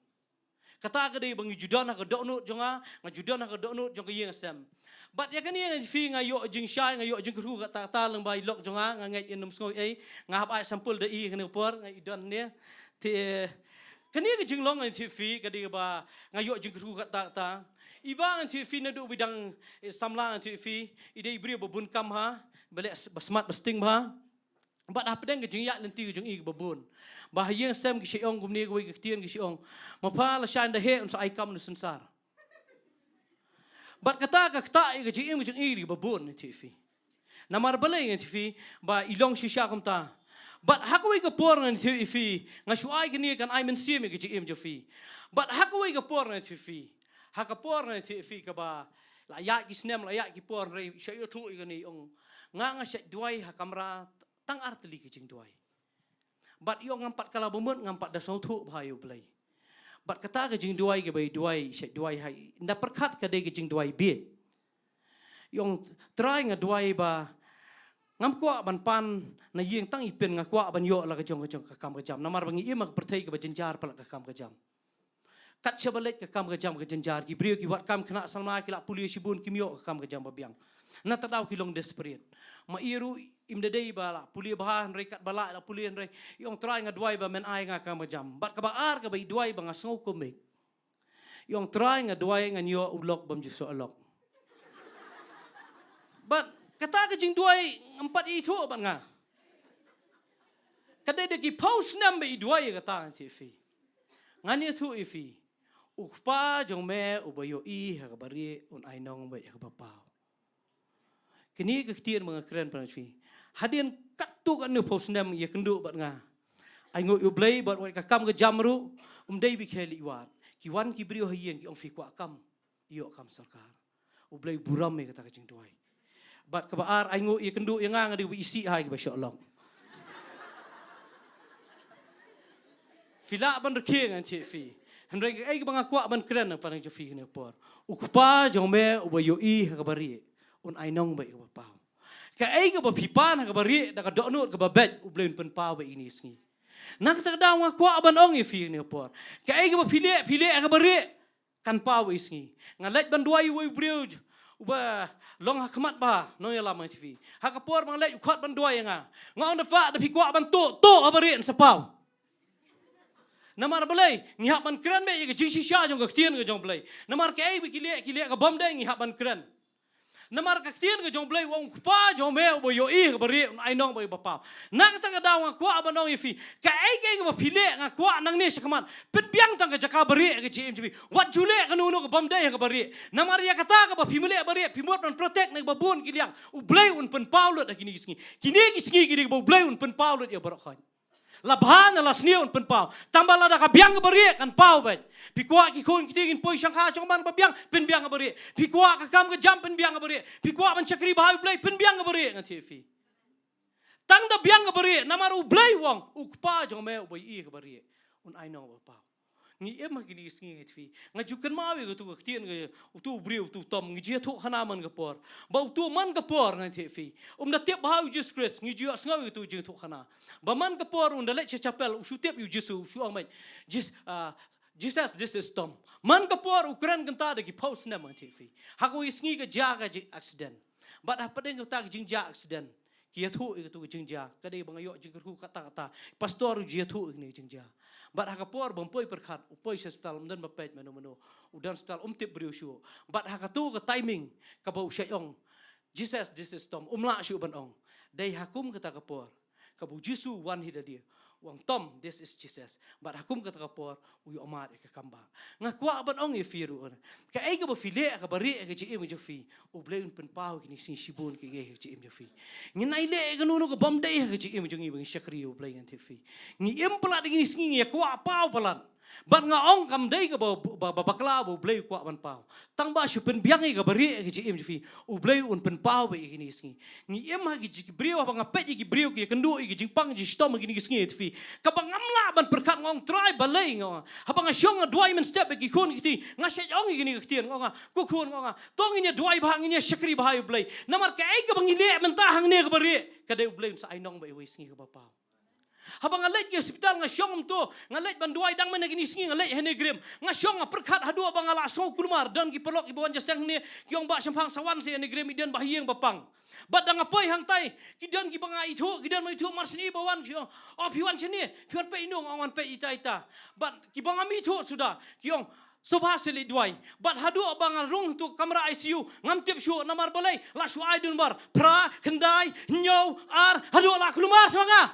Kata ka dei ba ngi ju don ha ka dohnud jong nga, nga ju don ha ka dohnud jong ka ïing ha sem. Bad ïa kane, ngan ïathuh ïa phi, nga ïoh jingshai, nga ïoh jingkyrkhu katta katta lyngba i lok jong nga, nga ngeit yn ym sngew ei, nga hap ai sample da i ha kane ka por, nga i don ne. Te kane ka jinglong, ngan ïathuh ïa phi, ka dei ba nga ïoh jingkyrkhu katta katta. I Bah, ngan ïathuh ïa phi, naduh ba i dang, eh, samla, ngan ïathuh ïa phi, i dei i briew ba bun kam bha, ba leh s-, ba smat ba sting bha. Bad hapdeng ka jingïaid lynti ka jong i kaba bun, ba ha ïing ha sem ki shait ong kumne, kawei ka ktien ki shait ong, ma pha lashai ynda heh un sa ai kam na synsar. Bad kata ka ktah ïa ka jingim ka jong i kaba bun, ngan ïathuh ïa phi. Namar balei, ngan ïathuh ïa phi, ba i long shisha kumta. Bad ha kawei ka por, ngan ïathuh ïa phi, nga shu ai kane kan ai mynsiem ïa ka jingim jong phi. Bad ha kawei ka por, ngan ïathuh ïa phi, ha ka por, ngan ïathuh ïa phi, kaba la ïaid ki snem, la ïaid ki por, hynrei shu ïathuh ïa kane, i ong, nga, nga shait duwai ha kamra tang ar tylli ki jingduwai. Bad i ong, ngam pat kylla ba mut, ngam pat da sngewthuh bha ïa U Blei. Bad kata ka jingduwai kaba i duwai, i shait duwai ha, ynda pyrkhat ka dei ka jingduwai bieit. I ong, Trai, nga duwai ba ngam kwah ban pan na ïing tang i pyn, nga kwah ban ïoh la ka jong ka jong ka kam ka jam. Namar ba ngi im ha ka pyrthei kaba jynjar palat ka kam ka jam. Kat shaba leit ka kam ka jam ka jynjar, ki briew ki wad kam, khynnah samla ki la pule shibun, kim ïoh ka kam ka jam ba biang. Na kata ka daw ki long desperate. Ma i ruh im da dei ba la pule bha, hynrei katba lah la pule, hynrei i ong, Trai, nga duwai ba men ai nga kam ka jam. Bad kaba ar kaba i duwai ba nga sngew kumne, i ong, Trai, nga duwai ngan ïoh u lok bym ju soh lok. Bad kata ka jingduwai ngam pat ithuh bad nga. Ka dei da ki phew snem ba i duwai ïa kata, ngan ïathuh ïa phi. Ngan ïathuh ïa phi. U Kpa jong me uba ïohi ha kaba rieh un ai nong beit ha kaba paw. Kine ki ktien ba nga kren pat ïa phi, hadien katto katne phew snem ïakynduh bad nga, ainguh ïa U Blei, bad wat ka kam ka jam ruh um dei ba khie leit wad. Ki wan ki briew ha ïing, ki ong, phi kwah kam, ïoh kam sorkar. U Blei u burom ïa kata ka jingduwai. Bad kaba ar, ainguh ïakynduh ïa nga, nga dei uba isih ha kiba shoh lok. Phi lah ban rkhie, ngan ïathuh ïa phi. Hynrei kaei kaba nga kwah ban kren na pdeng jong phi kane ka por, u Kpa jong me uba ïohi ha kaba rieh un ai nong bad kaba paw. Kaei kaba phi pan ha kaba rieh da ka dohnud kaba beit, U Blei un pynpaw bad ine i sngi. Na kata ka daw nga kwah ban ong ïa phi kane ka por, kaei kaba phi leh, phi leh ha kaba rieh, kan paw bad ine i sngi. Nga leit ban duwai uwei u briew uba long ha khmat bha nongïalam ha T V. Ha ka por ba nga leit u khot ban duwai ïa nga, nga ong, da pha, da phi kwah ban tuh, tuh ha kaba rieh, yn sa paw. Namar balei? Ngi hap ban kren beit ïa ka jingshisha jong ka ktien ka jong U Blei. Namar kaei ba ki leh, ki leh ka bym dei, ngi hap ban kren. Namar ka ktien ka jong U Blei u ong, u Kpa jong me uba ïohi ha kaba rieh un ai nong bad kaba paw. Na kata ka daw nga kwah ban ong ïa phi, kaei kaei kaba phi leh, nga kwah nangne shakhmat pynbiang tang ka jaka ba rieh ha ka jingim jong phi. Wat ju leh kano kano ka bym dei ha kaba rieh. Namar ïa kata kaba phi leh ba rieh, phi mut ban protect na kaba bun ki liang. U Blei un pynpaw lut ha kine ki sngi. Kine ki sngi ki dei kaba U Blei un pynpaw lut ïa baroh khoit. La bha ne la sniew un pynpaw. Tang ba lada ka biang kaba rieh kan paw beit. Phi kwah ki khun ki kti kin poi shangkha shongman ba biang, pynbiang kaba rieh. Phi kwah ka kam ka jam, pynbiang kaba rieh. Phi kwah ban shakri bha ïa U Blei, pynbiang kaba rieh, ngan ong ïa phi. Tang da biang kaba rieh, namar U Blei u ong, u Kpa jong me uba ïohi ha kaba rieh un ai nong bad kaba paw. Ngi im ha kine ki sngi, ngan ong ïa phi. Nga ju kynmaw ïa utu ka ktien ka, utu u briew, utu u Tom, ngi ju ïathuh khana man ka por. Ba utu man ka por, ngan ong ïa phi, um da tip bha ïa u Jisu Khrist, ngi ju ïohsngew ïa utu u jingïathuh khana. Ba man ka por un da leit sha chapel, u shu tip ïa u Jisu, u shu ong, mate, Jis-, ah, Jesus, this is Tom. Man ka por u kren kynta da ki phew snem, ngan ong ïa phi. Ha kawei ka sngi ka jia ka jing accident. Bad hapdeng kata ka jingjia accident, ki ïathuh ïa katu ka jingjia. Ka dei ba nga ïoh jingkyrkhu katta katta. Pastor u ju ïathuh ïa kane ka jingjia. Bad ha ka por ba um poi pyrkhat, u poi sha hospital, um don ba peit mano mano. U don hospital, um tip briew shuh. Bad ha katu ka timing kaba u shait ong, "Jesus, this is Tom," um lah shuh ban ong. Dei ha kum kata ka por kaba u Jisu u wan hi da lade, u ong, "Tom, this is Jesus." Bad ha kum kata ka por u ïoh mad ïa ka kam ba. Nga kwah ban ong ïa phi ruh, kaei kaba phi leh ha kaba rieh ha ka jingim jong phi, U Blei un pynpaw ha kine ki sngi shibun kiei kiei ha ka jingim jong phi. Ngin ïai leh ïa kano kano ka bym dei ha ka jingim jong ngi ba ngi shakri ïa U Blei, ngan ong ïa phi. Ngi im palat ha kine ki sngi, ngi ïa kwah paw palat. Bad nga ong, kam dei kaba, ba, ba bakla ba U Blei u kwah ban paw. Tang ba shu pynbiang ïa kaba rieh ha ka jingim jong phi, U Blei un pynpaw beit ha kine ki sngi. Ngi im ha ki ji-, ki briew, haba nga peit ïa ki briew ki ïakynduh ïa ki jingpang jingshitom ha kine ki sngi, ïa phi. Kaba ngam lah ban pyrkhat, nga ong, Trai, balei, nga ong. Haba nga shong nga duwai mynstep bad ki khun ki kti, nga shait ong ïa kine ki ktien, nga ong, ko khun, nga ong, to ngin ïa duwai bha, ngin ïa shakri bha ïa U Blei. Namar kaei kaba ngi leh mynta hangne kaba rieh, ka dei U Blei un sa ai nong beit ha kawei ka sngi kaba paw. Haba nga leit ki hospital, nga shong kumto, nga leit ban duwai dang mynne kine ki sngi, nga leit ha NEIGRIHMS. Nga shong, nga pyrkhat haduh ba nga la sngew kulmar, don ki paralok kiba wan sha seng hangne, ki ong, Bah Shemphang, sa wan seh ha NEIGRIHMS, i don ba ha ïing ba pang. Bad da nga poi hangtai, ki don kiba nga ithuh, ki don ba ithuh, mar shen i ba wan, ki ong, O, phi wan shane, phi wan peit ino? Nga ong, wan peit ita ita. Bad kiba ngam ithuh suda, ki ong, sngewbha seh leit duwai. Bad haduh ba nga rung ha tu ka kamra I C U, ngam tip shuh namar balei, la shu ai da u number phra, khyndai, hynñiew, ar, haduh la kulmar shuh ma nga.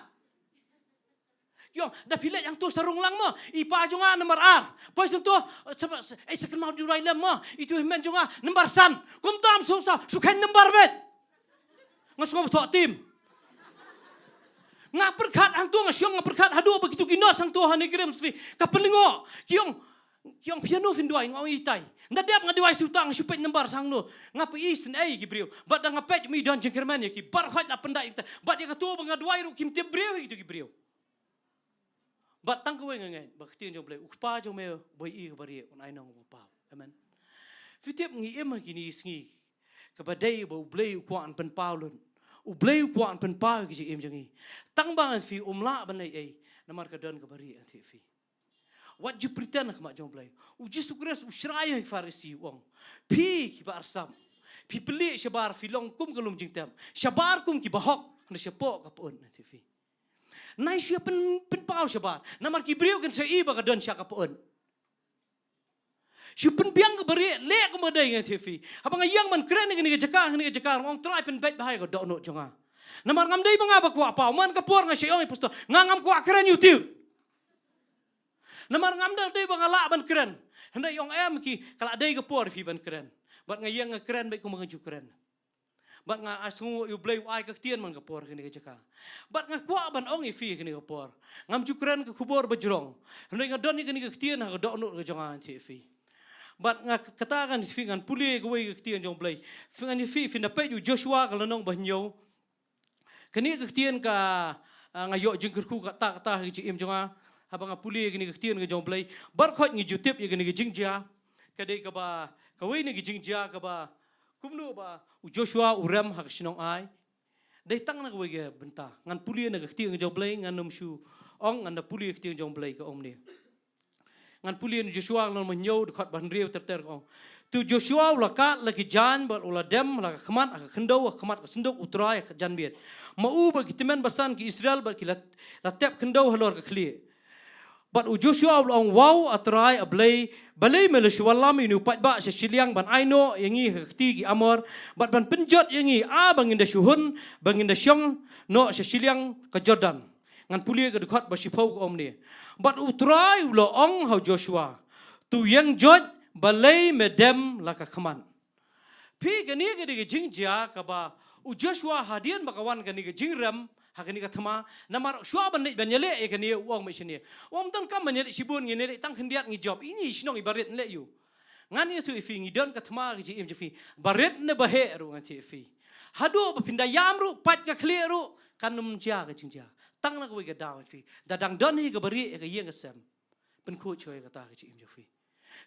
Ki ong, da phi leit hangto sa rung lang mo, i pa jong nga number ar. Poi sngewthuh, sa, sa, eh, sa kynmaw duwai lem mo, itu hynmen jong nga number san. Kumta ym sngewthuh, shu kheiñ number beit. Nga sngew ba thoh tim. Nga pyrkhat hangto, nga shong nga pyrkhat haduh ba kitu ki nurse hangto ha NEIGRIHMS, phi, ka pynlyngngoh. Ki ong, ki ong, phi ïano phin duwai? Nga ong, itai. Ynda dep nga duwai shuh, tang nga shu peit number sa hangno. Nga peit, isynei ïa ki briew. Bad da nga peit, ym don jingkyrmen ïa ki. Baroh khoit la pyndait ïa kita. Bad ïa kato ba nga duwai ruh kim tip briew ïa kitu ki briew. Bad tang kawei nga ngeit, ba ka ktien jong U Blei, u Kpa jong me uba ïohi ha kaba rieh un ai nong bad kaba paw. Amen. Phi tip, ngi im ha kine ki sngi kaba dei ba U Blei u kwah un pynpaw lut. U Blei u kwah un pynpaw ïa ka jingim jong ngi. Tang ba ngan ong ïa phi, um lah ban leh ei ei, namar ka don kaba rieh, ngan ong ïa phi. Wat ju pretend ha khmat jong U Blei. U Jisu Khrist u shrai ha ki Pharisi, u ong, phi kiba arsap, phi plie shabar, phi long kum ka lum jingtep, shabar kum kiba hok, hynrei shapoh ka pyut, ngan ong ïa phi. Nai shu ïa pyn, pynpaw shabar. Namar ki briew kin sa ïohi ba ka don sha ka pyut. Shu pynbiang kaba rieh, leh kumba dei, ngan ong ïa phi. Haba nga ïeng ban kren ha kane ka jaka, ha kane ka jaka, nga ong, Trai, pynbeit bha ïa ka dohnud jong nga. Namar ngam dei ba nga ba kwah paw, man ka por nga shait ong ïa pastor, nga ngam kwah kren YouTube. Namar ngam da dei ba nga lah ban kren. Hynrei ong em ki, ka la dei ka por ïa phi ban kren. Bad nga ïeng nga kren beit kumba nga ju kren. Bad nga ai sngewnguh ïa U Blei u ai ka ktien man ka por ha kane ka jaka. Bad nga kwah ban ong ïa phi ha kane ka por, ngam ju kren ka khubor ba jrong, hynrei nga don ïa kane ka ktien ha ka dohnud ka jong nga, ngan ong ïa phi. Bad nga kata, ngan ong ïa phi, ngan pule kawei ka ktien jong U Blei. Phi, ngan ong ïa phi, phin da peit ïa u Joshua ka lynnong ba hynñiew. Kane ka ktien ka, ah, nga ïoh jingkyrkhu katta katta ha ka jingim jong nga. Haba nga pule ïa kane ka ktien ka jong U Blei, baroh ngi ju tip ïa kane ka jingjia. Ka dei kaba, kawei na ka jingjia kaba, kumno ba u Joshua u rem ha ka shnong Ai. Dei tang na kawei ka bynta. Ngan pule na ka ktien ka jong U Blei, ngan ym shu ong, ngan da pule ïa ka ktien ka jong U Blei ka ong kumne. Ngan pule na Joshua lynnong ba hynñiew dkhot ba hynriew ter ter ka ong. To Joshua u la kad la ki jaiñ bad u la dem la ka khmat ha ka khyndew ha khmat ka synduk U Trai ha ka janmiet. Ma u bad ki tymmen basan ki Israel bad ki la, la tep khyndew halor ka khlieh. Bad u Joshua u la ong, Wow, A Trai, A Blei, balei me la shu wallam ïa une u paidbah sha shiliang ban ai noh ïa ngi ha ka kti ki Amor, bad ban pynjot ïa ngi, ah, ba ngin da shu hun, ba ngin da shong noh sha shiliang ka Jordan. Ngan pule ka dkhot ba shiphew ka ong kumne. Bad U Trai u la ong ha u Joshua, to ïeng joit, balei me dem la ka khmat. Phi, kane ka dei ka jingjia kaba u Joshua hadien ba ka wan kane ka jingrem ha kane ka thma, namar shuwa ban leit ban ïaleh ïa kane u ong me shane. U ong, ym donkam ban ïaleh shibun, ngin ïaleh tang khyndiat ngi jop. Ine i shnong iba rit ngi leh ïa u. Ngan ïathuh ïa phi, ngi don ka thma ha ka jingim jong phi. Ba rit ne ba heh ruh ngan ïathuh ïa phi. Haduh ba phin da ïam ruh, pait ka khlieh ruh, kan ym jia ka jingjia. Tang na kawei ka daw ngan ïathuh ïa phi. Da dang don hi kaba rieh ha ka ïing ka sem, pynkhuid shuwa ïa kata ha ka jingim jong phi.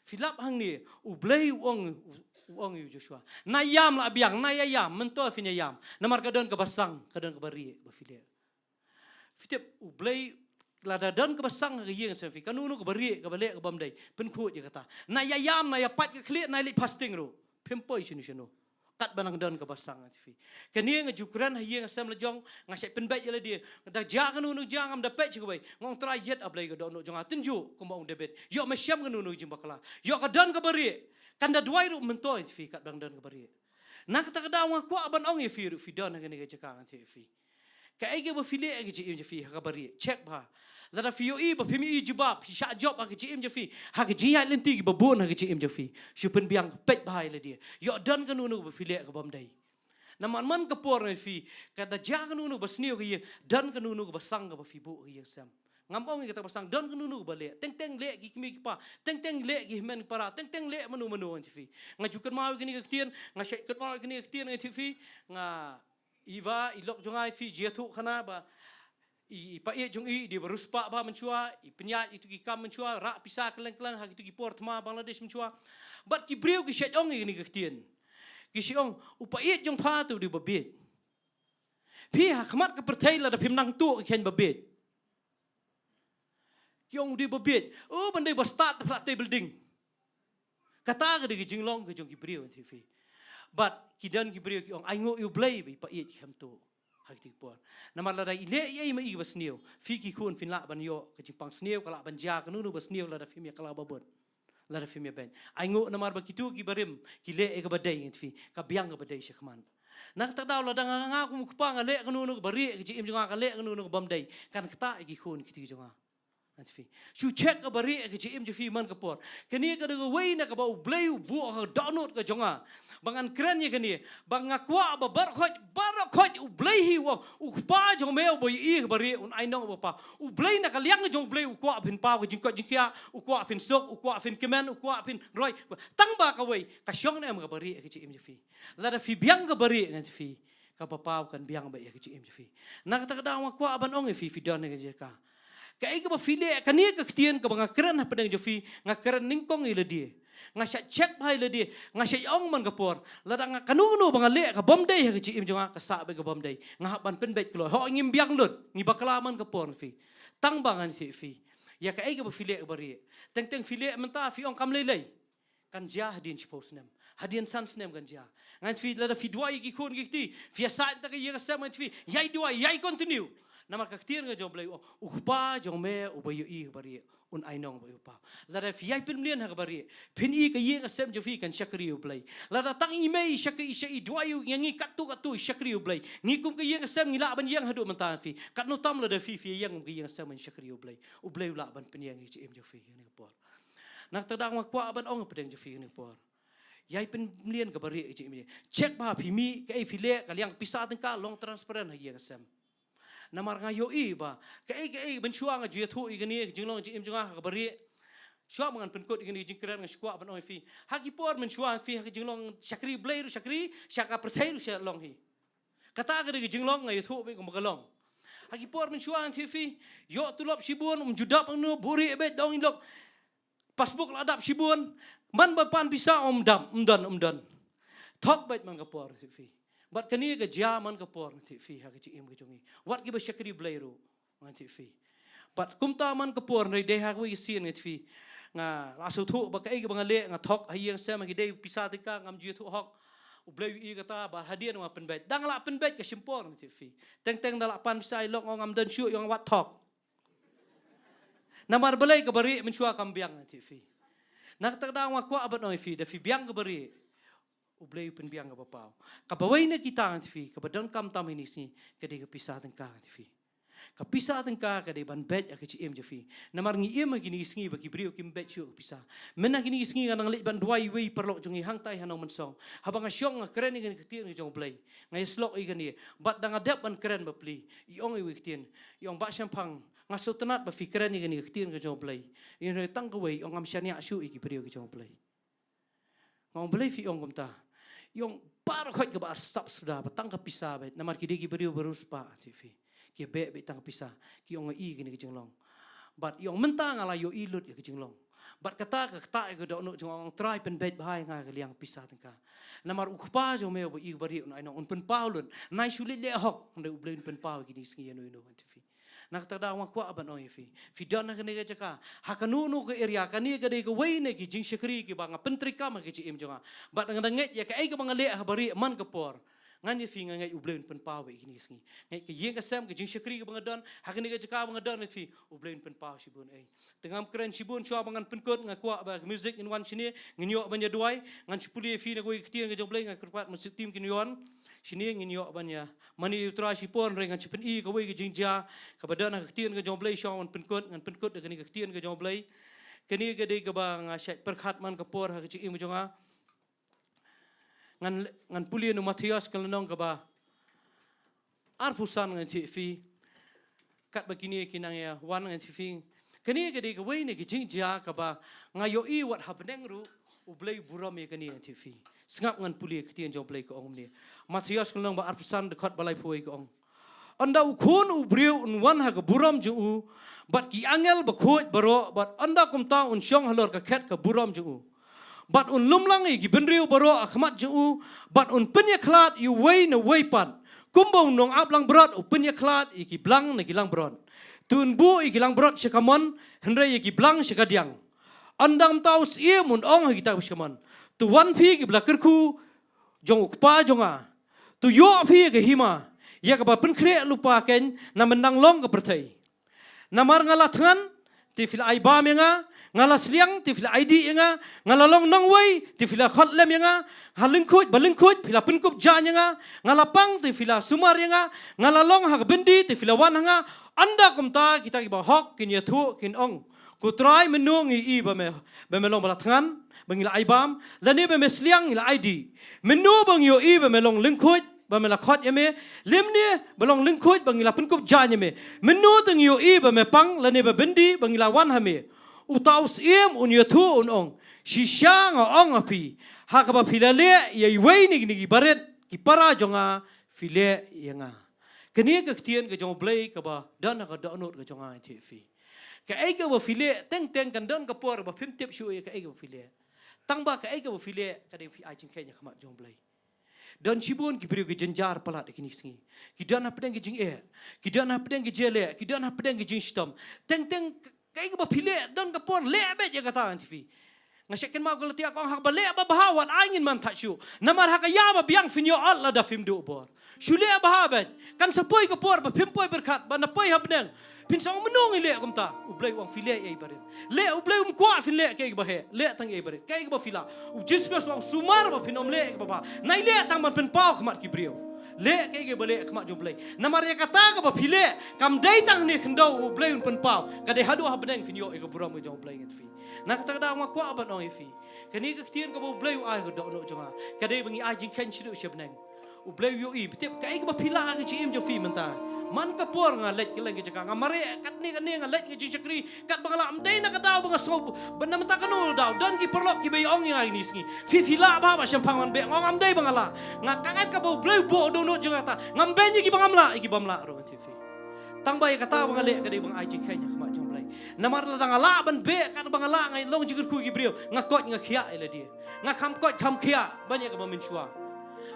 Phi lap hangne, U Blei u ong, u ong ïa u Joshua, na ïam la biang, na ïa ïam, mynta phin ïa ïam. Namar ka don kaba sang, ka don kaba rieh ba phi leh. Phi tip, U Blei, lada don kaba sang ha ka ïing sem phi, kano kano kaba rieh, kaba leh, kaba ym dei, pynkhuid ïa kata. Na ïa ïam, na ïa pait ka khlieh, na ïa leit fasting ruh, phim poi shano shano. Katba nang don kaba sang, ngan ïathuh ïa phi. Kane nga ju kren ha ïing sem la jong, nga shait pynbeit ïa lade. Da jia kano kano jia, ngam da peit sha kawei. Nga ong, Trai, ïeit, A Blei, ka dohnud jong nga, tynjuh kumba ong David. Ïoh me shem kano kano jingbakla. Ïoh ka don kaba rieh. Kan da duwai ruh mynta, ngan ïathuh ïa phi, katba nang don kaba rieh. Na kata ka daw nga kwah ban ong ïa phi ruh, phi don ha kane ka jaka, ngan ïathuh ïa phi. Kaei kaba phi leh ha ka jingim jong phi ha kaba rieh, check bha. Lada phi ïohi ba phim ïohi jubab, phi shah jop ha ka jingim jong phi, ha ka jingïaid lynti kiba bun ha ka jingim jong phi, shu pynbiang, peit bha ïa lade. Ïoh don kano kano ba phi leh kaba ym dei. Namar man ka por ngan ïathuh ïa phi, ka da jia kano kano ba sniew ha ka ïing, don kano kano kaba sang kaba phi buh ha ka ïing sem. Ngam ong ïa kata ba sang, don kano kano kaba leh. Teng teng leh ki kmie ki kpa, teng teng leh ki hynmen ki para, teng teng leh mano mano, ngan ïathuh ïa phi. Nga ju kynmaw ïa kane ka ktien, nga shait kynmaw ïa kane ka ktien, ngan ïathuh ïa phi, nga I wan, i lok jong nga, i Trai, i jied thuh khana ba i, i paid jong i, i dei ba riewspah bha mynshuwa, i pynïaid ïa kito ki kam mynshuwa, rah pisa kylleng kylleng ha kito ki por thma Bangladesh mynshuwa. Bad ki briew ki shait ong ïa kane ka ktien. Ki shait ong, u paid jong pha te u dei ba bieit. Phi, ha khmat ka pyrthei lada phim nang tuh ki kheiñ ba bieit. Ki ong u dei ba bieit. Oh, ban dei ba stad te phla te building. Kata ka dei ka jinglong ka jong ki briew, ngan ïathuh ïa phi. Bad ki don ki briew ki ong, ainguh ïa U Blei ba i paid ki kham tuh ha kito ki por. Namar lada i leh ei ei ma i ba sniew, phi ki khun phin lah ban ïoh ka jingpang sniew, ka lah ban jia kano kano ba sniew lada phim ïa kylla ba bun. Lada phim ïa beiñ. Ainguh namar ba kito kiba rim ki leh ïa kaba dei, ngan ïathuh ïa phi, ka biang kaba dei shakhmat. Na kata ka daw lada nga, nga kum u kpa nga leh kano kano kaba rieh ha ka jingim jong nga, ka leh kano kano kaba ym dei, kan ktah ïa ki khun kito ki jong nga. Ngan ïathuh ïa phi. Shu check kaba rieh ha ka jingim jong phi man ka por. Kane ka dei kawei na kaba U Blei u buh ha ka dohnud ka jong nga. Ba ngan kren ïa kane, ba nga kwah ba baroh khoit, baroh khoit U Blei hi u ong, u Kpa jong me uba ïohi ha kaba rieh un ainong ha kaba paw. U Blei na ka liang jong U Blei u kwah phin paw ka jingkoit jingkhiah, u kwah phin suk, u kwah phin kmen, u kwah phin roi. Tang ba kawei, ka shong ne em ha kaba rieh ha ka jingim jong phi. Lada phi biang kaba rieh, ngan ïathuh ïa phi, kaba paw kan biang beit ha ka jingim jong phi. Na kata ka daw nga kwah ban ong ïa phi, phi don ha ka jaka. Kaei kaba phi leh, kane ka ktien kaba nga kren hapdeng jong phi, nga kren nyngkong ïa lade. Nga shait check bha ïa lade, nga shait ong man ka por, lada nga kano kano ba nga leh kaba ym dei ha ka jingim jong nga, ka sah beit kaba ym dei. Nga hap ban pynbeit kloi. Hooid, ngim biang lut, ngi bakla man ka por, ngan ïathuh ïa phi. Tang ba ngan ïathuh ïa phi, ïa kaei kaba phi leh kaba rieh. Teng teng phi leh mynta phi ong kam lei lei. Kan jia hadien shiphew snem, hadien san snem kan jia. Ngan ïathuh ïa phi, lada phi duwai ïa ki khun ki kti, phi ïasaid ïa ka ïing ka sem, ngan ïathuh ïa phi, ïai duwai, ïai continue. Namar ka ktien ka jong U Blei u ong, u Kpa jong me uba ïohi ha kaba rieh un ainong beit ha kaba paw. Lada phi ïai pynmlien ha kaba rieh, phin i ka ïing ka sem jong phi kan shakri U Blei. Lada tang i mei i shakri, i sha, i duwai ïa ngi katto katto, i shakri U Blei. Ngi kum ka ïing ka sem ngi lah ban ïeng haduh mynta, ngan ïathuh ïa phi. Katno tam lada phi, phi ïeng kum ka ïing ka sem ban shakri U Blei. U Blei u lah ban pynïeng ïa ka jingim jong phi ha kane ka por. Na kata ka daw nga kwah ban ong hapdeng jong phi ha kane ka por, ïai pynmlien kaba rieh ha ka jingim. Check bha, phi mih kaei phi leh, ka liang pisa tyngka, long transparent ha ka ïing ka sem. Namar nga ïohi ba kaei kaei mynshuwa nga ju ïathuh ïa kane ka jinglong jingim jong nga ha kaba rieh. Shuwa ba ngan pynkut ïa kane ka jingkren nga shu kwah ban ong ïa phi, ha ki por mynshuwa phi ha ka jinglong shakri Blei ruh shakri, sha ka pyrthei ruh sha long hi. Kata ka dei ka jinglong, nga ïathuh beit kumba ka long. Ha ki por mynshuwa ngan tip phi, ïoh tulop shibun, um ju dap, ong no, buhrieh beit, dong i lok. Passbook la dap shibun, man ba pan pisa um dap, um don, um don. Thok beit man ka por ngan tip phi. Bad kane ka jia man ka por ngan tip phi ha ka jingim ka jong ngi. Wat kiba shakri Blei ruh ngan tip phi. Bad kumta man ka por ngan dei ha kawei ka sien ngan tip phi. Nga la sngewthuh ba kaei kaba nga leh nga thok ha ïing sem ha ki dei pisa tyngka ngam ju ïathuh hok. U Blei u i kata ba hadien nga pynbeit. Dang la pynbeit ka shim por ngan tip phi. Teng teng da la pan pisa i lok ngam don shuh ïong wat thok. Namar balei kaba rieh mynshuwa kam biang ngan tip phi. Na kata ka daw nga kwah ban ong ïa phi da phi biang kaba rieh. U Blei u pynbiang kaba paw. Kaba wei na kita ngan tip phi, kaba donkam tam ha kine ki sngi, ka dei ka pisa tyngka ngan tip phi. Ka pisa tyngka ka dei ban beit ha ka jingim jong phi. Namar ngi im ha kine ki sngi ba ki briew kim beit shuh ka pisa. Mynta kine ki sngi nga nang leit ban duwai iwei i paralok jong ngi hangtai ha Nongmynsong. Haba nga shong nga kren ïa kane ka ktien ka jong U Blei. Nga ïasyllok ïa kane. Bad da nga dep ban kren bapli. I ong iwei i ktien. I ong Bah Shemphang. Nga sngewtynnat ba phi kren ïa kane ka ktien ka jong U Blei. I ong tang kawei, i ong ngam shaniah shuh ïa ki briew ki jong U Blei. Nga ong balei phi ong kumta. I ong baroh khoit kaba arsap suda ba tang ka pisa beit. Namar ki dei ki briew ba riewspah ngan tip phi. Ki beh beit tang ka pisa. Ki ong i kane ka jinglong. Bad i ong mynta nga la ïohi lut ïa ka jinglong. Bad kata ka ktah ïa ka dohnud jong nga, ong Trai pynbeit bha ïa nga ka liang pisa tyngka. Namar u kpa jong me uba i uba rieh un ai nong un pynpaw lut. Nai shu leit leh hok, hynrei U Blei un pynpaw ïa kine ki sngi ïa no ïa no ngan tip phi. Na kata ka daw nga kwah ban ong ïa phi. Phi don ha kane ka jaka. Ha kano kano ka area kane ka dei kawei na ki jingshakri kiba nga pyntreikam ha ka jingim jong nga. Bad nga da ngeit ïa kaei kaba nga leh haba rieh man ka por. Ngan ïa phi nga ngeit U Blei un pynpaw ïa kine ki sngi. Ngeit ka ïing ka sem ka jingshakri kaba nga don. Ha kane ka jaka ba nga don ngan ïa phi. U Blei un pynpaw shibun ei. Te ngam kren shibun shuwa ba ngan pynkut nga kwah ba ka music ngin wan shane. Ngin ïoh ban ïa duwai. Ngan shu pule ïa phi na kawei ka ktien ka jong U Blei nga kyrpad ma shu tim kin ïoh. Shane ngin ïoh ban ïa mane ïa U Trai shipor hynrei ngan shu pyni kawei ka jingjia kaba don ha ka ktien ka jong U Blei shuwa ban pynkut, ngan pynkut da kane ka ktien ka jong U Blei. Kane ka dei kaba nga shait pyrkhat man ka por ha ka jingim ka jong nga. Ngan, ngan pule na u Mathaios ka lynnong kaba arphew san ngan tip phi. Katba kine ki nang ïa wan ngan tip phi. Kane ka dei kawei na ki jingjia kaba nga ïohi wat ha bneng ruh U Blei u burom ïa kane ngan tip phi. Sngap ngan pule ka ktien jong U Blei ka ong kumne. Mathaios ka lynnong ba arphew san dkhot ba laiphew wei ka ong. Ynda u Khun u briew un wan ha ka burom jong u bad ki angel bakhuid baroh bad ynda kumta un shong halor ka khet ka burom jong u. Bad un lum lang ïa ki bynriew baroh ha khmat jong u, bad un pynïakhlad ïa uwei na uwei pat. Kumba u nongap langbrot u pynïakhlad ïa ki blang na ki langbrot. Te un buh ïa ki langbrot sha kamon, hynrei ïa ki blang sha kadiang. Ynda kumta u syiem un ong ha kita kiba sha kamon. To wan phi kiba la kyrkhu jong u kpa jong nga. To ïoh phi ïa ka hima, ïa kaba pynkhreh lypa keiñ na mynnang long ka pyrthei. Namar nga la thngan, te phi la ai bam ïa nga, nga la sliang, te phi la ai dih ïa nga, nga la long nongwei, te phi la khot lem ïa nga, ha lyngkhuid ba lyngkhuid, phi la pynkup jaiñ ïa nga, nga la pang, te phi la sumar ïa nga, nga la long ha ka byndi, te phi la wan ha nga, ynda kumta kita kiba hok, kin ïathuh, kin ong. Ko Trai mynno ngi ïohi ba me, ba me long ba la thngan, ba ngi la ai bam, lane ba me sliang ngi la ai dih. Mynno ba ngi ïohi ba me long lyngkhuid, ba me la khot ïa me, lymne ba long lyngkhuid ba ngi la pynkup jaiñ ïa me. Mynno te ngi ïohi ba me pang, lane ba byndi ba ngi la wan ha me. Uta u syiem un ïathuh un ong. Shisha nga ong ha phi. Ha kaba phi la leh ïa iwei na kine ki barit, ki para jong nga, phi leh ïa nga. Kane ka ktien ka jong U Blei kaba don ha ka dohnud ka jong nga ïa phi. Kaei kaba phi leh teng teng kan don ka por ba phim tip shuh ïa kaei kaba phi leh. Tang ba kaei kaba phi leh ka dei phi ai jingkheiñ ha khmat jong U Blei. Don shibun ki briew ki jynjar palat ha kine ki sngi. Ki don hapdeng ki jingeh. Ki don hapdeng ki jingeh. Ki don hapdeng ki jingshitom. Teng teng kaei kaba phi leh don ka por leh beit ïa kata ngan tip phi. Nga shait kynmaw Galatia ka ong haba leh babha wat ai ngin man thait shuh. Namar ha ka ïa ba biang phin ïoh ot lada phim duh bor. Shu leh bha beit. Kan sa poi ka por ba phim poi pyrkhat ba na poi ha bneng. Phin sa ong mynno ngi leh kumta. U Blei u ong phi leh ïa i barit. Leh U Blei um kwah phin leh kaei kaba heh. Leh tang ïa i barit. Kaei kaba phi lah. U Jisu Khrist u ong sumar ba phin ym leh kaei kaba bha. Nai leh tang ban pynpaw khmat ki briew. Leh kaei kaba leh khmat jong U Blei. Namar ïa kata kaba phi leh kam dei tang ne khyndew U Blei un pynpaw. Ka dei haduh ha bneng phin ïoh ïa ka burom ka jong U Blei ngan tip phi. Na kata ka daw nga kwah ban ong ïa phi. Kane ka ktien kaba U Blei u ai ka dohnud jong nga. Ka dei ba ngi ai jingkheiñ sha dei sha bneng. U Blei u ïohi, tip kaei kaba phi lah ha ka jingim jong phi mynta. Man ka por nga leit kylleng ka jaka, nga mareh katne katne nga leit ka jingshakri, katba nga lah ym dei na ka daw ba nga sngew, ba na mynta kano daw, don ki paralok kiba ïa ong ïa nga kine ki sngi. Phi phi lah bha Bah Shemphang ban beh, nga ong ym dei ba nga lah. Nga ka ngat kaba U Blei u buh dohnud jong nga kata, ngam beiñ ïa kiba ngam lah, ïa kiba ym lah ruh ngan tip phi. Tang ba ïa kata ba nga leh ka dei ba nga ai jingkheiñ ha khmat jong U Blei. Namar lada nga lah ban beh katba nga lah, nga long jingkyrkhu ki briew, nga koit nga khiah ïa lade. Nga kham koit kham khiah ban ïa kaba mynshuwa.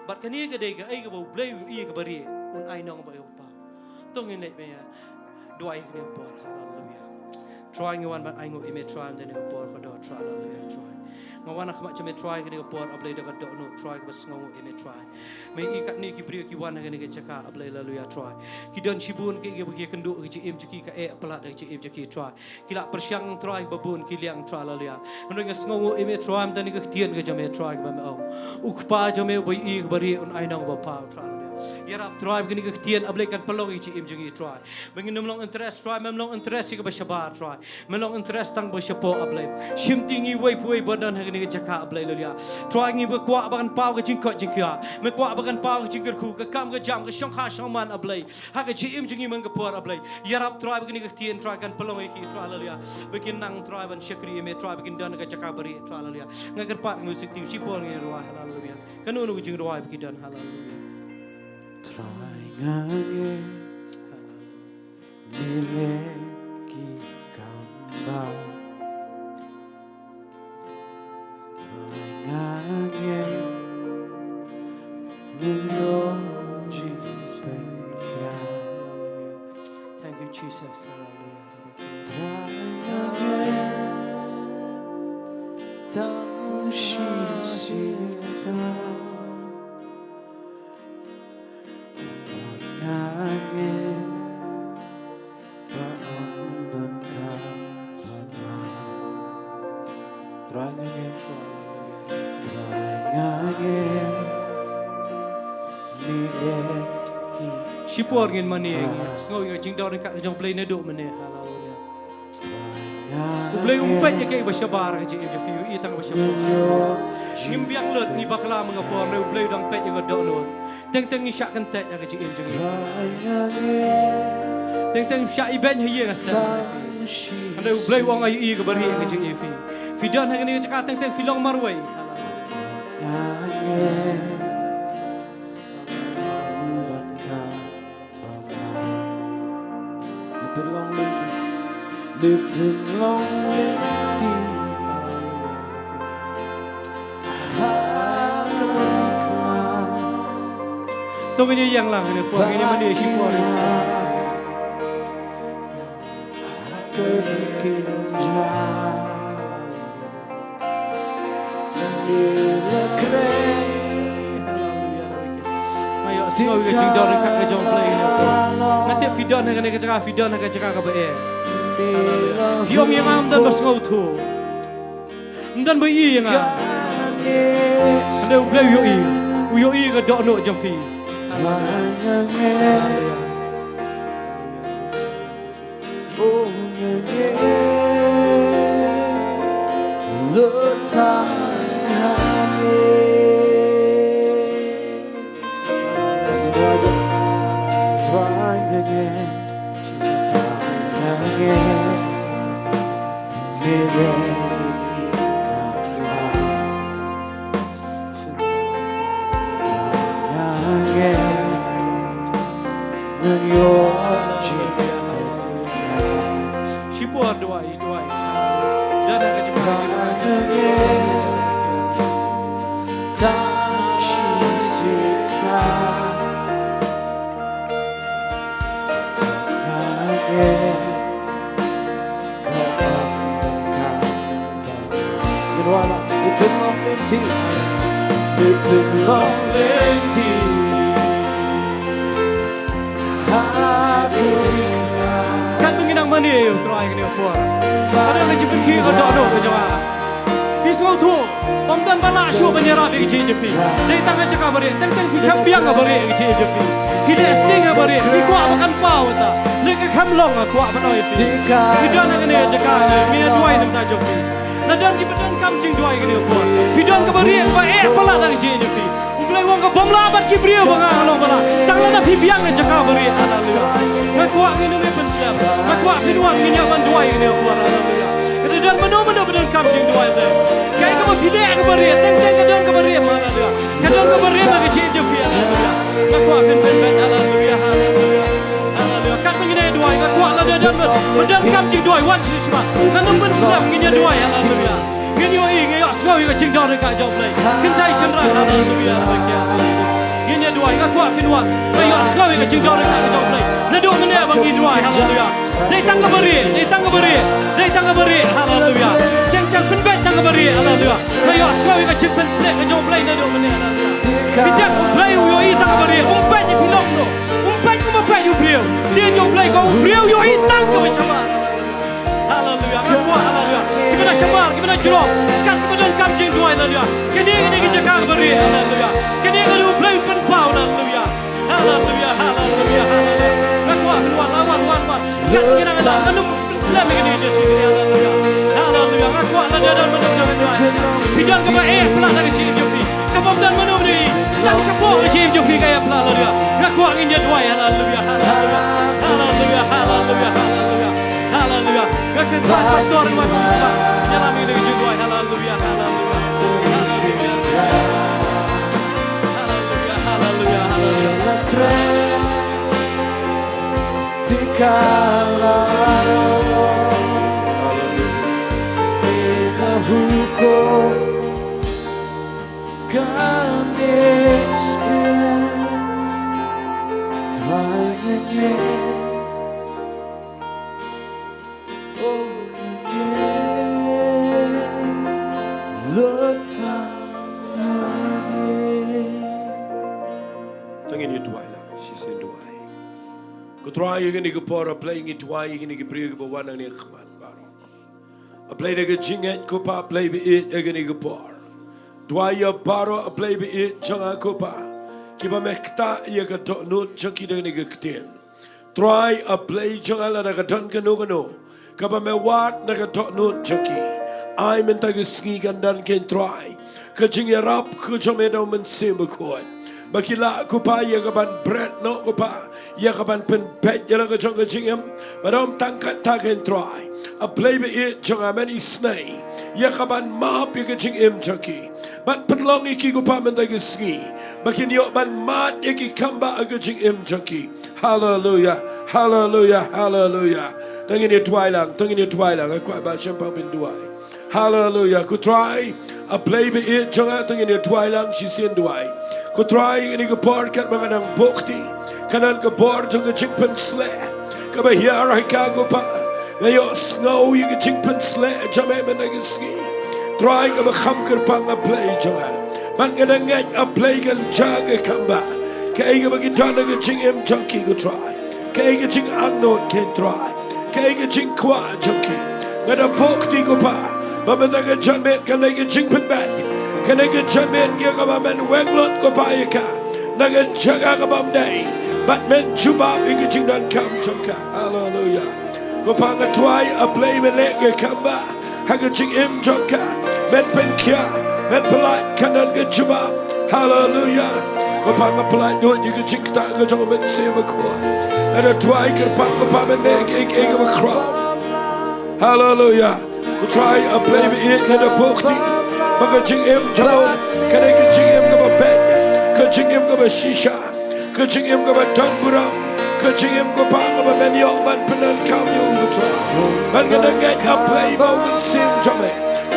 Bad kane ka dei kaei kaba U Blei u ïohi kaba rieh, un ai nong bad ïa u paw. To ngin leit ban ïa duwai ha kane ka por. Haleluia. Trai, ngi wan ban ainguh ïa me Trai, mynta kane ka por ka dor Trai, haleluia Trai. Nga wan ha khmat jong me Trai kane ka por, A Blei, da ka dohnud Trai kaba sngewnguh ïa me Trai. Me i katne ki briew ki wan ha kane ka jaka, A Blei, haleluia Trai. Ki don shibun kiei kiei ba ki kynduh ha ka jingim jong ki, ka eh palat ha ka jingim jong ki Trai. Ki la pyrshang Trai ba bun ki liang Trai, haleluia. Hynrei nga sngewnguh ïa me Trai, mynta kane ka ktien ka jong me Trai kaba me ong, U Kpa jong me uba ïohi kaba rieh un ai nong bad paw Trai, haleluia. Ïarap Trai ba kane ka ktien, A Blei, kan pynlong ïa ka jingim jong ngi Trai. Ba ngin ym long interest Trai, mem long interest ïa kaba shabar Trai. Me long interest tang ba shapoh, A Blei. Shimti ngi uwei pa uwei ba don ha kane ka jaka, A Blei, haleluia. Trai, ngi ba kwah ba kan paw ka jingkoit jingkhiah. Me kwah ba kan paw ka jingkyrkhu, ka kam ka jam, ka shongkha shongman, A Blei. Ha ka jingim jong ngi man ka por, A Blei. Ïarap Trai ba kane ka ktien Trai kan pynlong ïa ki Trai, haleluia. Ba kin nang Trai ban shakri ïa me Trai, ba kin don ha ka jaka ba rieh Trai, haleluia. Nga kyrpad music team, shipor ngin rwai, haleluia. Kano kano ka jingrwai ba ki don, haleluia. Trai nga ngeit, haleluia, me leh ki kam bha. Trai nga ngeit, me long jingpynkhiah. Thank you, Jesus. Hallelujah. Trai nga ngeit, tang shi shisha. Trai nga ngeit, ba ym don kaba bha. Trai nga ngeit, Trai nga ngeit, me leh ki. Shipor ngin mane, sngew ïa ka jingdonkam ka jong U Blei naduh mynne. Haleluia. U Blei um peit ïa kaei ba shabar ha ka jingim jong phi, u i tang ba shabar. Ngim biang lut, ngi bakla man ka por, hynrei U Blei u dang peit ïa ka dohnud. Teng teng ngi shah kyntait ha ka jingim jong ngi. Teng teng shah ibeiñ ha ïing ha sem. Hynrei U Blei u ong, nga ïohi kaba rieh ha ka jingim phi. Phi don ha kane ka jaka teng teng phi long marwei. Lipin long lynti. Lipin long lynti. To ngin ïa ïeng lang, ngin ïa poi, ngin ïa mane shipor. Nga ïohsngew ïa ka jingdonkam ka jong U Blei. Nga tip phi don ha kane ka jaka, phi don ha ka jaka kaba eh. Phi ong ïa nga, ym don ba sngewthuh, ym don ba ïohi ïa nga. Hynrei U Blei u ïohi, u ïohi ka dohnud jong phi. Shipor duwai, duwai. Dan ha ka jingduwai. Ngin wan lang. Lipin long lynti. Lipin long lynti. Katba ngi nang mane ïa u Trai kane ka por, ka don ka jingpynkhih ka dohnud ka jong nga. Phi sngewthuh, ym don ba lah shuh ban ïarap ïa ka jingim jong phi. Dei tang ka jaka ba rieh, teng teng phi kham biang kaba rieh ïa ka jingim jong phi. Phi leh sting kaba rieh, phi kwah ba kan paw kata. Hynrei ka kham long, nga kwah ban ong ïa phi. Phi don ha kane ka jaka, ngin ïa duwai na ka bynta jong phi. La don kiba donkam jingduwai kane ka por. Phi don kaba rieh kaba eh palat ha ka jingim jong phi. U Blei u ong, ka bym lah bad ki briew ba nga long ba lah, tang lada phi biang ka jaka ba rieh. Haleluia. Nga kwah ngin ym ïa pynsiam. Nga kwah phin wan, ngin ïa ban duwai kane ka por. Haleluia. Ka dei don mano mano ba donkam jingduwai, Blei. Kaei kaba phi leh kaba rieh, teng teng ka don kaba rieh. Haleluia. Ka don kaba rieh ha ka jingim jong phi. Haleluia. Nga kwah phin pynbeit. Haleluia. Haleluia. Haleluia. Katba ngin ïa duwai. Mynta kam jingduwai wan shisha. Ngan ym pynslem, ngin ïa duwai, haleluya. Ngin ïohi, ngin ïohsngew ïa ka jingdon ryngkat jong U Blei. Kynthei shynrang, haleluya. Ngin ïa duwai, nga kwah phin wan. Ngin ïohsngew ïa ka jingdon ryngkat jong U Blei. Naduh mynne ba ngin duwai, haleluya. Dei tang kaba rieh, dei tang kaba rieh, dei tang kaba rieh, haleluya. Teng tang pynbeit tang kaba rieh, haleluya. Ngin ïohsngew ïa ka jingpynshlur ka jong U Blei naduh mynne, haleluya. Phi tip U Blei u ïohi tang kaba rieh, um peit ïa phi long noh. Um peit kumba peit u briew. Te jong U Blei ko u briew u ïohi tang kaba shabar. Haleluya. Nga kwah, haleluya. Kiba na shabar, kiba na jrong. Kat kiba donkam jingduwai, haleluya. Kane, kane ka jaka kaba rieh, haleluya. Kane ka U Blei u pynpaw, haleluya. Haleluya, haleluya, haleluya. Nga kwah, wan, wan, wan, wan. Kat kane nga dang, nga ym slem ïa kane ka jingshakri, haleluya. Haleluya. Nga kwah lada don mano mano mano. Phi don kaba eh palat na ka jingim jong phi. Kaba ym don mano mano. Tang shapoh ka jingim jong phi ka eh palat, haleluya. Nga kwah ngin ïa duwai, haleluya, haleluya. Haleluya, haleluya, haleluya. Haleluya. Nga kyrpad pastor wan shisha. Ïalam ïa kane ka jingduwai, haleluya, haleluya. Haleluya. Haleluya, haleluya, haleluya. To ngin ïa duwai lang, shisien duwai. Ko Trai, ïa kane ka por, A Blei ngi duwai ïa kine ki briew kiba wan hangne ha khmat baroh. A Blei da ka jingngeit ko Pa, A Blei ba ïeit ïa kane ka por. Duwai ïa baroh A Blei ba ïeit jong nga ko Pa, kiba me ktah ïa ka dohnud jong ki da kane ka ktien. Trai A Blei jong nga, lada ka don kano kano kaba me wad na ka dohnud jong ki, ai mynta ka sngi kan don, ko Trai, ka jingïarap ka jong me da U Mynsiem Bakhuid, ba ki lah ko Pa ïa ka ban bret noh ko Pa, ïa ka ban pynbeit ïa la ka jong ka jingim. Bad ym tang katta ko Trai, A Blei ba ïeit jong nga, men isynei ïa ka ban map ïa ka jingim jong ki, bad pynlong ïa ki ko Pa mynta ka sngi ba kin ïoh ban mad ïa ki kam ba ha ka jingim jong ki. Haleluya, haleluya, haleluya. To ngin ïa duwai lang, to ngin ïa duwai lang. Nga kwah ba shempang phin duwai. Haleluya. Ko Trai A Blei ba ïeit jong nga, to ngin ïa duwai lang, shisien duwai. Ko Trai, kane ka por katba nga dang buh kti, kan don ka bor jong ka jingpynshlur kaba hiar ha ka ko Pa. Nga ïohsngew ïa ka jingpynshlur jong me mynta ka sngi, Trai, kaba kham kyrpang A Blei jong nga. Bad nga dang ngeit A Blei kan jia ka kam ba, kaei kaba ki don ha ka jingim jong ki ko Trai, kaei ka jingangnud ko Trai, kaei ka jingkwah jong ki. Nga da buh kti ko Pa ba mynta ka janmiet kan dei ka jingpynbeit, kan dei ka janmiet ïa kaba men weng lut ko Pa ïa ka na ka jaka kaba ym dei, bad men jubab ïa ka jingdonkam jong ka. Haleluya. Ko Pa nga duwai A Blei men leh ka kam ba ha ka jingim jong ka, men pynkhiah, men pyllait, kan don ka jubab. Haleluya. Ko Pa nga pyllait ïa ka jingktah ka jong U Mynsiem Bakhuid. Nga da duwai kyrpang ko Pa men leh kiei kiei kiba khraw. Haleluya. Ko Trai A Blei ba ïeit, nga da buh kti ba ka jingim jong u kan dei ka jingim kaba beit, ka jingim kaba shisha, ka jingim kaba don burom, ka jingim ko Pa kaba men ïoh ban pyndonkam ïa u ko Trai. Bad nga da ngeit A Blei ba U Mynsiem jong me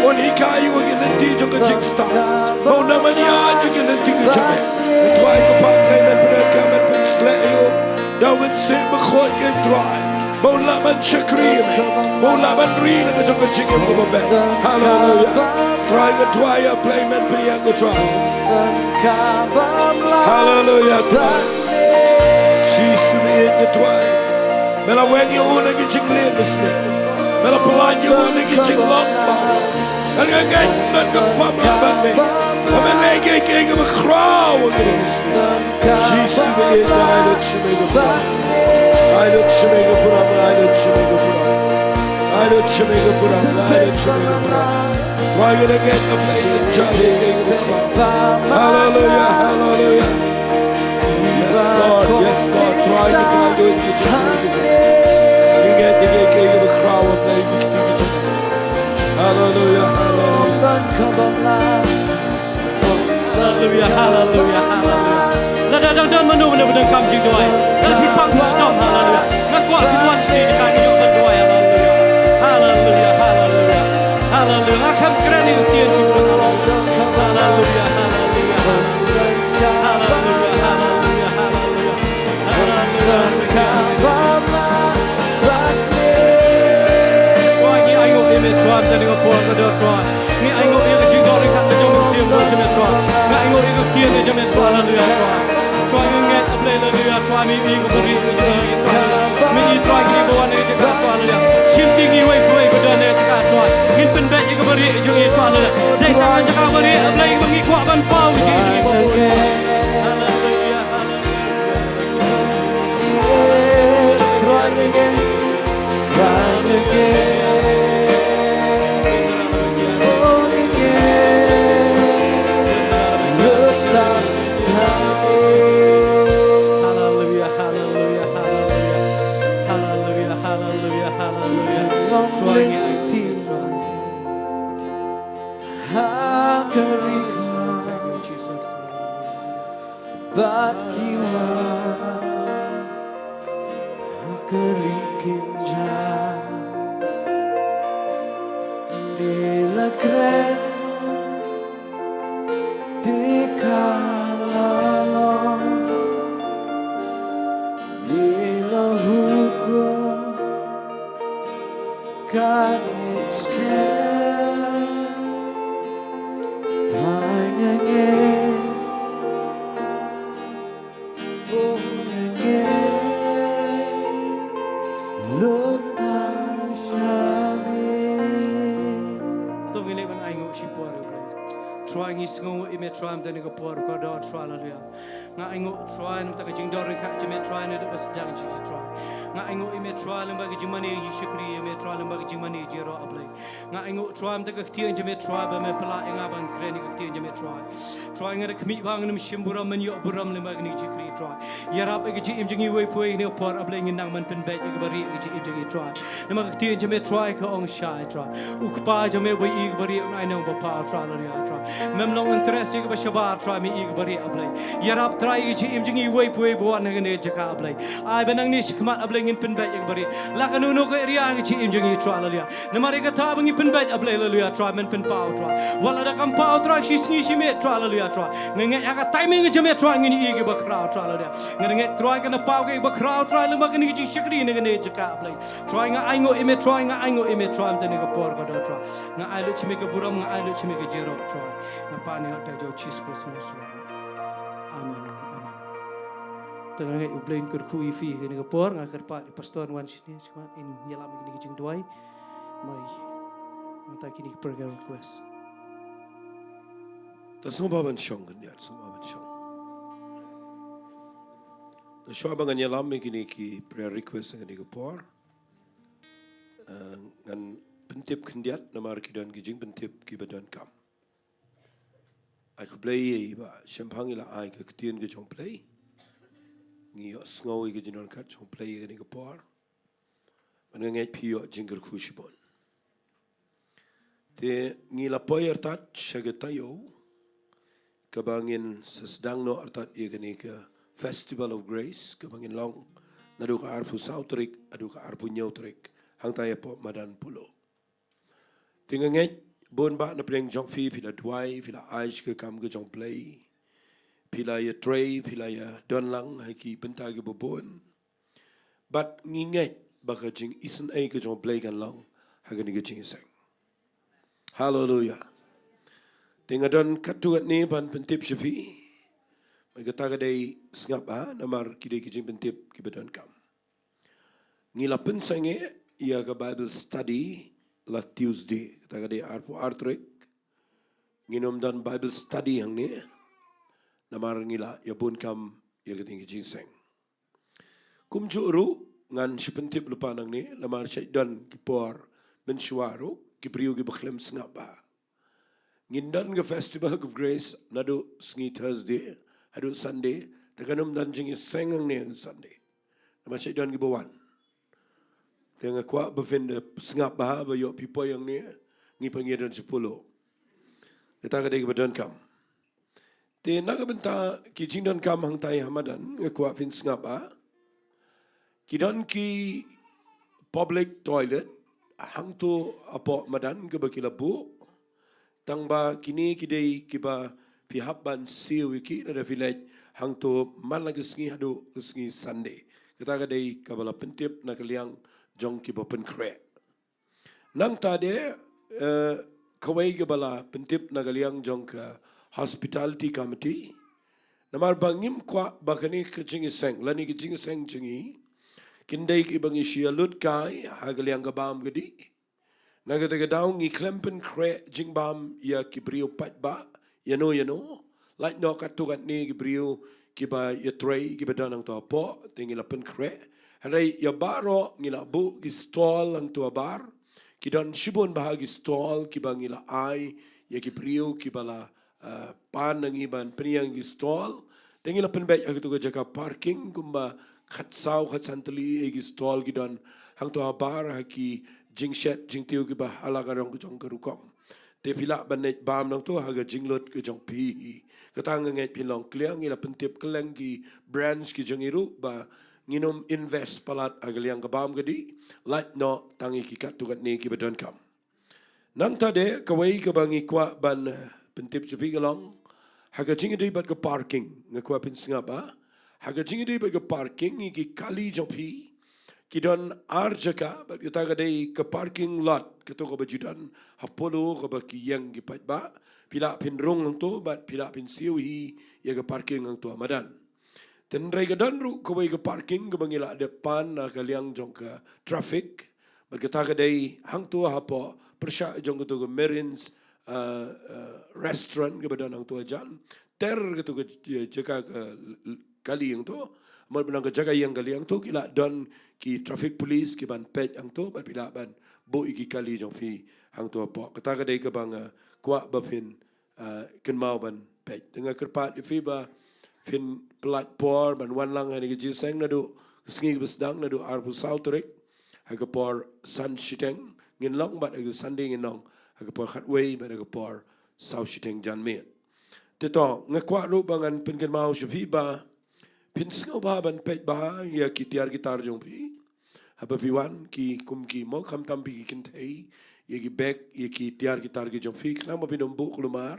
un hikai ïa u ha ki lynti jong ka jingstad, ba un nang mane ïa ki lynti ki jong me. Nga duwai ko Pa A Blei men pyndonkam, men pynshlur ïa u da U Mynsiem Bakhuid ko Trai, ba un lah ban shakri ïa me, ba un lah ban ri na ka jong ka jingim kaba beit. Haleluya. Trai nga duwai A Blei men pynïaid ko Trai. Haleluya Trai. Jisu ba ïeit nga duwai, me la weng ïa u na ki jingleh mynsngi, me la pyllait ïa u na ki jinglong baroh. Nga ngeit ba ka bym lah ban me, ba men leh kiei kiei kiba khraw ha kine ki sngi. Jisu ba ïeit, ai lut sha me ka burom, ai lut sha me ka burom, ai lut sha me ka burom. Ai lut sha me ka burom, ai lut sha me ka burom. Trai nga da ngeit A Blei men jia ïa kiei kiba khraw. Haleluya, haleluya. Yes Lord, yes Lord. Trai nga duwai ïa ki jingkyrkhu, ïa kiei kiei kiba khraw A Blei, ïa ki kti ki jingkyrkhu. Haleluya, haleluya. Haleluya, haleluya, haleluya. Lada dang don mano mano ba donkam jingduwai, lada phi pang phi shitom, haleluya, nga kwah phin wan sha kane ka jaka, ngi ïoh ban Trai, ngi ainguh ïa me Trai, mynta ha kane ka por ka dor Trai. Ngi ainguh ïa ka jingdon ryngkat ka jong u Mynsiem Bakhuid jong me Trai. Ngi ainguh ïa ka ktien ka jong me Trai, haleluya Trai. Trai, ngi ngeit, haleluya Trai, me i ka barieh ka jong ngi Trai. Me i Trai, ngi ba wan ïa ka Trai, haleluya. Shim ki ngi wei pa wei ba don ïa ka Trai. Ngin pynbeit ïa ka barieh ka jong ngi Trai, haleluya. Dei tang ka jaka barieh, haleluya, ba ngi kwah ban paw ïa ka jong ngi. Haleluya, haleluya. Haleluya, haleluya, haleluya. Haleluya, haleluya, haleluya, haleluya. Trai, ngi ainguh ïa me Trai. Thank you, Jesus. Bad ki wan ha ka ri kynjah, me la kren, te ka la long, me la hukum, kane ka skhem, tang ïa ngi. To ngin leit ban ainguh shipor ïa U Blei. Trai, ngi sngewnguh ïa me Trai, mynta ha kane ka por ka dor Trai, haleluya. Nga ainguh Trai, namar ka jingdon ryngkat jong me Trai, naduh ba sdang jingshakri Trai. Nga ainguh ïa me Trai, lyngba ka jingmane jingshakri ïa me Trai, lyngba ka jingmane jingïaroh, A Blei. Nga ainguh Trai, mynta ka ktien jong me Trai, ba me pynlah ïa nga ban kren ïa ka ktien jong me Trai. Trai, nga da khmih ba ngan ym shim burom, men ïoh burom lyngba kane ka jingshakri Trai. Ïarap ïa ka jingim jong ngi wei pa wei ha kane ka por, A Blei, ngin nang ban pynbeit ïa ka barieh ïa ka jingim jong ngi Trai. Namar ka ktien jong me Trai ka ong shai Trai. U Kpa jong me uba i ka barieh un ai nongbapaw Trai, haleluya Trai. Mem long interest ïa kaba shabar Trai, me i ka barieh A Blei. Ïarap Trai ïa ka jingim jong ngi wei pa wei ba wan ha kane ka jaka A Blei. Ai ba nangne shakhmat A Blei ngin pynbeit ïa ka barieh. La kano kano ka area ha ka jingim jong ngi Trai, haleluya. Namar ïa kata ba ngi pynbeit A Blei, haleluya Trai, men pynpaw Trai. Wat la da kam paw Trai shi sngi shi miet Trai, haleluya Trai. Nga ngeit ha ka timing jong me Trai ngin ïohi kiba khraw Trai, haleluya. Nga ngeit Trai kan da paw kiba khraw Trai, lyngba kane ka jingshakri na kane ka jaka A Blei. Trai, nga ainguh ïa me Trai, nga ainguh ïa me Trai, mynta ha kane ka por ka dor Trai. Nga ai lut sha me ka burom, nga ai lut sha me ka jingïaroh Trai. Nga pan ïa ka kyrteng jong U Jisu Khrist U Nasaret. Amen. Amen. Te nga ngeit U Blei un kyrkhu ïa phi ha kane ka por, nga kyrpad ïa u pastor un wan shane, shakhmat ngin ïalam ïa kane ka jingduwai. Mai. Mynta kine ki prayer request. Te sngewbha ban shong khyndiat, sngewbha ban shong. Te shuwa ba ngan ïalam ïa kine ki prayer request ha kane ka por. Eh, ngan pyntip khyndiat namar ki don ki jingpyntip kiba donkam. Ai khublei ïa i Bah Shemphang, i la ai ka ktien ka jong U Blei. Ngi ïohsngew ïa ka jingdonkam jong U Blei ha kane ka por. Bad nga ngeit phi ïoh jingkyrkhu shibun. Te ngi la poi artat sha ka taïew kaba ngin sa sdang noh artat ïa kane ka Festival of Grace kaba ngin long naduh ka arphew saw tarik haduh ka arphew hynñiew tarik hangtai hapoh madan Polo. Te nga ngeit bun bah na pdeng jong phi, phi la duwai, phi la ai sha ka kam ka jong U Blei, phi la ïatrei, phi la ïadon lang ha ki bynta kiba bun. Bad ngi ngeit ba ka jingisynei ka jong U Blei kan long ha kane ka jingïaseng. Haleluya. Te nga don katto katne ban pyntip sha phi. Bad kata ka dei sngap bha namar ki dei ki jingpyntip kiba donkam. Ngi la pynsangeh ïa ka Bible study la Tuesday, kata ka dei arphew ar tarik. Ngin ym don Bible study hangne namar ngi la ïabun kam ïa ka dei ka jingïaseng. Kumjuh ruh ngan shu pyntip lypa nangne namar sa don ki por mynshuwa ruh ki briew kiba khlem sngap bha. Ngin don ka Festival of Grace naduh sngi Thursday haduh Sunday, te kan ym don jingïaseng hangne ha Sunday. Namar sa don kiba wan. Te nga kwah ba phin da sngap bha ba ïoh phi poi hangne, ngi pat ngi ïadon sha Polo. Kata ka dei kaba donkam. Te na ka bynta ki jingdonkam hangtai ha madan, nga kwah phin sngap bha. Ki don ki public toilet hangto hapoh madan kiba ki la buh. Tangba kine ki dei kiba phi hap ban siew ïa ki lada phi leit hangto man la ka sngi haduh ka sngi Sunday. Kata ka dei kaba la pyntip na ka liang jong kiba pynkhreh. Nangta de, eh, kawei kaba la pyntip na ka liang jong ka hospitality committee. Namar ba ngim kwah ba kane ka jingïaseng lane ka jingïaseng jong ngi kin dei kiba ngi shu ïalut kai ha ka liang ka bam ka dih. Na kata ka daw ngi khlem pynkhreh jingbam ïa ki briew paidbah ïano ïano. Lait noh katto katne ki briew kiba ïatrei kiba don hangto hapoh, te ngi la pynkhreh. Hynrei ïa baroh ngi la buh ki stall hangto habar. Ki don shibun bha ki stall kiba ngi la ai ïa ki briew kiba la, eh, pan na ngi ban pynïeng ki stall. Te ngi la pynbeit ha katu ka jaka parking kumba khatsaw khatsan tylli ïa ki stall ki don hangto habar ha ki jingshet jingtiew kiba ha la ka rong ka jong ka rukom. Te phi lah ban leit bam nangto ha ka jinglut ka jong phi. Kata nga ngeit phin long clear, ngi la pyntip kylleng ki branch ki jong ngi ruh ba ngin ym invest palat ha ka liang ka bam ka dih. Lait noh tang ïa ki katto katne kiba donkam. Nangta de kawei kaba ngi kwah ban, eh, pyntip sha phi ka long ha ka jingïadei bad ka parking. Nga kwah phin sngap ba ha ka jingïadei bad ka parking, ïa ki kali jong phi ki don ar jaka, bad kata ka dei ka parking lot, kato kaba ju don ha Polo kaba ki ïeng ki paidbah. Phi lah phin rung hangto bad phi lah phin siew hi ïa ka parking hangto ha madan. Te hynrei ka don ruh kawei ka parking kaba ngi la dep pan na ka liang jong ka traffic. Bad kata ka dei hangto hapoh pyrshah jong kato ka Marines, uh, uh, restaurant kaba don hangto hajan. Ter kato ka, eh, jaka ka l-, l-, kali hangto. Namar ba na ka jaka ïeng kali hangto ki la don ki traffic police kiban peit hangto bad phi lah ban buh ïa ki kali jong phi hangto hapoh. Kata ka dei kaba nga kwah ba phin, ah, kynmaw ban peit. Te nga kyrpad ïa phi ba phin pyllait por ban wan lang ha kane ka jingïaseng naduh ka sngi kaba sdang, naduh arphew saw tarik, ha ka por san shiteng ngin long bad ha ka Sunday ngin long ha ka por khatwei bad ha ka por saw shiteng janmiet. Te to, nga kwah ruh ba ngan pynkynmaw sha phi ba phin sngewbha ban peit bha ïa ki tiar ki tar jong phi. Haba phi wan, ki kum ki mo, khamtam phi ki kynthei ïa ki bag, ïa ki tiar ki tar ki jong phi, khnang ba phin ym buh kulmar.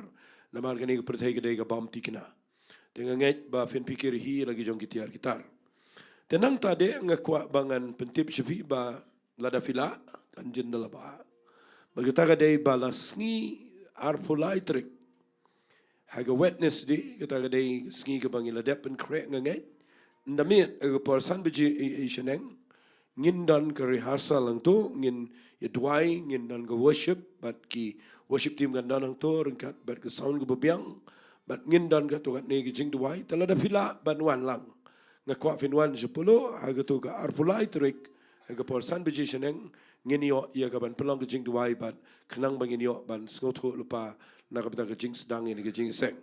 Namar kane ka pyrthei ka dei kaba ym thikna. Te nga ngeit ba phin pyrkhat hi la ki jong ki tiar ki tar. Te nangta de nga kwah ba ngan pyntip sha phi ba lada phi lah, kan jin da la ba, bad kata ka dei ba la sngi arphew lai tarik, ha ka Wednesday, kata ka dei sngi kaba ngi la dep pynkhreh nga ngeit. Ynda miet ha ka por san baje ei ei shaneng ngin don ka rehearsal hangto, ngin ïa duwai, ngin don ka worship bad ki worship team kan don hangto ryngkat bad ka sound kaba biang. Bad ngin don katto katne ka jingduwai. Te lada phi lah ban wan lang, nga kwah phin wan sha Polo ha kato ka arphew lai tarik ha ka por san baje shaneng. Ngin ïoh ïa kaban pynlong ka jingduwai bad khnang ba ngin ïoh ban sngewthuh lypa na ka bynta ka jingsdang ïa kane ka jingïaseng.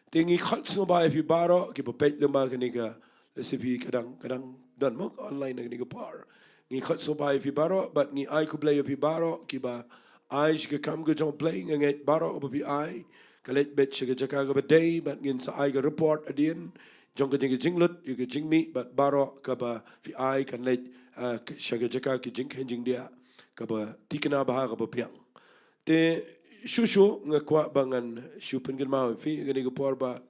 Te ngi khot sngewbha ïa phi baroh kiba peit lyngba kane ka, lehse phi ka dang, ka dang don mo ka online ha kane ka por. Ngi khot sngewbha ïa phi baroh bad ngi ai khublei ïa phi baroh kiba ai sha ka kam ka jong U Blei. Nga ngeit baroh kaba phi ai ka leit beit sha ka jaka kaba dei bad ngin sa ai ka report hadien jong kane ka jinglut, ïa ka jingmih bad baroh kaba phi ai kan leit, ah, sha ka jaka ka jingkheiñ jingdiah kaba thikna bha kaba biang. Te shuh shuh nga kwah ba ngan shu pynkynmaw ïa phi ha kane ka por ba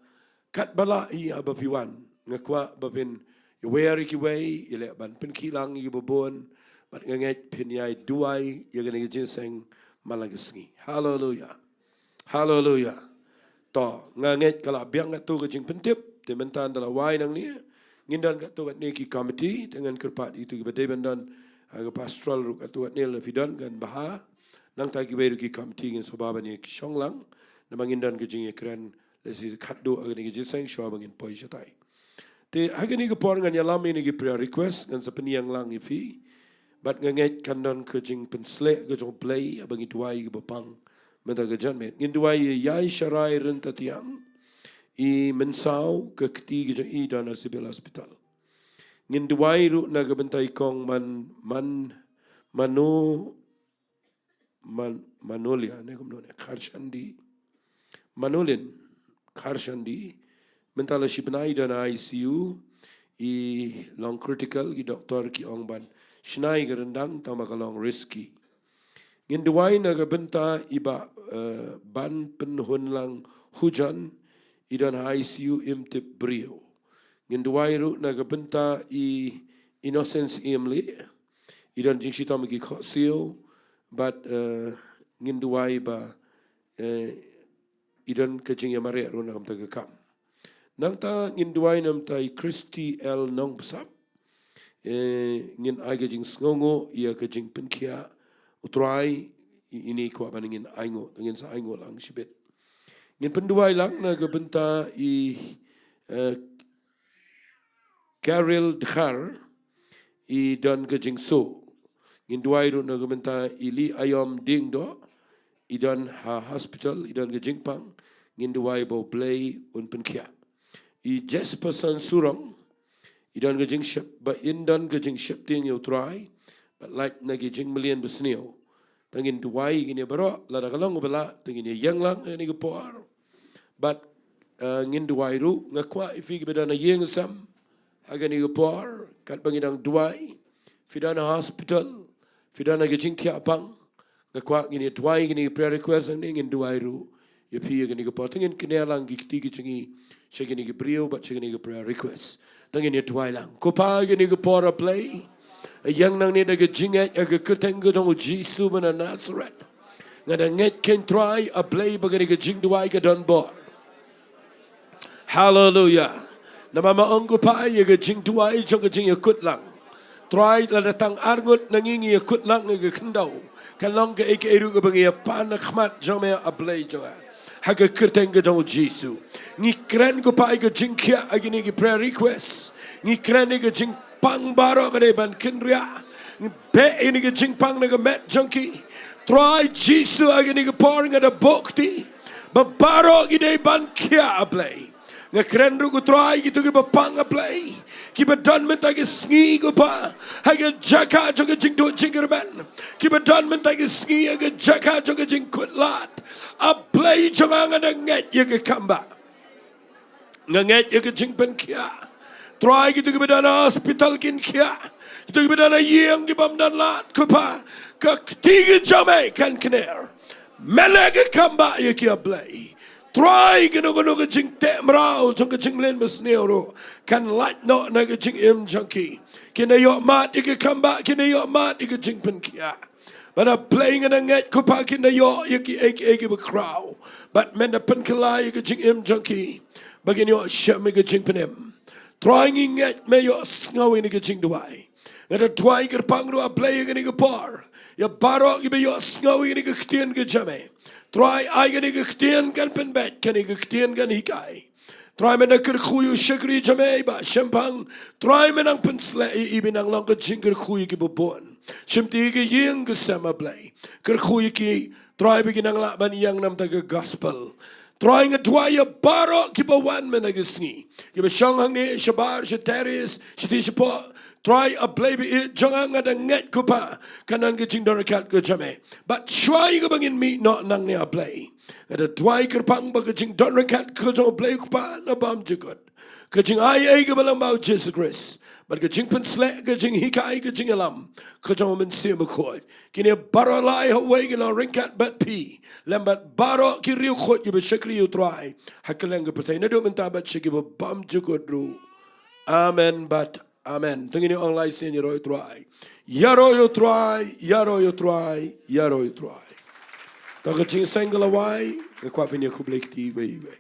katba lah hi haba phi wan, nga kwah ba phin ïawer ïa kiwei, ïaleh ban pynkhih lang ïa kiba bun, bad nga ngeit phin ïai duwai ïa kane ka jingïaseng man la ka sngi. Haleluia. Haleluia. To, nga ngeit ka la biang katto ka jingpyntip. Te mynta ynda la wai nangne, ngin don katto katne ki committee, te ngan kyrpad ïa kito kiba dei ban don ha ka pastoral ruh katto katne lada phi don kan bha. Nangta kiwei ruh ki committee ngin sngewbha ban ïa ki shong lang, namar ngin don ka jingïakren lehse khatduh ha kane ka jingïaseng shuwa ba ngin poi shatai. Te ha kane ka por ngan ïalam ïa kine ki prayer request, ngan sa pynïeng lang ïa phi. Bad nga ngeit kan don ka jingpynsleh ka jong U Blei haba ngi duwai ïa kiba pang mynta ka janmiet. Ngin duwai ïa i Ïaisharai Ryntatiang, i Mynsaw, ka kti ka jong i don ha Civil Hospital. Ngin duwai ruh na ka bynta i kong Man, Man, Manu, Man, Manolia, ne kumno ne, Kharshandi. Manolin Kharshandi, mynta la shi bnai i don ha I C U, i long critical, ki doktor ki ong ban shna ïa ka ryndang, tangba ka long risky. Ngin duwai na ka bynta i Bah, eh, Banpynhunlang Hujan, i don ha I C U im tip briew. Ngin duwai ruh na ka bynta i Innocence Imli, i don jingshitom ki khohsiew, bad, eh, ngin duwai ba, eh, i don ka jingïamareh ruh na ka bynta ka kam. Nangta ngin duwai namta i Christy L Nongbsap, eh, ngin ai ka jingsngewnguh ïa ka jingpynkhiah, U Trai, i-, ine i kwah ban ngin ainguh, ngin sa ainguh lang shibit. Ngin pynduwai lang na ka bynta i, eh, Carol Dkhar, i don ka jingsuh. Ngin duwai ruh na ka bynta i Liaiom Diengdoh, i don ha hospital, i don ka jingpang, ngin duwai ba U Blei un pynkhiah. I Jesperson Surong, i don ka jingshep, ba in don ka jingsheptieng ïa U Trai, bad lait na ki jingmlien basniew. Te ngin duwai ïa kine baroh, lada ka long ba lah, te ngin ïeng lang ha kane ka por. Bad, eh, ngin duwai ruh, nga kwah ïa phi kiba don ha ïing ha sem ha kane ka por, katba ngi dang duwai, phi don ha hospital, phi don ha ka jingthiah pang, nga kwah ngin ïa duwai ïa kine ki prayer request, hangne ngin duwai ruh ïa phi ha kane ka por. Te ngin kynmaw lang ki kti ki jong ngi sha kine ki briew bad sha kine ki prayer request. Te ngin ïa duwai lang. Ko Pa, ha kane ka por, A Blei, ïeng nangne da ka jingngeit ha ka kyrteng ka jong U Jisu ba na Nasareth. Nga da ngeit kein Trai, A Blei, ba kane ka jingduwai ka don bor. Haleluia. Namar ma ong, ko Pa, ïa ka jingduwai jong ka jingïakut lang. Trai, lada tang arngut na ngi ngi ïakut lang ha ka khyndew, kan long kaei kaei ruh kaba ngi ïa pan ha khmat jong me, A Blei jong nga, ha ka kyrteng ka jong U Jisu. Ngi kren, ko Pa, ïa ka jingkhiah ha kine ki prayer request. Ngi kren ïa ka jingpang baroh ka dei ban kynriah. Ngi beh ïa kane ka jingpang na ka met jong ki. Trai Jisu, ha kane ka por nga da buh kti ba baroh ki dei ban khiah, A Blei. Nga kren ruh, ko Trai, kito kiba pang, A Blei, kiba don mynta ki sngi, ko Pa, ha ka jaka jong ka jingduh jingkyrmen, kiba don mynta ki sngi ha ka jaka jong ka jingkut lad, A Blei jong nga, nga da ngeit ïa ka kam ba nga ngeit ïa ka jingpynkhiah. Trai, kito kiba don ha hospital kin khiah, kito kiba don ha ïing ki bym don lad, ko Pa, ka kti ka jong me kan kner. Me leh ka kam ba ïa ki, A Blei. Trai, kano kano ka jingteh mraw jong ka jingmlien basniew ruh kan lait noh na ka jingim jong ki. Kin da ïoh mad ïa ka kam ba, kin da ïoh mad ïa ka jingpynkhiah. Bad, A Blei, nga da ngeit, ko Pa, kin da ïoh ïa kiei kiei kiba khraw. Bad men da pynkylla ïa ka jingim jong ki ba kin ïoh shem ïa ka jingpynim. Trai, ngi ngeit me ïohsngew ïa kane ka jingduwai. Nga da duwai kyrpang ruh, A Blei, ha kane ka por ïa baroh kiba ïohsngew ïa kane ka ktien ka jong me. Trai, ai kane ka ktien kan pynbeit, kane ka ktien kan hikai. Trai, men da kyrkhu ïa u shakri jong me i Bah Shemphang. Trai, men nang pynshlei ïa i ba nang long ka jingkyrkhu ïa kiba bun. Shimti ka ïing ka sem, A Blei. Kyrkhu ïa ki, Trai, ba kin nang lah ban ïeng namar ka gospel. Trai, nga duwai ïa baroh kiba wan mynta ka sngi, kiba shong hangne shabar, sha terrace, shati shapoh. Trai, A Blei ba ïeit jong nga, nga da ngeit, ko Pa, kan don ka jingdon ryngkat ka jong me. Bad shuwa ïa kaba ngin mih noh nangne, A Blei, nga da duwai kyrpang ba ka jingdon ryngkat ka jong U Blei, ko Pa, na bymjukut, ka jingai ei kaba lyngba U Jisu Khrist, bad ka jingpynshlei, ka jinghikai, ka jingïalam ka jong U Mynsiem Bakhuid, kine baroh lai ha uwei kin long ryngkat bad phi lem bad baroh ki riewkhuid kiba shakri ïa U Trai ha kylleng ka pyrthei, naduh mynta bad sha kiba bymjukut ruh. Amen bad amen. To ngin ong lai sien: Ïaroh ïa U Trai, ïaroh ïa U Trai, ïaroh ïa U Trai, ïaroh ïa U Trai. To ka jingseng ka la wai, nga kwah phin ïa khublei kti iwei iwei.